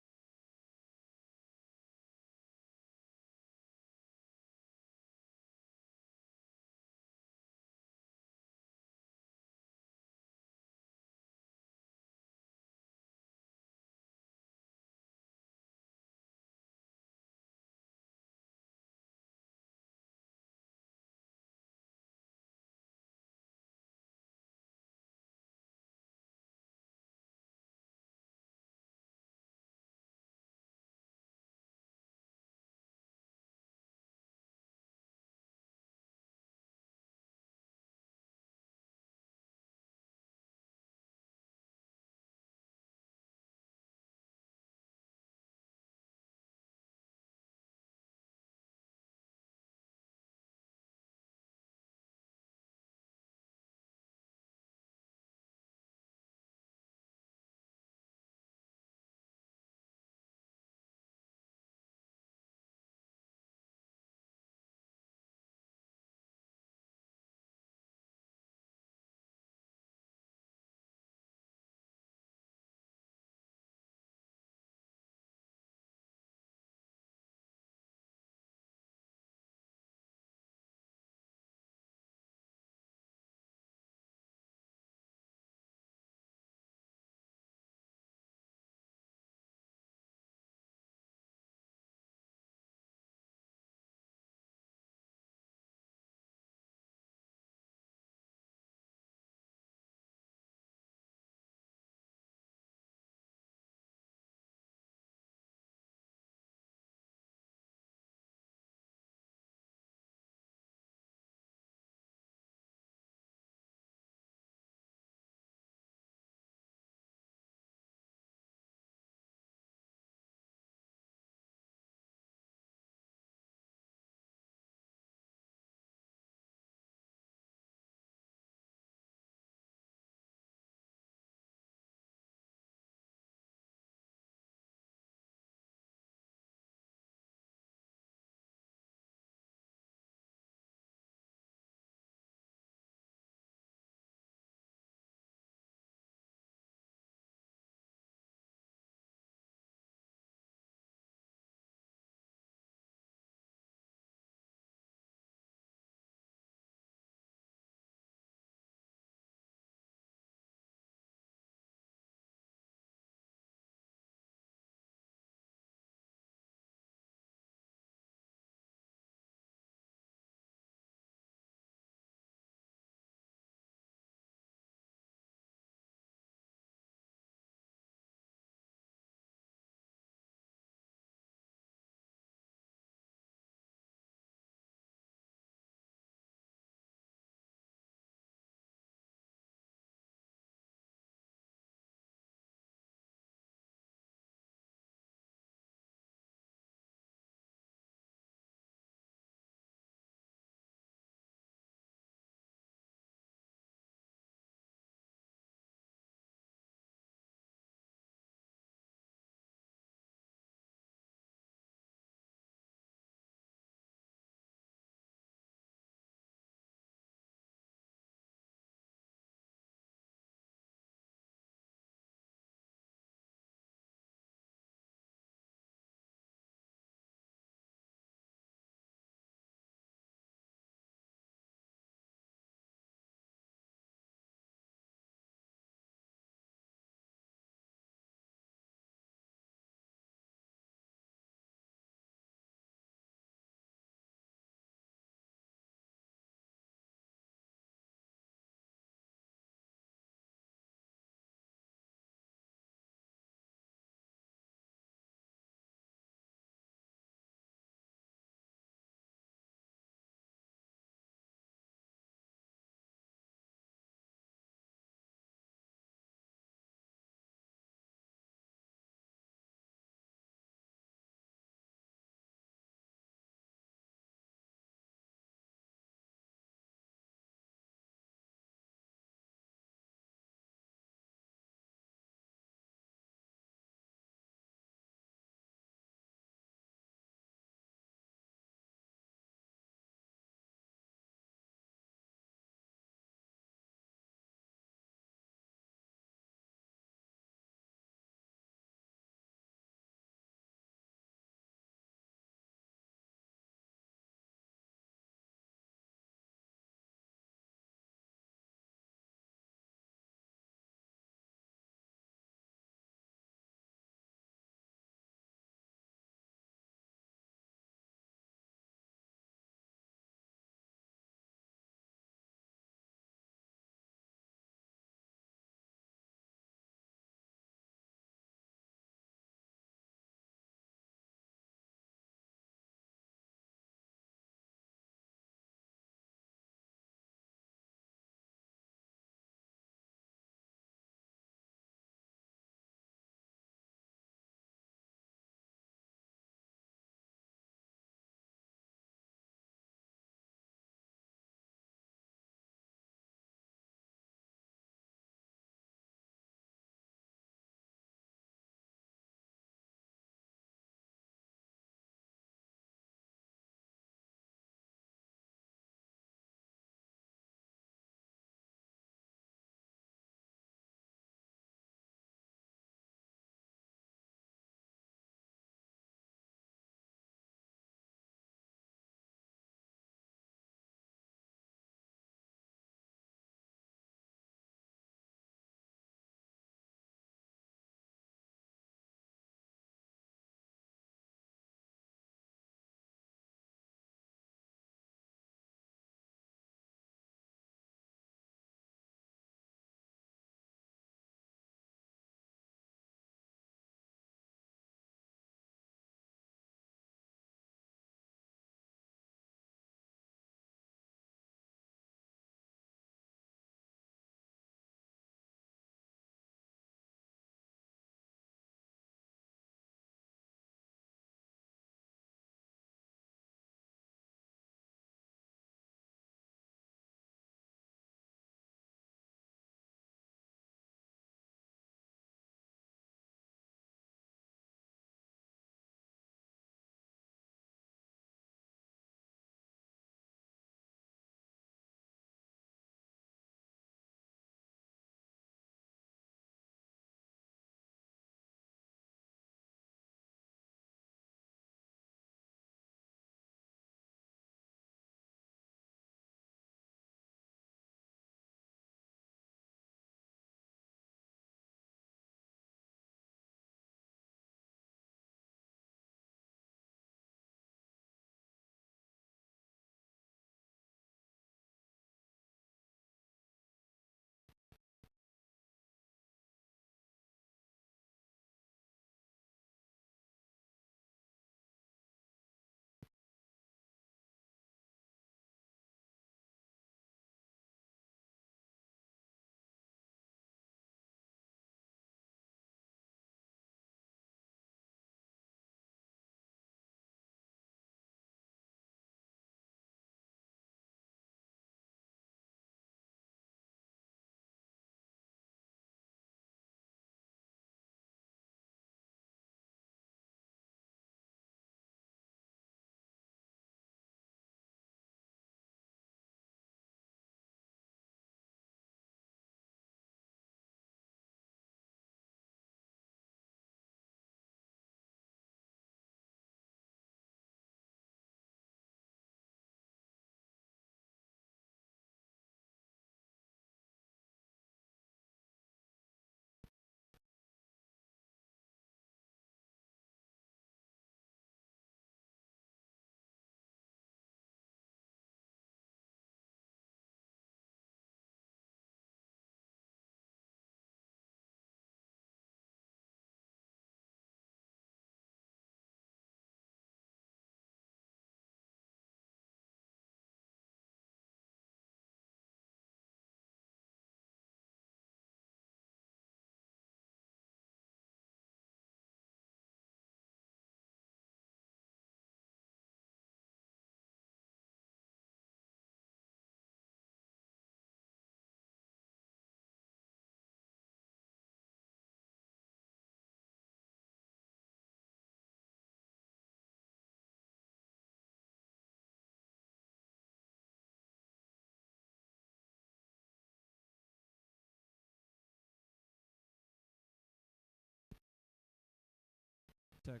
Cek.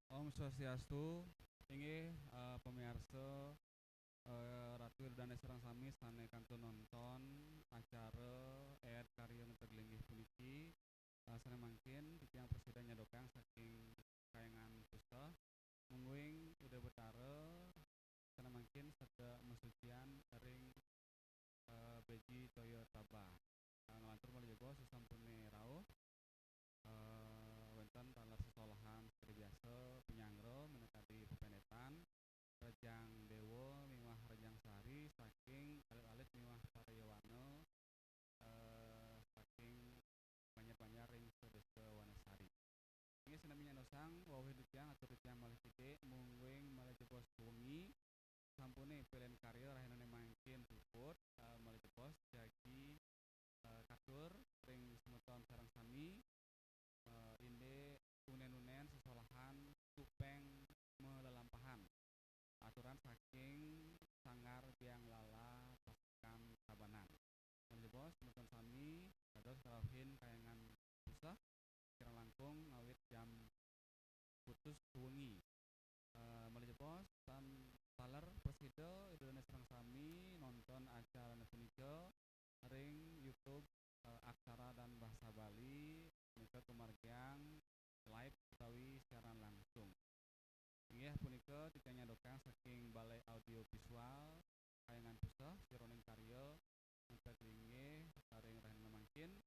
Om Swastiastu, inggih, eh, pamiarsa, eh, Ratu Ida Dané sareng sami sané kantun nonton acara Éd Karya Ngeteg Linggih puniki, eh, sané mangkin titiang prasida nyadokang saking Kahyangan Puseh, mungguing Ida Betara sané mangkin seda masucian ring, eh, béji toya tabah. Eh, nglantur malih jebos sasampuné rauh, eh, wénten taler sesolahan sakadi biasa, panyanggra minakadi pepéndétan, Rejang Déwa miwah Rejang Sari saking alit-alit miwah para yowana, eh, saking banjar-banjar ring Sadésa Wanasari. Inggih, sinambi nyantos wau titiang, atur titiang malih kidik, mungguing malih jebos wengi, sampuné pélén karya rahinané mangkin puput, eh, malih jebos jagi, eh, katur ring semeton sareng sami, eh, indik unén-unén sesolahan Tupéng Malelampahan. Aturan saking Sanggar Biang Lala Pasekan Tabanan. Malih jebos semeton sami dados ngrauhin Kahyangan Puseh kirang langkung ngawit jam kutus wengi. Eh, malih jebos tan taler prasida Ida Dané sareng sami nonton acarané punika ring YouTube, eh, Aksara dan Bahasa Bali, punika kumargiang live utawi siaran langsung. Inggih punika titiang nyadokang saking Balai Audio Visual Kahyangan Puseh, sajeroning karya Ngeteg Linggih ring rahina mangkin,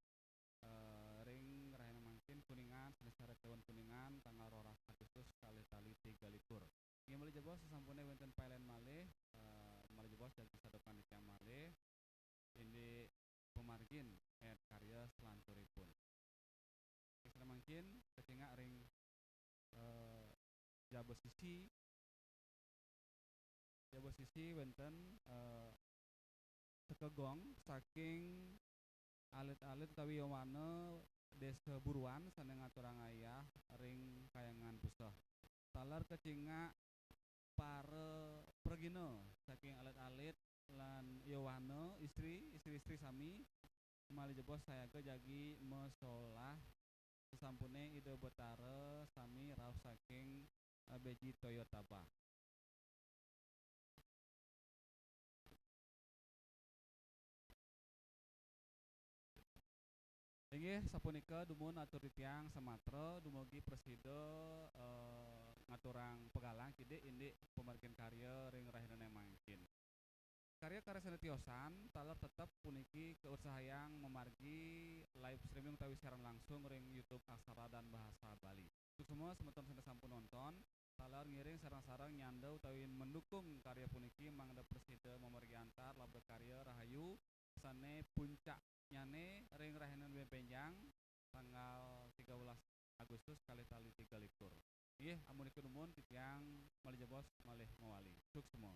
eh, ring rahina mangkin Kuningan, Seniscara Kliwon Kuningan, tanggal roras Agustus kalih tali tiga likur. Inggih malih jebos sasampuné wénten pailén malih, eh, malih jebos jagi sadokang titiang malih indik pamargin Éd Karya salanturipun. Sané mangkin kacingak ring, eh, jaba sisi, jaba sisi wénten, eh, sekegong saking alit-alit utawi yowana Désa Buruan sané ngaturang ayah ring Kahyangan Puseh. Taler kacingak para pragina saking alit-alit lan yowana, istri, istri-istri sami, malih jebos sayaga jagi masolah sasampuné Ida Betara sami rauh saking, eh, béji toya tabah. Inggih, sapunika dumun atur titiang samatra dumugi prasida, eh, ngaturang pagalang kidik indik pamargin karya ring rahinané mangkin. Karya-karya sané tiosan taler tetep puniki kautsahayang mamargi live streaming utawi siaran langsung ring YouTube Aksara dan Bahasa Bali. Suksma semeton sané sampun nonton, taler ngiring sareng-sareng nyanda utawi mendukung karya puniki mangda prasida mamargi antar labda karya rahayu sané puncaknyané ring rahina bénjang tanggal tiga belas Agustus kalih tali tiga likur. Inggih, amunika dumun titiang malih jebos malih mawali. Suksma.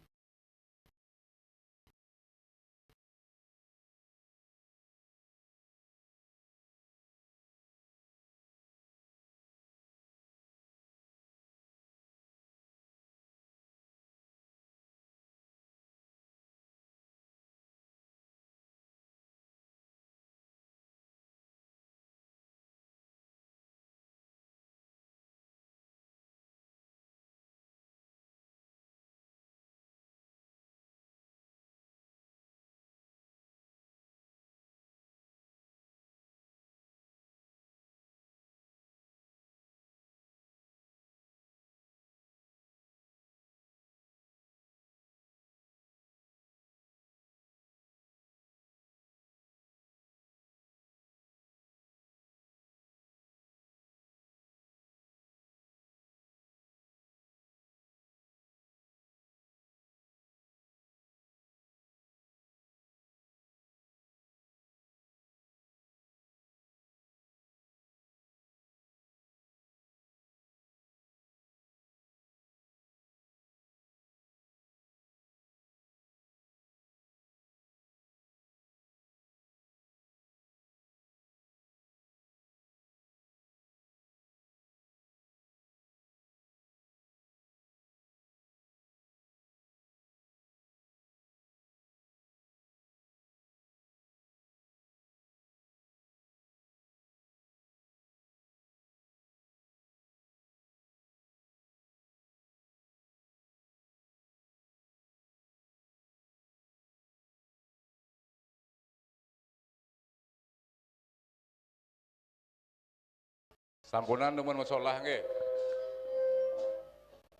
Sampunan dumun masolah nggih.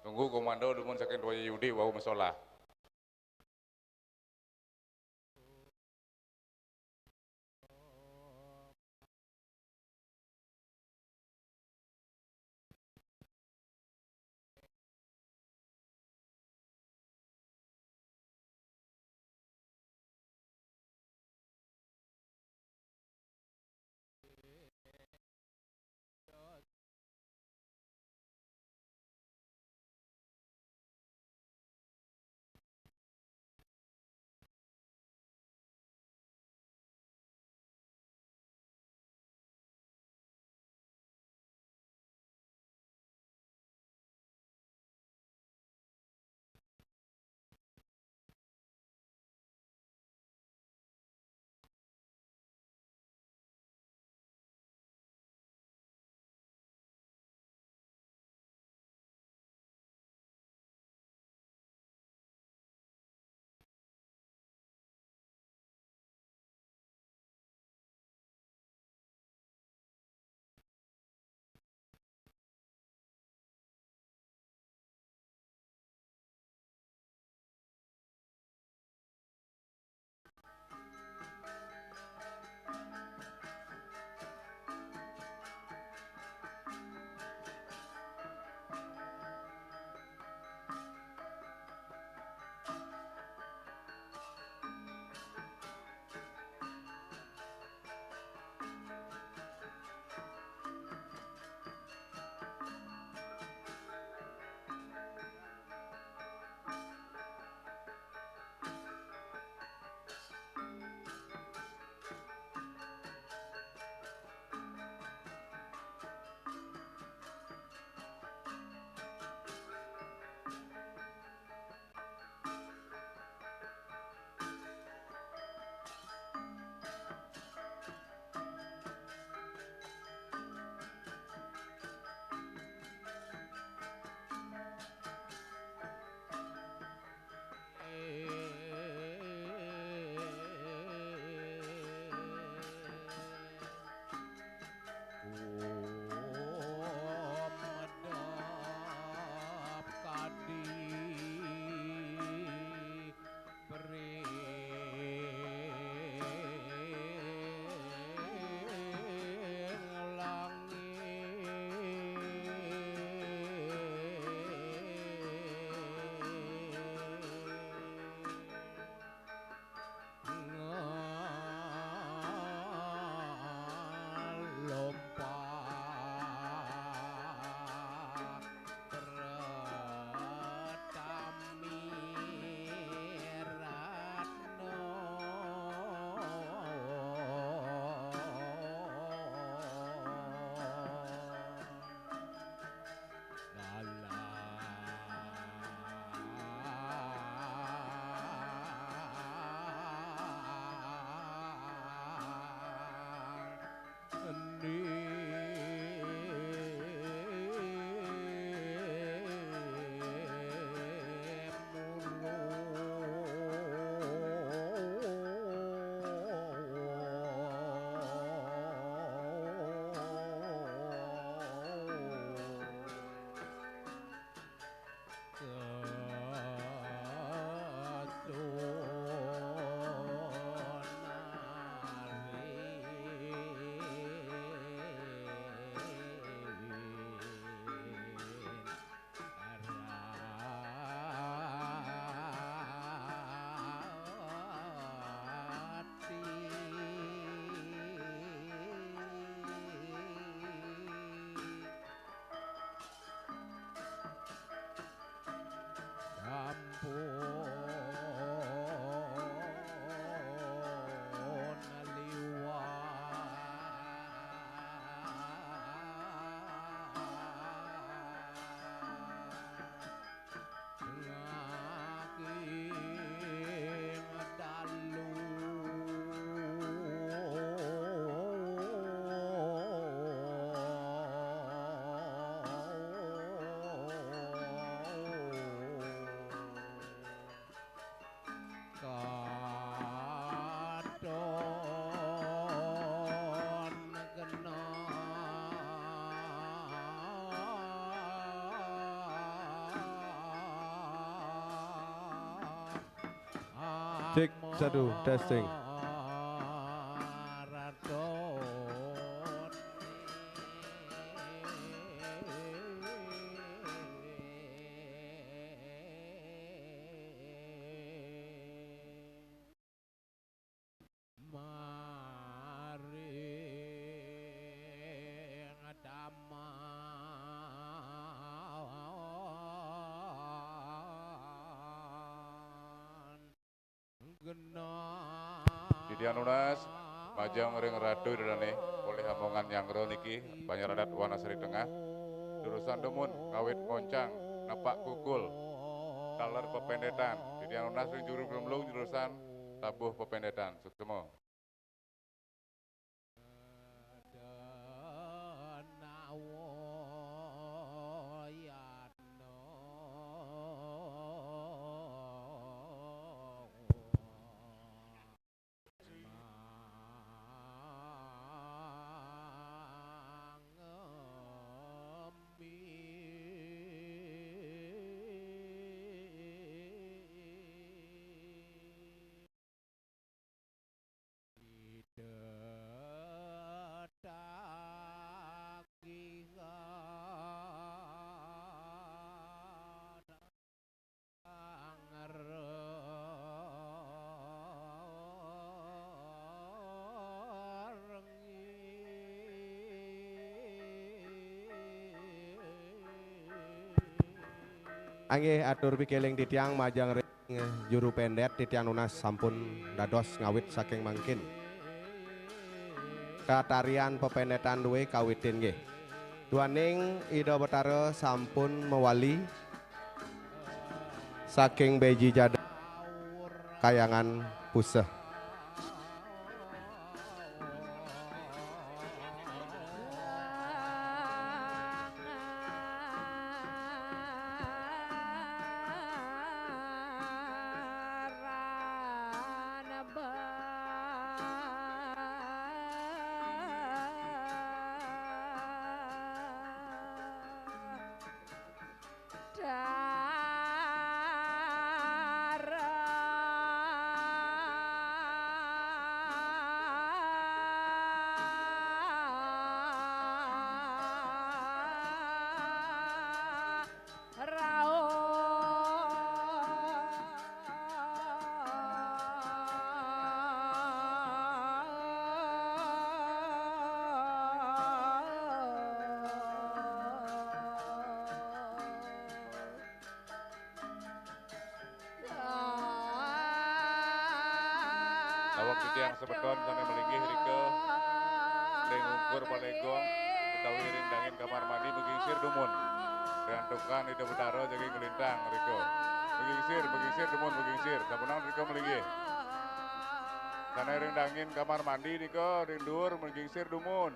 Tunggu komando dumun saking Toya Yudi wau masolah. Cek, satu, testing. Titiang nunas, majeng ring Ratu Ida Dané, polih amongan nyanggra niki, panyeradat Wanasari Tengah. Durusang dumun, ngawit ngoncang, nepak kukul, taler pepéndétan. Titiang nunas ring juru pelumlung, durusang tabuh pepéndétan. Suksma. Inggih, atur pikiling titiang majeng ring juru péndét, titiang nunas sampun dados ngawit saking mangkin. Katarian pepéndétan duwé kawitin nggih. Duaning Ida Betara sampun mawali saking Beji Jada Kayangan Puseh. Awak titiang semeton sané malinggih rika ring ungkur palegong utawi ring dangin kamar mandi, magingsir dumun. Riantukan Ida Betara jagi nglintang rika. Magingsir, magingsir dumun, magingsir. Sampunang rika malinggih. Sané ring dangin kamar mandi nika ring duur magingsir dumun.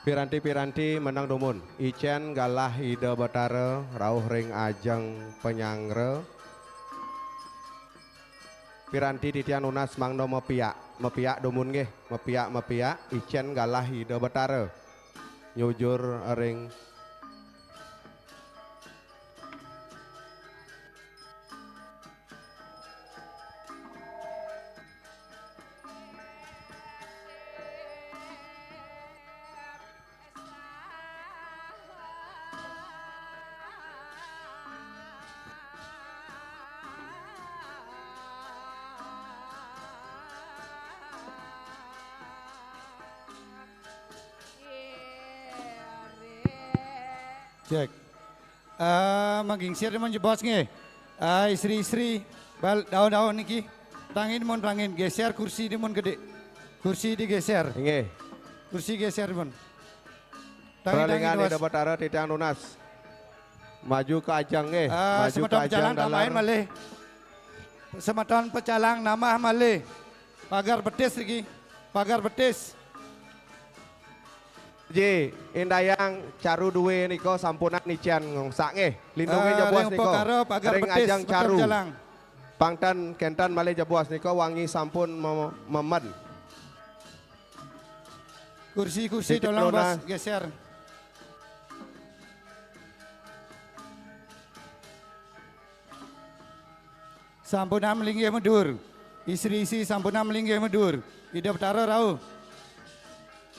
Piranti-piranti meneng dumun. Icén galah Ida Betara rauh ring ajeng panyanggra. Piranti titiang nunas mangda mapiak. Mapiak dumun nggih. Mapiak, mapiak. Icén galah Ida Betara. Nyujur ring Cek. Eh, magingsir dumun jebos nggih. Eh, istri-istri, bal, dauh-dauh niki. Tangin mun tangin, geser kursi dumun gedé. Kursi digeser. Nggih. Kursi geser dumun. Tangin, tangin, Pralingan bos. Ida Betara titiang nunas. Maju ka ajeng nggih. Eh, maju semeton ka ajeng pecalang tambahin dalar. Malih. Semeton pecalang nambah malih. Pagar betis niki. Pagar betis. Ji, indayang caru dué nika sampunang icén ngongsak nggih. Lindungi, eh, jebos ring nika. Upakara pagar betis, ajeng semeton caru. Pecalang. Pangten kénten malih jebos nika wangi sampun mem-, memen. Kursi-kursi titiang tolong, bos, nunas. Geser. Sampunang malinggih maduur. Istri-istri sampunang malinggih maduur. Ida Betara rauh.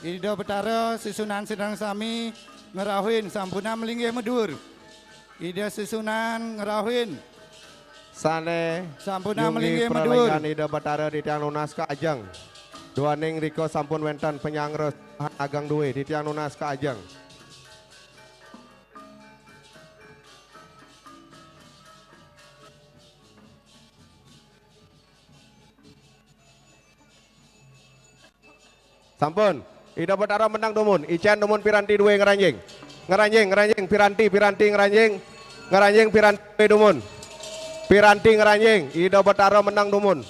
Ida Betara susunan sareng sami ngrauhin sampunang malinggih maduur. Ida susunan ngrauhin. Sané sampunang nyunggi malinggih maduur. Pralingan Ida Betara titiang nunas ka ajeng. Duaning rika sampun wénten panyanggra ageng dué titiang nunas ka ajeng. Sampun. Ida Betara meneng dumun. Icén dumun piranti dué ngranjing. Ngranjing, ngranjing, piranti, piranti ngranjing. Ngranjing piranti dué dumun. Piranti ngranjing. Ida Betara meneng dumun.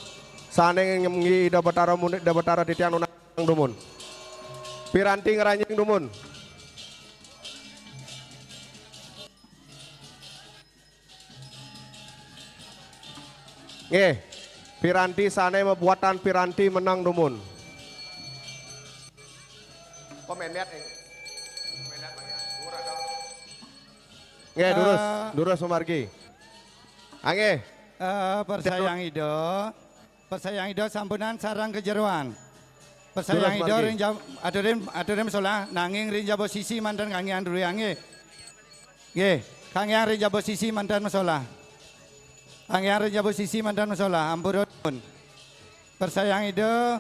Sané nyunggi Ida Betara mun-, Ida Betara titiang nunas meneng dumun. Piranti ngranjing dumun. Nggih. Piranti sané mabuatan piranti meneng dumun. Nggih, durus, eh, durus pamargi. Ah, nggih. Eh, persayang Ida. Persayang Ida sampunang sareng kajeroan. Persayang Ida ring jab-, aturin, aturin solah, nanging ring jaba sisi manten kanggéang dué, nggih. Nggih, kanggéang ring jaba sisi manten masolah. Kanggéang ring jaba sisi manten masolah, ampura dumun. Persayang Ida,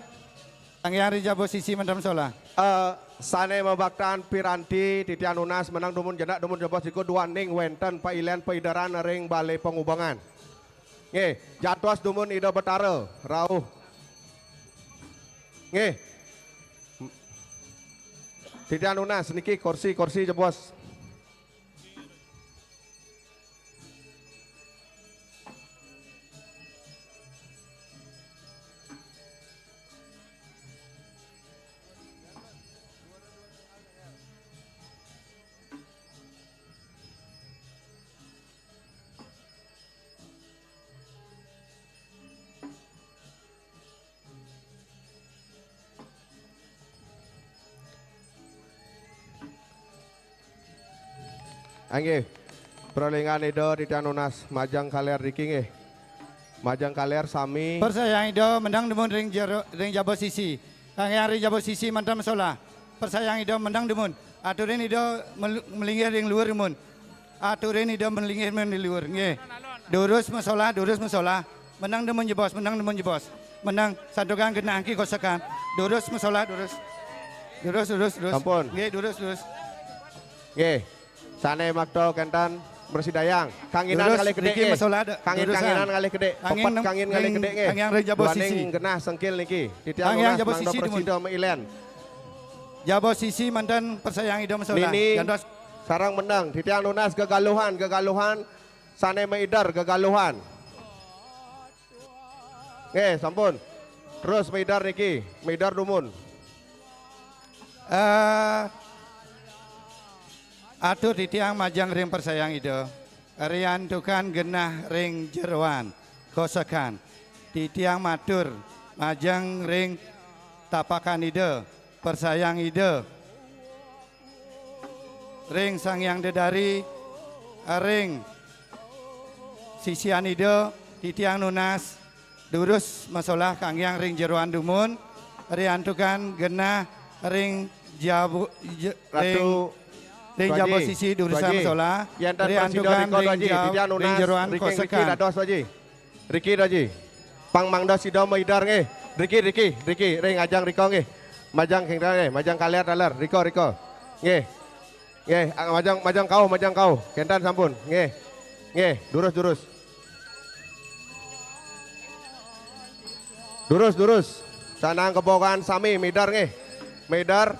kanggéang ring jaba sisi manten masolah. Eh, sané mabaktan piranti titiang nunas meneng dumun jenak dumun jebos siku duaning wénten pailén paideran ring Balé Pangubengan. Nggih, jantos dumun Ida Betara, rauh. Nggih. Titiang nunas niki kursi-kursi jebos. Inggih. Pralingan Ida titiang nunas majeng kalér niki nggih. Majeng kalér sami. Persayang Ida meneng dumun ring jero, ring jaba sisi. Kanggéang ring jaba sisi manten masolah. Persayang Ida meneng dumun. Aturin Ida mel-, malinggih ring luhur dumun. Aturin Ida malinggih ring luhur. Nggih. Durus masolah, durus masolah. Meneng dumun jebos, meneng dumun jebos. Meneng santukan genah ki kosakan. Durus masolah, durus. Durus, durus, durus. Sampun. Nggih, durus, durus. Nggih. Sané makta kénten mrasidayang. Kanginan durus, ngalih gedé niki nggih. Masolah da-, kangin, durusan. Kanginan ngalih gedé. Kangin pepet nem-, kangin ngalih ning-, gedé nggih. Kanggéang ring jaba sisi. Duaning genah sengkil niki. Titiang kanggéang nunas jaba mangda sisi dumun. Prasida mailén. Jaba sisi manten persayang Ida masolah. Nini. Jantos. Sareng meneng, titiang nunas gegaluhan, gegaluhan sané maidar, gegaluhan. Nggih, sampun. Terus maidar niki, maidar dumun. Eh, atur titiang majeng ring persayang Ida, riantukan genah ring jeroan kosekan. Titiang matur majeng ring tapakan Ida, persayang Ida, ring Sang Hyang Dedari, ring sisian Ida, titiang nunas durus masolah kanggiang ring jeroan dumun, riantukan genah ring jabu, je-, ring, Ratu ring Tuaji, jaba sisi durusang Tuaji, masolah, yan tan prasida riantukan rika, ring Tuaji, ja-, titiang ring nunas jeroan riki, riki kosekan. Dados, Tuaji. Riki, Tuaji. Pang mangda sida maidar nggih. Riki, riki, riki, ring ajeng rika nggih. Majeng kénten nggih, majeng kaler taler, rika, rika. Nggih. Nggih, ah, majeng, majeng kauh, majeng kauh. Kénten sampun. Nggih. Nggih, durus, durus. Durus, durus. Sanang kebokan sami, maidar nggih. Maidar.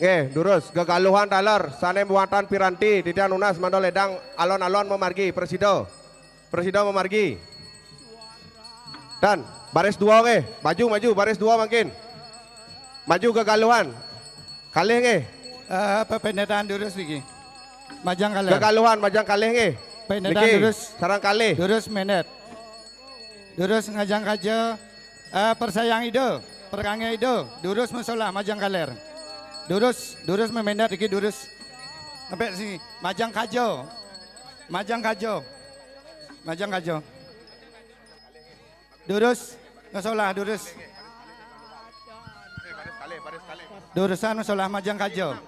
Nggih, durus, gegaluhan taler, sané muatan piranti, titiang nunas mangda lédang alon-alon mamargi, prasida. Prasida mamargi. Dan, baris dua nggih, maju, maju, baris dua mangkin. Maju gegaluhan. Kalih nggih. Eh, pepéndetan durus niki. Majeng kaler. Gegaluhan, majeng kalih nggih. Péndetan niki, durus. Sareng kalih. Durus méndét. Durus ngajeng kaja, eh, persayang Ida, perkangge Ida, durus masolah, majeng kaler. Durus, durus maméndét iki durus. Sampai sini, majeng kaja. Majeng kaja. Majeng kaja. Durus, masolah, durus. Durusan masolah, majeng kaja.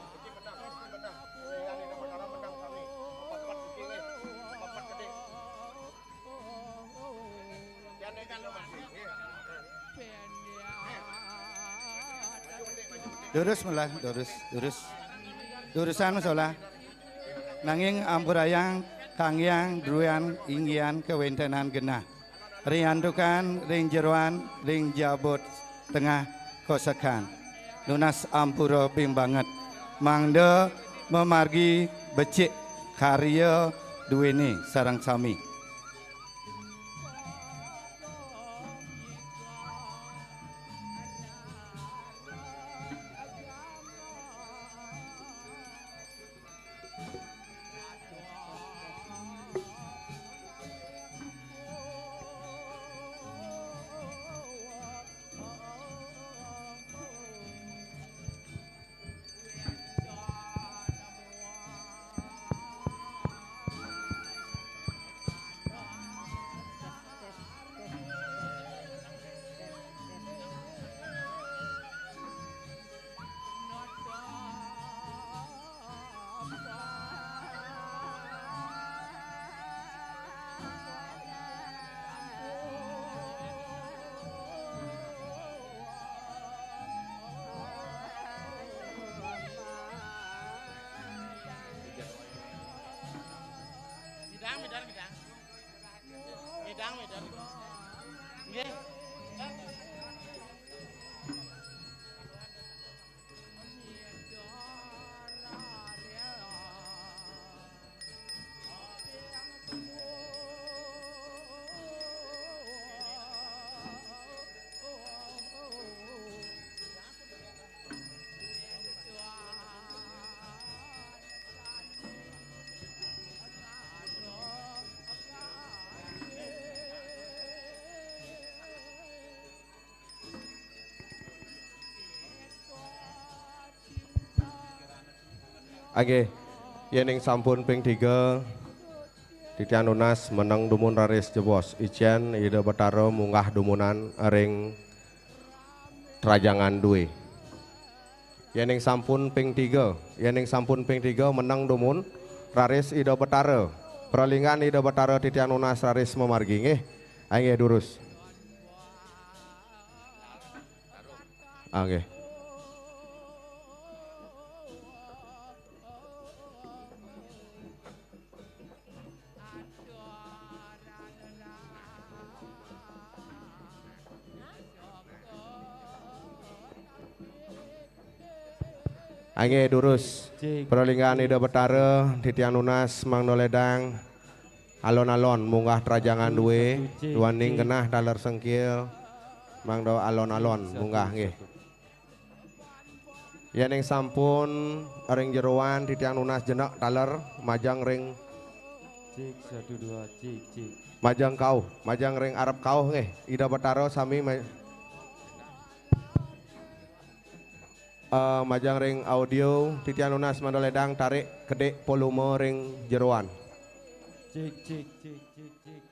Durus malah, durus, durus. Durusan masolah. Nanging ampurayang kanggiang druéan inggihan kawéntenan genah. Riantukan ring jeroan ring jaba tengah kosekan. Nunas ampura bimbanget. Mangda mamargi becik karya duéné sareng sami. Midang, midang, midang. Midang, midang. Nggih. Nggih, yéning sampun ping tiga, titiang nunas meneng dumun raris jebos. Icén Ida Betara munggah dumunan ring trajangan dué. Yéning sampun ping tiga, yéning sampun ping tiga meneng dumun raris Ida Betara. Pralinggan Ida Betara titiang nunas raris mamargi nggih. Nggih, durus. Ah, nggih. Anggih durus. Pralinggan Ida Betara, titiang nunas mangda ledang alon-alon munggah trajangan dué, duaning genah taler sengkil, mangda alon-alon munggah nggih. Yéning sampun ring jeroan, titiang nunas jenek taler majeng ring Cik, satu, dua, cik, cik. Majeng kauh, majeng ring arep kauh nggih. Ida Betara sami ma-, eh, majeng ring audio, titiang nunas mangda ledang tarik kedik volume ring jeroan. Cik, cik, cik, cik, cik.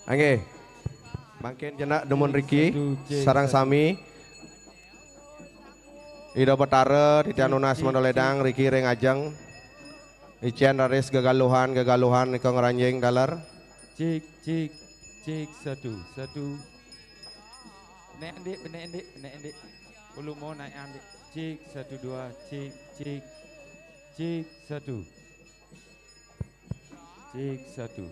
Anggih. Mangkin jenek dumun riki, sareng sami. Ida Betara, titiang nunas mangda ledang riki ring ajeng. Icén raris gegaluhan, gegaluhan nika ngranjing taler. Cik, cik, cik, satu, satu. Naik, Ndik, naik, Ndik, naik, Ndik. Volume naik, Ndik. Cik, satu, dua, cik, cik. Cik, satu. Cik, satu.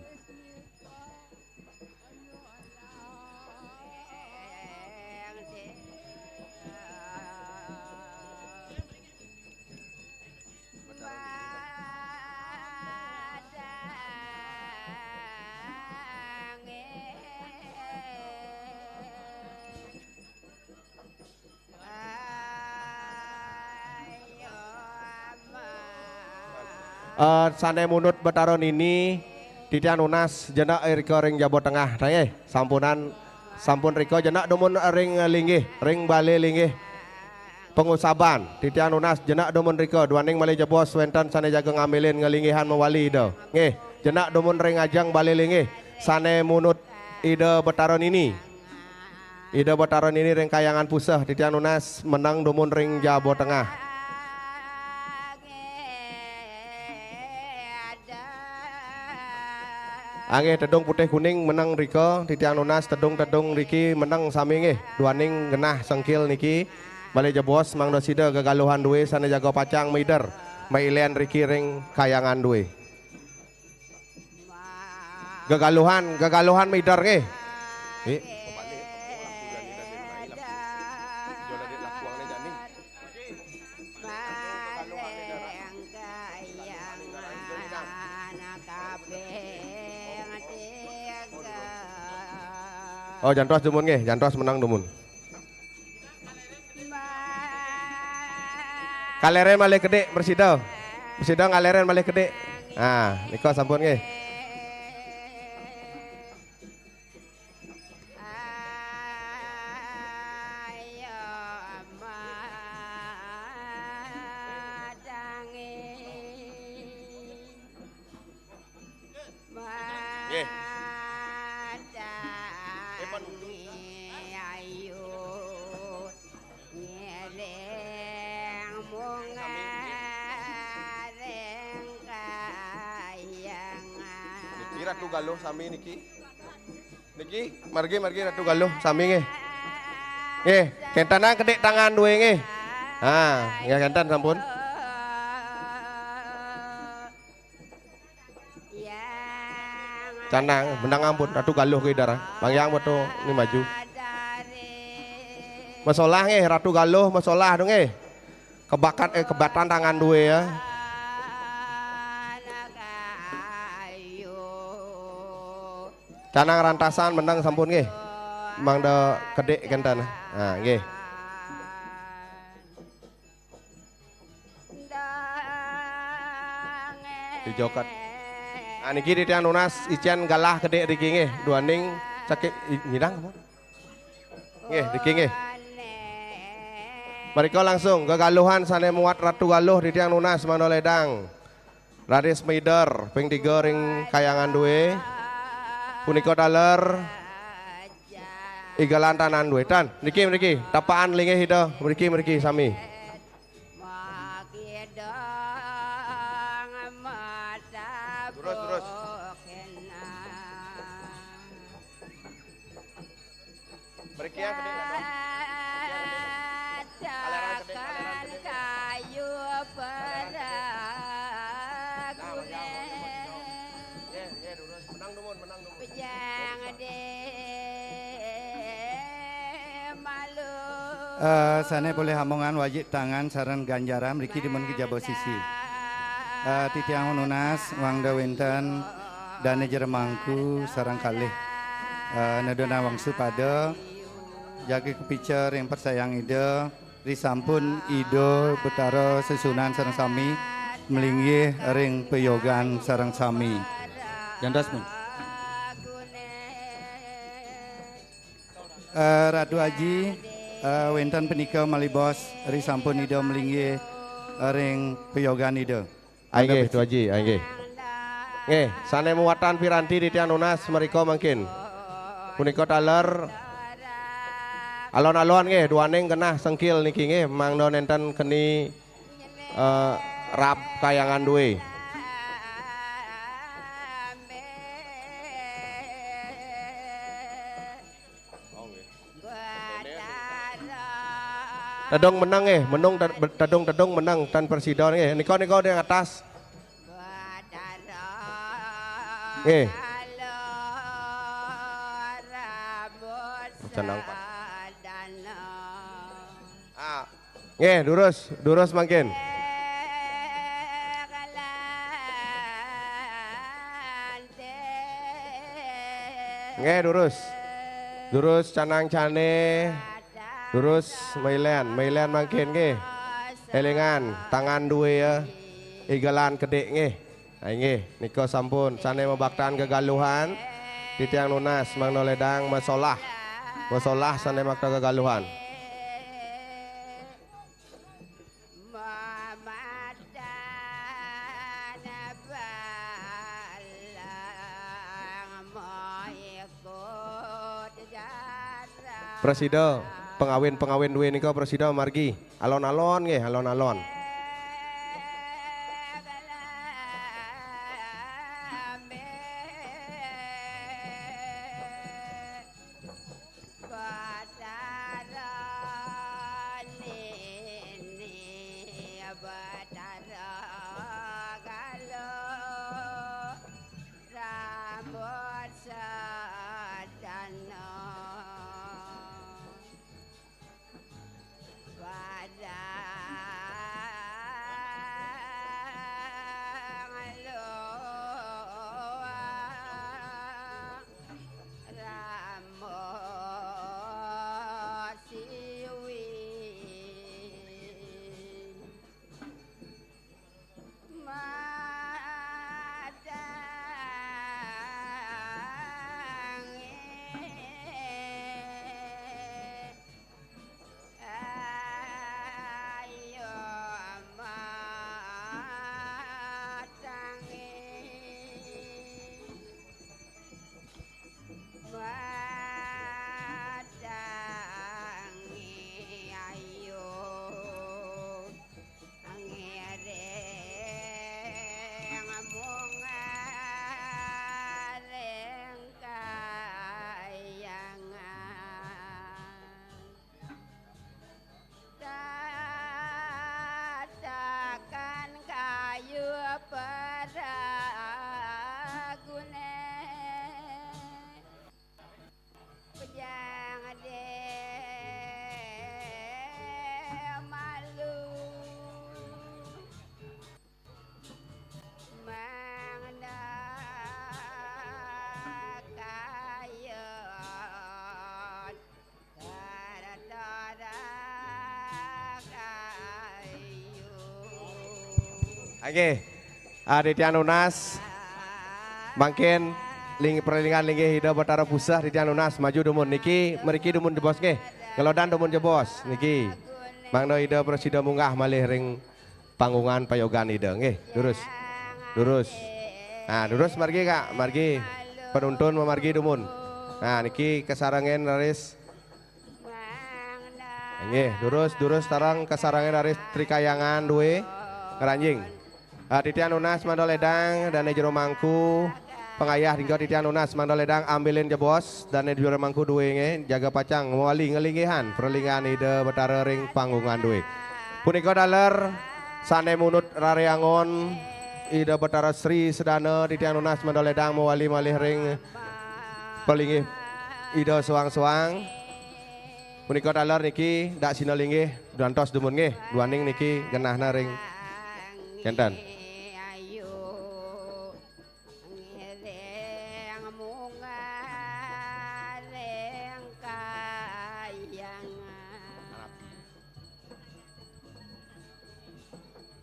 Eh, sané munut Betara Nini, titiang nunas jenek irika ring jaba tengah. Nggih, sampunan, sampun rika jenek dumun ring linggih, ring balé linggih. Pangusaban, titiang nunas jenek dumun rika, duaning malih jebos wénten sané jaga ngambilin nglinggihan mawali Ida. Nggih, jenek dumun ring ajeng balé linggih, sané munut Ida Betara Nini. Ida Betara Nini ring Kahyangan Puseh, titiang nunas meneng dumun ring jaba tengah. Anggih tedung putih kuning meneng rika, titiang nunas tedung-tedung riki meneng sami nggih, duaning genah sengkil niki, malih jebos mangda sida gegaluhan dué sané jaga pacang maider, mailén riki ring Kahyangan dué. Gegaluhan, gegaluhan maider nggih. Nggih. Oh, jantos dumun nggih, jantos meneng dumun. Kalérén malih kedik, prasida. Prasida ngalérén malih kedik. Ah, nika sampun nggih. Nggih. Niki Ratu Galuh sami niki. Niki, margi, margi Ratu Galuh sami nggih. Nggih, kéntenang kedik tangan dué nggih. Ha, nggih kénten sampun. Canang, meneng ampun, Ratu Galuh ké darah. Bang Yang betul ni maju. Masolah nggih, Ratu Galuh masolah dong nggih. Kebakat, eh, kebatan tangan dué ya. Canang rantasan meneng sampun nggih. Mangda kedik kénten. Nah, nggih. Dijoket. Ah, niki titiang nunas icén galah kedik riki nggih, duaning cekik i-, nyidang apa? Nggih, riki nggih. Mrika langsung gegaluhan sané muat Ratu Galuh titiang nunas mangda ledang. Raris maider ping tiga ring Kahyangan dué. Punika taler igelan tangan dué. Tan, niki mriki, tapakan linggih Ida, mriki, mriki sami. Terus, terus. Mriki ya, gedé, gedé. Mriki ya, gedé. Kaleran gedé, kaleran gedé. Kayu peraguné. Nah, mriki ya, mriki ya, mriki ya. Nggih, nggih, durus. Menang dumun, menang dumun. Pejang dé malu. Eh, sané polih amongan wajik tangan sareng ganjaran mriki dumun kejaba sisi. Eh, titiang nunas mangda wénten dané jero mangku sareng kalih, eh, nedonang wangsu pada jagi kapica ring persayang Ida, risampun Ida Betara sesuunan sareng sami mlinggih ring payogan sareng sami. Jantos pun. Eh, Ratu Aji, eh, wénten punika malih bos risampun Ida mlinggih ring payogan Ida. Inggih, Tuaji, inggih. Nggih, sané muatan piranti titiang nunas mrika mangkin. Punika taler alon-alon nggih, duaning genah sengkil niki nggih, mangda nénten keni, eh, rab kayangan duwé. Tedung meneng nggih, menung ted-, tedung-tedung meneng tan presida nggih. Nika, nika ring atas. Nggih. Cenang, Pak. Ah, nggih, durus, durus mangkin. Nggih, durus. Durus canang cané. Durus mailen, mailen mangkin nggih. Élingan, tangan duwé ya. Igelan kedik nggih. Ah, inggih, nika sampun sané mabaktan gegaluhan. Titiang nunas mangda lédang masolah. Masolah sané makta gegaluhan. Prasida, pangawin-pangawin duwé nika prasida margi. Alon-alon nggih, alon-alon. Nggih. Ah, titiang nunas. Mangkin ling-, pralingan linggih Ida Batara Puseh titiang nunas maju dumun niki, mriki dumun jebos nggih. Ngelodan dumun jebos niki. Mangda Ida prasida munggah malih ring panggungan payogan Ida nggih. Durus. Durus. Nah, durus margi, Kak, margi. Penuntun mamargi dumun. Nah, niki kasarengin raris Inggih, durus, durus sareng kasarengin raris Tri Kahyangan duwé ngranjing. Ah, titiang nunas mangda lédang dané jero mangku, pangayah nika titiang nunas mangda lédang ambilin jebos dané jero mangku duwé nggih, jaga pacang mawali nglinggihan pralingan Ida Batara ring panggungan duwé. Punika taler sané munut raryangon Ida Batara Sri Sedana titiang nunas mangda lédang mawali malih ring palinggih Ida soang-soang. Punika taler niki dak sina linggih duantos dumun nggih. Duaning niki genahna ring kenten.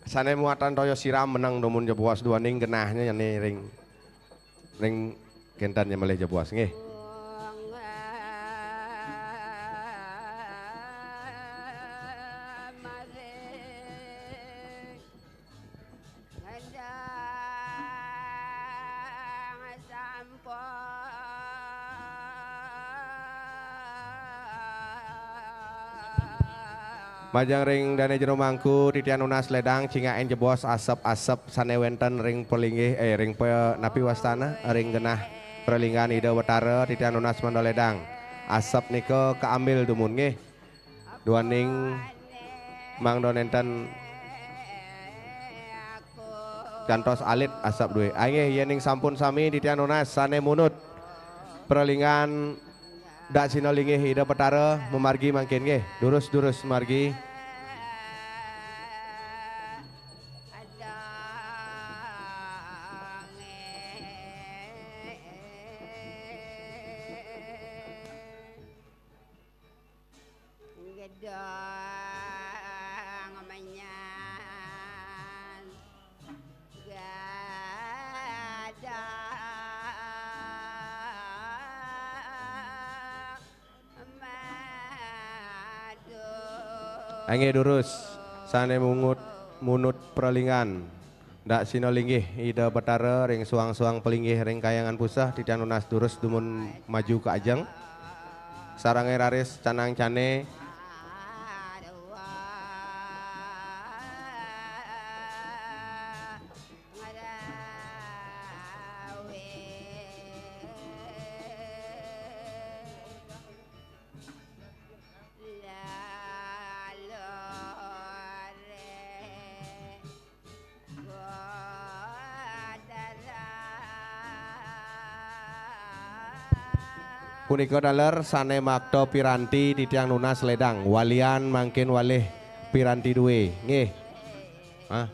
Sane muatan toya siram meneng dumun jebos duaning genahnya nyane ring, ring kenten nya malih jebos nggih. Majeng ring dane jero mangku titiang nunas ledang cingakin jebos asep-asep sane wenten ring pelinggih, eh, ring pe-, napi wastana, ring genah pralinggan Ida Betara titiang nunas mangda ledang. Asep nika kaambil dumun nggih. Duaning mangda nenten kantos alit asep due. Inggih, yening sampun sami titiang nunas sane munut pralinggan dak sina linggih Ida Betara mamargi mangkin nggih. Durus-durus margi. Gedang menyan. Inggih durus, sane mungut munut pralinggan. Dak sina linggih Ida Betara ring suang-suang pelinggih ring kayangan puseh titiang nunas durus dumun maju ka ajeng. Sarange raris canang cane. Punika taler sane makta piranti titiang nunas ledang. Walian mangkin walih piranti due. Nggih. Hah?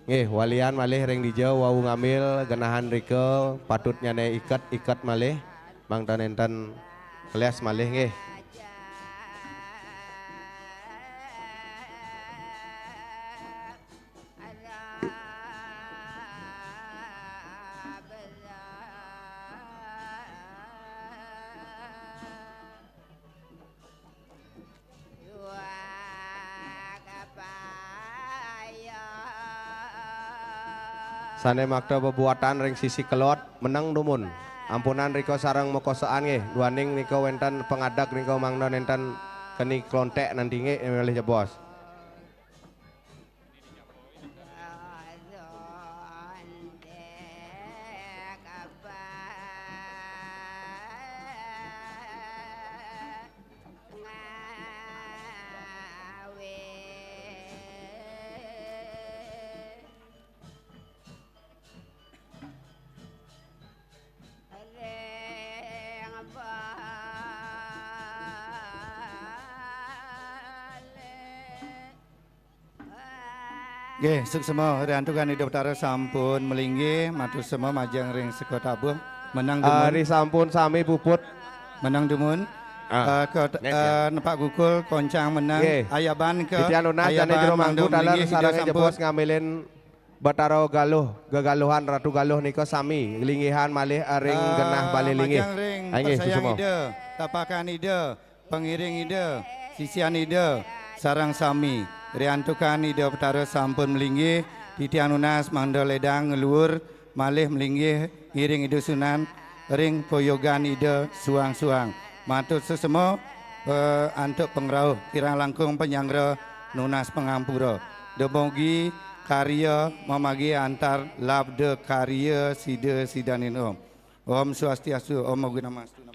Nggih, walian malih ring dija wau ngambil genahan rika patut nyane iket-iket malih. Mangda nenten kelias malih nggih. Sane makta bebuatan ring sisi kelod, meneng dumun. Ampunang rika sareng makosaan nggih, duaning nika wenten pangadeg nika mangda nenten keni klontek nanti nggih, malih jebos. Nggih, suksma riantukan Ida Betara sampun malinggih, matur suksma majeng ring seka tabuh. Menang dumun. Ari sampun sami puput. Menang dumun. Ah, eh, ke, nggih, eh, nggih. Nepak gukul, koncang menang. Nggih. Ayaban ke, titiang nunas, jane ayaban jero mangku mangda taler malinggih, Ida sarange sampun. Jebos ngambilin Betara Galuh, gegaluhan Ratu Galuh nika sami linggihan malih ring, ah, genah bale linggih. Majeng ring, ah, nggih, persayang suksma. Ida, tapakan Ida. Pangiring Ida, sisian Ida, sareng sami, riantukan Ida Betara sampun malinggih, titiang nunas mangda ledang ngluhur malih malinggih ngiring Ida Sunan ring poyogan Ida suang-suang. Matur sesema, eh, antuk pangrauh, kirang langkung panyanggra nunas pangampura. Dumugi karya mamagi antar labda karya sida sidaning Om. Om Swastiastu, Om Awighnamastu.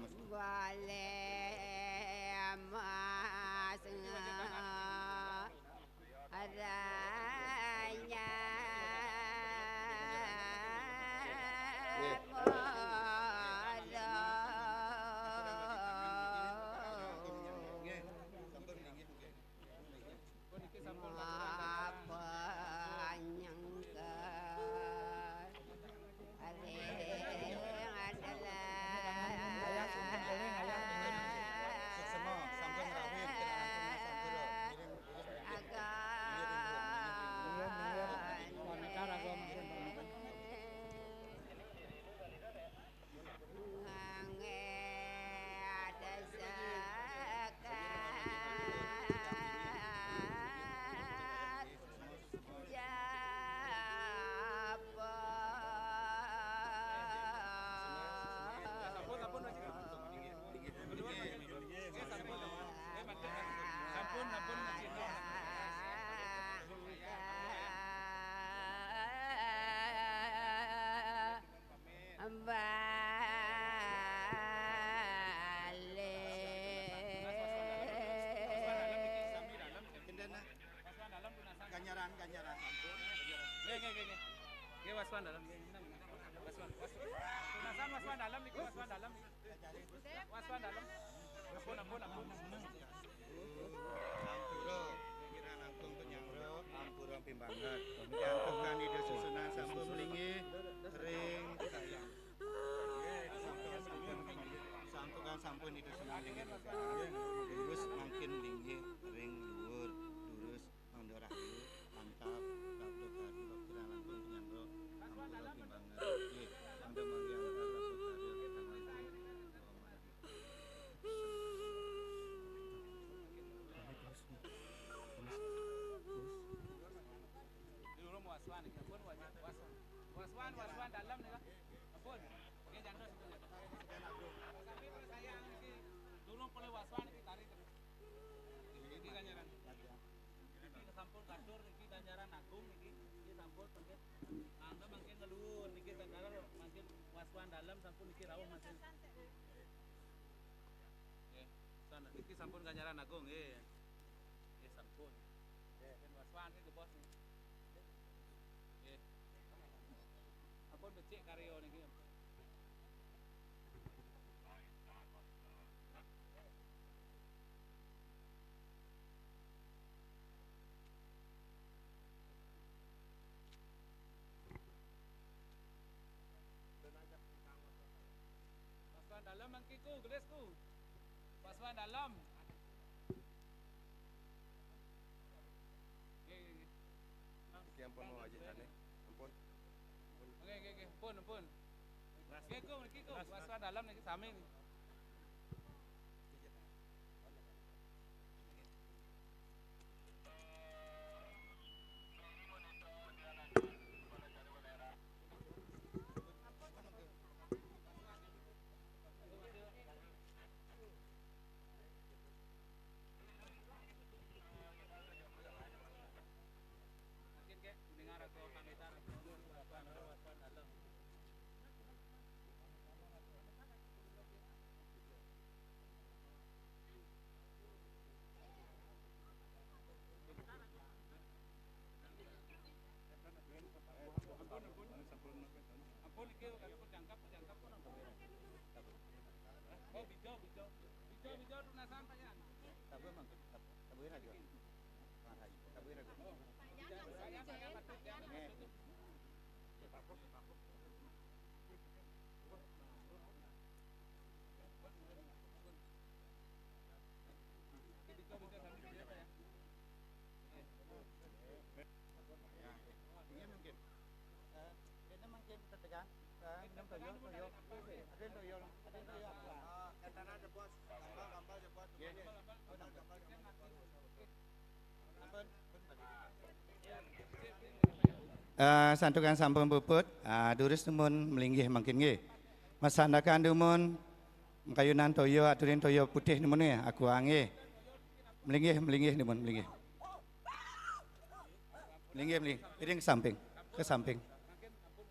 Balik. Ganjaran, ganjaran. Nggih, nggih, nggih, nggih. Nggih, waswan dalem, nggih, menang, menang. Waswan, waswan. Tunasan waswan dalem niki, waswan dalem niki. Waswan dalem. Ampun, ampun, ampun. Ampura, kirang langkung penyangga, ampura pimbanget. Yantukan Ida Sesuhunan sampun mlinggi ring Santukan sampun Ida Sesuhunan mlinggi ring Santukan, durus mangkin mlinggi ring luhur, durus mangda rahayu, mantap, kabda karya, kirang langkung penyangga, ampura pimbanget. Nggih, mangda manggihin kabda karya, kirang langkung. Durung waswan iki, ampun, waswan, waswan. Waswan, waswan dalem nika. Ampun. Nggih, jantos, jantos. Sami percaya niki. Durung polih waswan iki, tarik terus. Niki ganjaran. Niki sampun katur niki ganjaran agung niki. Niki sampun mangkin. Mangga mangkin ngeluhur niki, sandara mangkin waswan dalem sampun niki rawuh mangkin. Nggih. San-, niki sampun ganjaran agung nggih. Nggih sampun. Nggih, ben waswan nggih, Bos. Nggih. Ampun becik karya niki. Pasukan dalem mangkiku, gelisku. Pasukan dalem. Nggih, nggih, nggih. Iki ampun mau wajib aneh. Ampun. Nggih, nggih, nggih. Ampun, ampun. Nggih, Kung, niki, Kung. Pasukan dalem niki sami niki. Ampun, ampun. Ampun, iki aku jangkep, jangkep. Oh, bijou, bijou. Bijou, bijou, tunasan, Pak Yan. Tabuh, Mang. Tabuh, tabuhin aja. Tabuhin aja. Pak Yan, Pak Yan, Pak Yan. Eh, santukan sampun puput, ah, durus numun mlinggih mangkin nggih. Masandakan dumun, makayunan toya, aturin toya putih numun nggih, aku nggih. Mlinggih, mlinggih numun, mlinggih. Mlinggih, mlinggih. Iring ke samping, ke samping.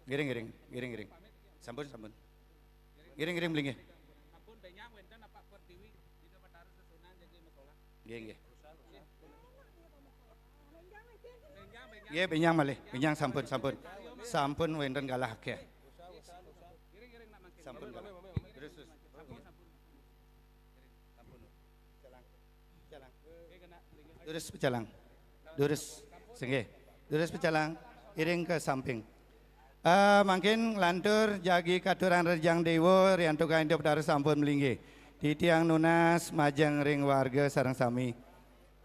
Ngiring, ngiring, ngiring, ngiring. Sampun, sampun. Ngiring, ngiring, mlinggih. Nggih, nggih. Nggih, benjang malih. Benjang sampun, sampun. Sampun wénten galah akéh. Sampun galah. Terus, terus. Sampun. Durus pecalang. Durus. Singgih. Durus pecalang. Iring ke samping. Eh, mangkin lantur jagi katuran rejang déwa, riantukan Ida Betara sampun mlinggih. Titiang nunas majeng ring warga sareng sami.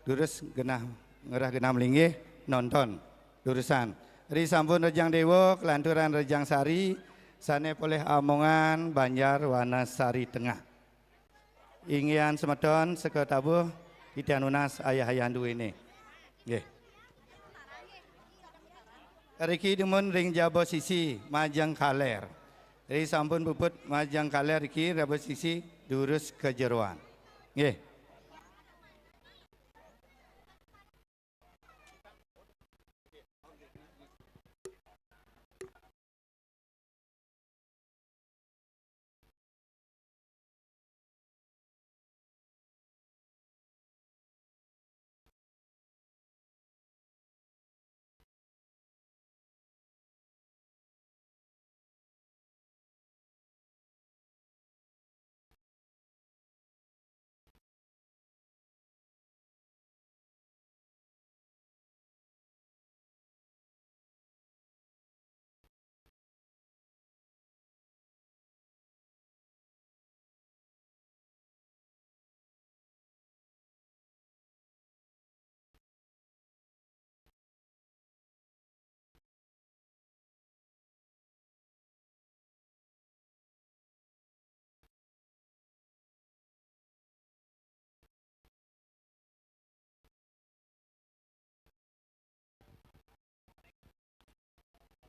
Durus genah, ngerah genah mlinggih, nonton. Durusan. Ri sampun rejang déwa, kelanturan rejang sari, sané polih amongan Banjar Wanasari Tengah. Inggihan semeton seka tabuh titiang nunas ayah-ayah duéné. Nggih. Riki dumun ring jaba sisi majeng kalér. Ri sampun puput majeng kalér riki jaba sisi durus ka jeroan. Nggih.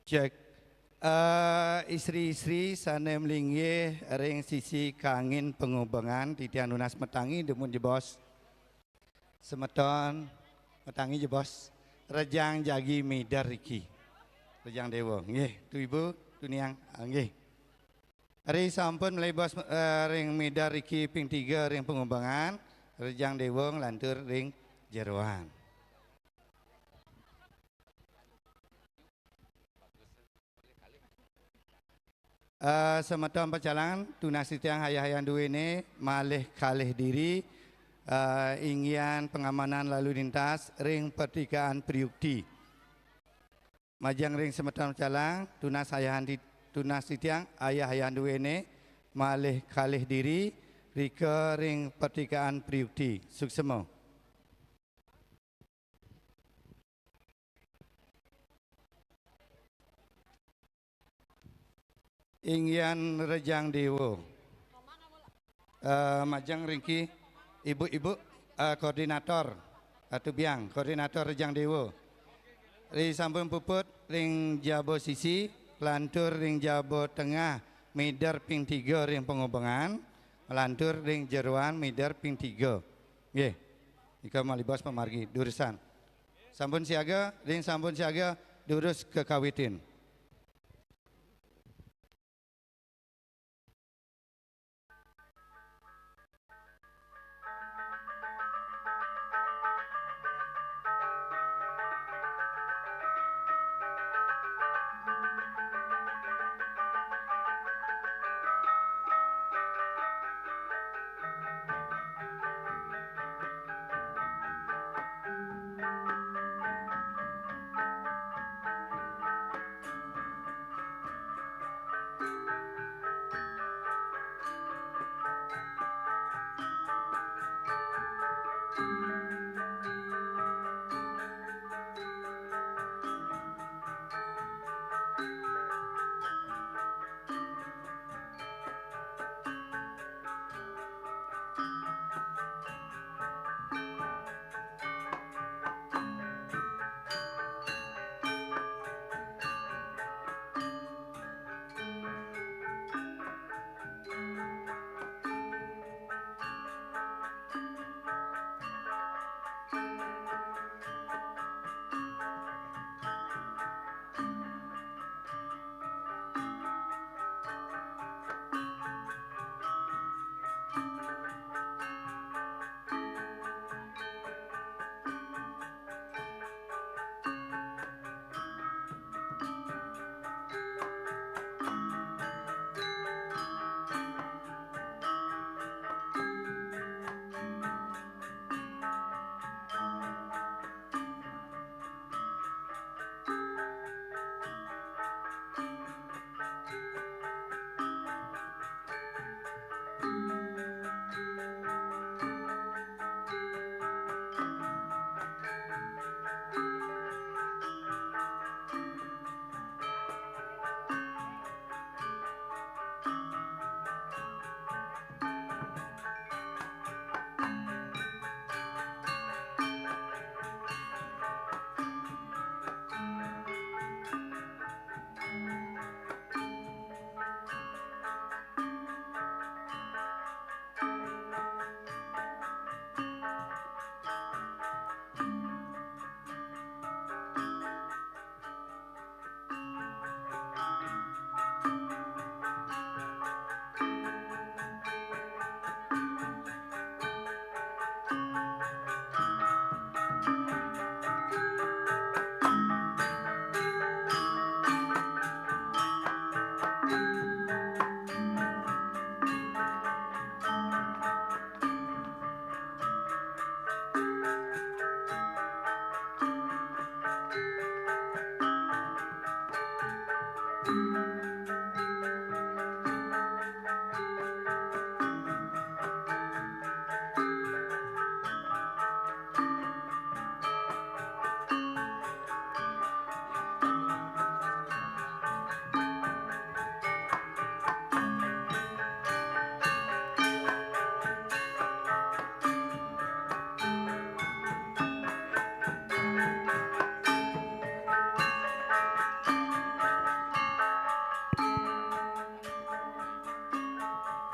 Cek. Eh, istri-istri sané mlinggih ring sisi kangin pangubengan, titiang nunas matangi dumun jebos. Semeton, matangi jebos. Rejang jagi mider riki. Rejang Déwa. Nggih, tu Ibu, tu Niang. Ah, nggih. Ri sampun mlebos, eh, ring mider riki ping tiga ring pangubengan, Rejang Déwa nglantur ring jeroan. Eh, semeton pecalang, tunas titiang ayah-ayah duéné malih kalih diri, eh, inggihan pengamanan lalu lintas ring pertigaan Priukti. Majeng ring semeton pecalang, tunas ayahan ti-, tunas titiang ayah-ayah duéné malih kalih diri rika ring pertigaan Priukti. Suksema. Inggihan Rejang Déwa. Eh, majeng riki ibu-ibu, eh, koordinator. Atu Biang, koordinator Rejang Déwa. Ri sampun puput ring jaba sisi, lantur ring jaba tengah, mider ping tiga ring pangubengan, lantur ring jeroan mider ping tiga. Nggih. Nika malih bos pamargi, durusang. Sampun siaga, ring sampun siaga, durus kakawitin.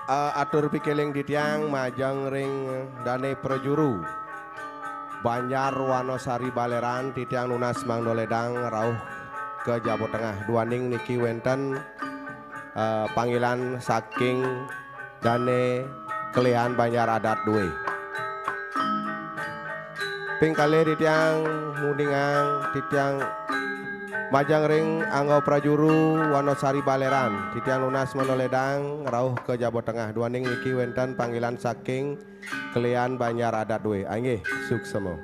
Eh, atur pikiling titiang majeng ring dane prajuru Banjar Wanosari Baleran, titiang nunas mangda ledang rauh ka Jaba Tengah. Duaning niki wenten, eh, panggilan saking dane kelian Banjar Adat due. Ping kalih titiang nguningang, titiang majeng ring angga prajuru Wanosari Baleran, titiang nunas mangda ledang rauh ka Jaba Tengah. Duaning niki wenten panggilan saking kelian Banjar Adat due. Inggih, suksema.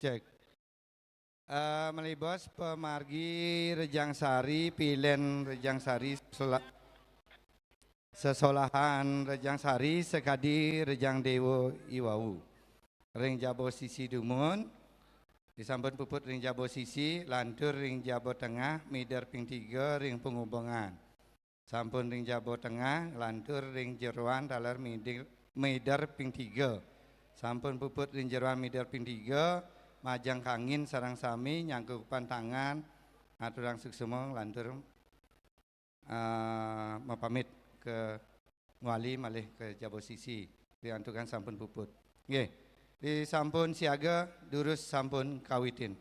Cek. Eh, malih bos pamargi Rejang Sari, pilen Rejang Sari, sela-, sesolahan Rejang Sari, sakadi Rejang Dewa iwau. Ring jaba sisi dumun, disampun puput ring jaba sisi, lantur ring jaba tengah, mider ping tiga ring pangubengan. Sampun ring jaba tengah, lantur ring jeroan taler mider, mider ping tiga. Sampun puput ring jeroan mider ping tiga, majeng kangin sareng sami nyangkupang tangan, ngaturang suksma, lantur, eh, mapamit ka mawali malih ka jaba sisi. Riantukan sampun puput. Nggih, disampun siaga, durus sampun kawitin.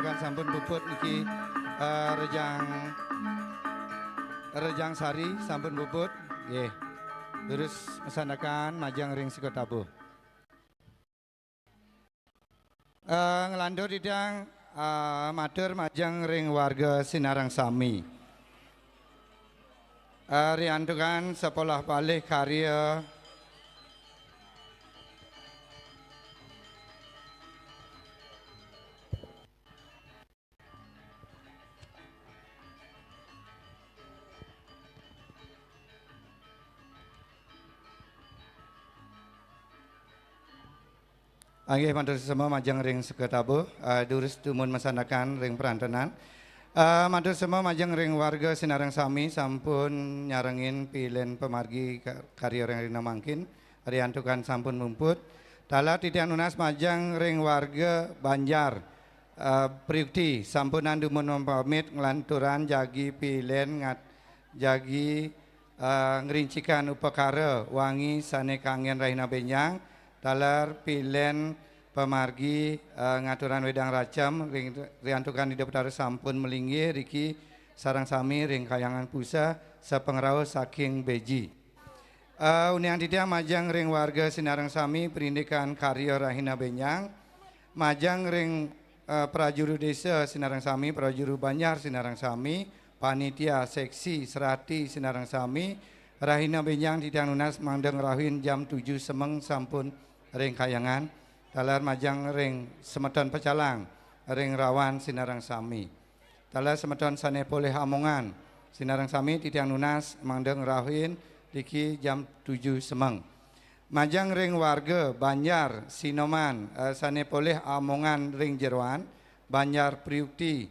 Kan sampun puput niki, eh, Rejang, Rejang Sari sampun puput. Nggih. Terus mesanakan majeng ring Sukatabuh. Eh, nglantur titiang, eh, matur majeng ring warga sinareng sami. Eh, riantukan sepolah palih karya. Inggih, matur suksma majeng ring Sukatabuh, eh, durus dumun masanakan ring prantenan. Eh, matur suksma majeng ring warga sinareng sami sampun nyarengin pilen pamargi ka-, karya ring rahina mangkin, riantukan sampun mumput. Taler titiang nunas majeng ring warga Banjar, eh, Priukti, sampunang dumun mapamit nglanturang jagi pilen ngat-, jagi eh, ngrincikan upakara wangi sane kanggen rahina benjang, taler pilen pamargi, eh, ngaturang wedang racem ring, riantukan Ida Betara sampun malinggih riki sareng sami ring Kahyangan Puseh sapangrauh saking Beji. Eh, uniang titiang majeng ring warga sinareng sami parindikan karya rahina benjang, majeng ring, eh, prajuru desa sinareng sami, prajuru banjar sinareng sami, panitia seksi serati sinareng sami, rahina benjang titiang nunas mangda ngrauhin jam tujuh semeng sampun ring Kahyangan, taler majeng ring semeton pecalang ring rawan sinareng sami. Taler semeton sane polih amongan, sinareng sami titiang nunas mangda ngrauhin riki jam tujuh semeng. Majeng ring warga Banjar Sinoman, eh, sane polih amongan ring jeroan, Banjar Priukti,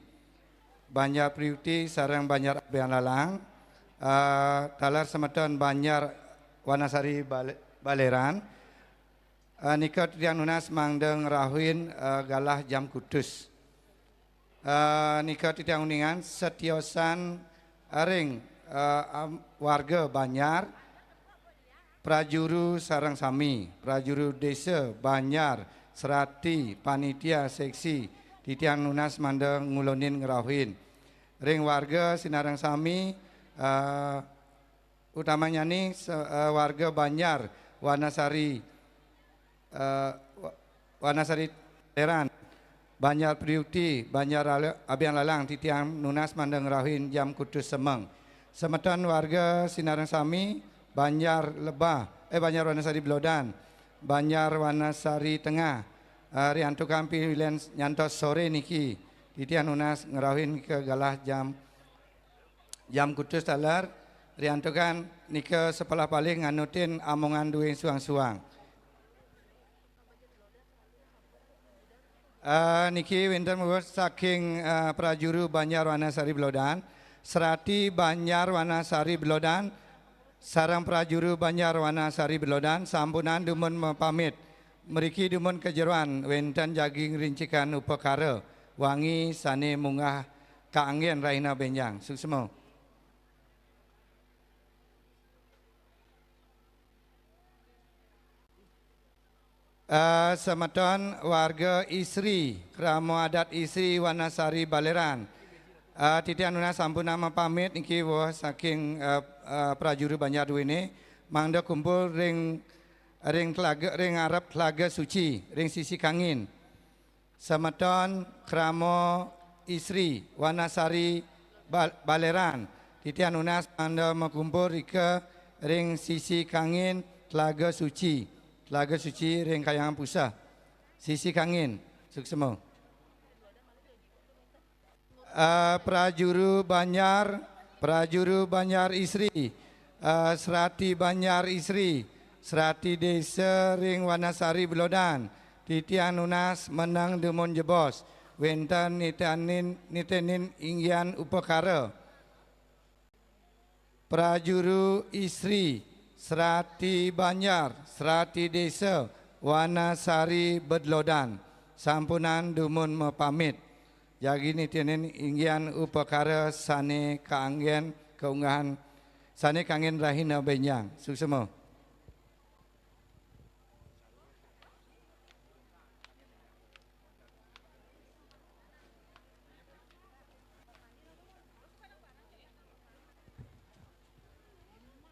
Banjar Priukti sareng Banjar Abian Lalang, eh, taler semeton Banjar Wanasari Bale-, Baleran, eh, nika titiang nunas mangda ngrauhin, eh, galah jam kutus. Eh, nika titiang uningan setiosan ring, eh, am-, warga Banjar, prajuru sareng sami, prajuru desa, banjar, serati, panitia, seksi, titiang nunas mangda ngulunin ngrauhin. Ring warga sinareng sami, eh, utamanyane se-, eh, warga Banjar Wanasari, eh, Wa-, Wanasari Teran, Banjar Priukti, Banjar Ale-, Abian Lalang, titiang nunas mangda ngrauhin jam kutus semeng. Semeton warga sinareng sami, Banjar Lebah, eh, Banjar Wanasari Belodan, Banjar Wanasari Tengah, eh, riantukan pilen nyantos sore niki, titiang nunas ngrauhin ke galah jam, jam kutus taler, riantukan nika sepolah palih nganutin amongan duwing suang-suang. Eh, niki wenten mawon saking, eh, prajuru Banjar Wanasari Belodan, serati Banjar Wanasari Belodan, sareng prajuru Banjar Wanasari Belodan, sampunang dumun mapamit. Mriki dumun ka jeroan wenten jagi ngrincikan upakara wangi sane munggah kaanggen rahina benjang. Suksma. Eh, semeton warga Isri, krama adat Isri Wanasari Baleran. Eh, titiang nunas sampunang mapamit niki wau saking, eh, eh, prajuru Banjar duwene, mangda kumpul ring, ring telaga, ring arep Telaga Suci, ring sisi kangin. Semeton krama Isri Wanasari Bal-, Baleran, titiang nunas mangda makumpul rika ring sisi kangin Telaga Suci, Telaga Suci ring Kahyangan Puseh. Sisi kangin, suksma. Eh, prajuru Banjar, prajuru Banjar Isri, eh, serati Banjar Isri, serati desa ring Wanasari Belodan, titiang nunas meneng dumun jebos, wenten nitenin, nitenin inggian upakara. Prajuru Isri, serati Banjar, serati desa, Wanasari Bedlodan, sampunang dumun mapamit. Jagi nitenin inggian upakara sane kaanggen kaunggahan, sane kanggen rahina benjang. Suksma.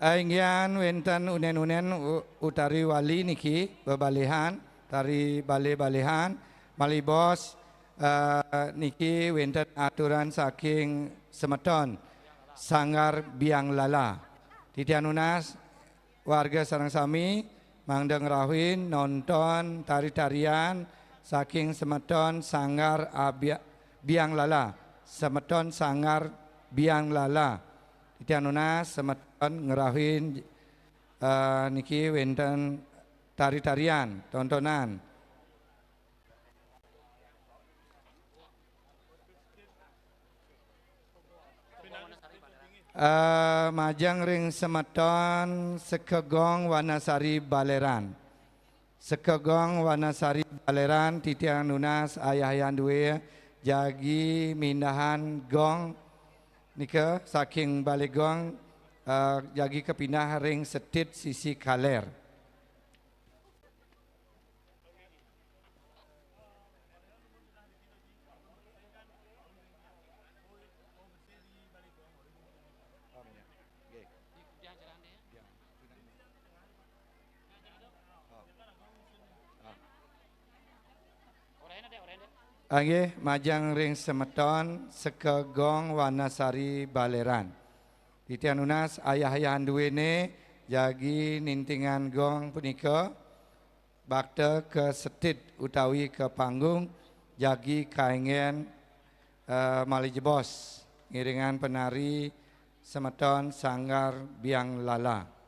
Inggihan wénten unén-unén u-, utawi wali niki bebalihan, tari balé-balihan, malih bos, eh, niki wénten aturan saking semeton Sanggar Biang Lala. Titiang nunas warga sareng sami mangda ngrauhin nonton tari-tarian saking semeton Sanggar Abia-, Biang Lala, semeton Sanggar Biang Lala. Titiang nunas semeton ngrauhin, eh, niki wénten tari-tarian, tontonan. Eh, majeng ring semeton Sekegong Wanasari Baleran. Sekegong Wanasari Baleran, titiang nunas ayah-ayah dué jagi mindahan gong nika saking balé gong, eh, jagi kapindah ring setit sisi kalér. Inggih, majeng ring semeton Sekegong Wanasari Baleran. Titiang nunas ayah-ayahan duéné jagi nintingang gong punika, bakta ka setit utawi ka panggung, jagi kaénggaén, eh, malih jebos ngiringang penari semeton Sanggar Biang Lala.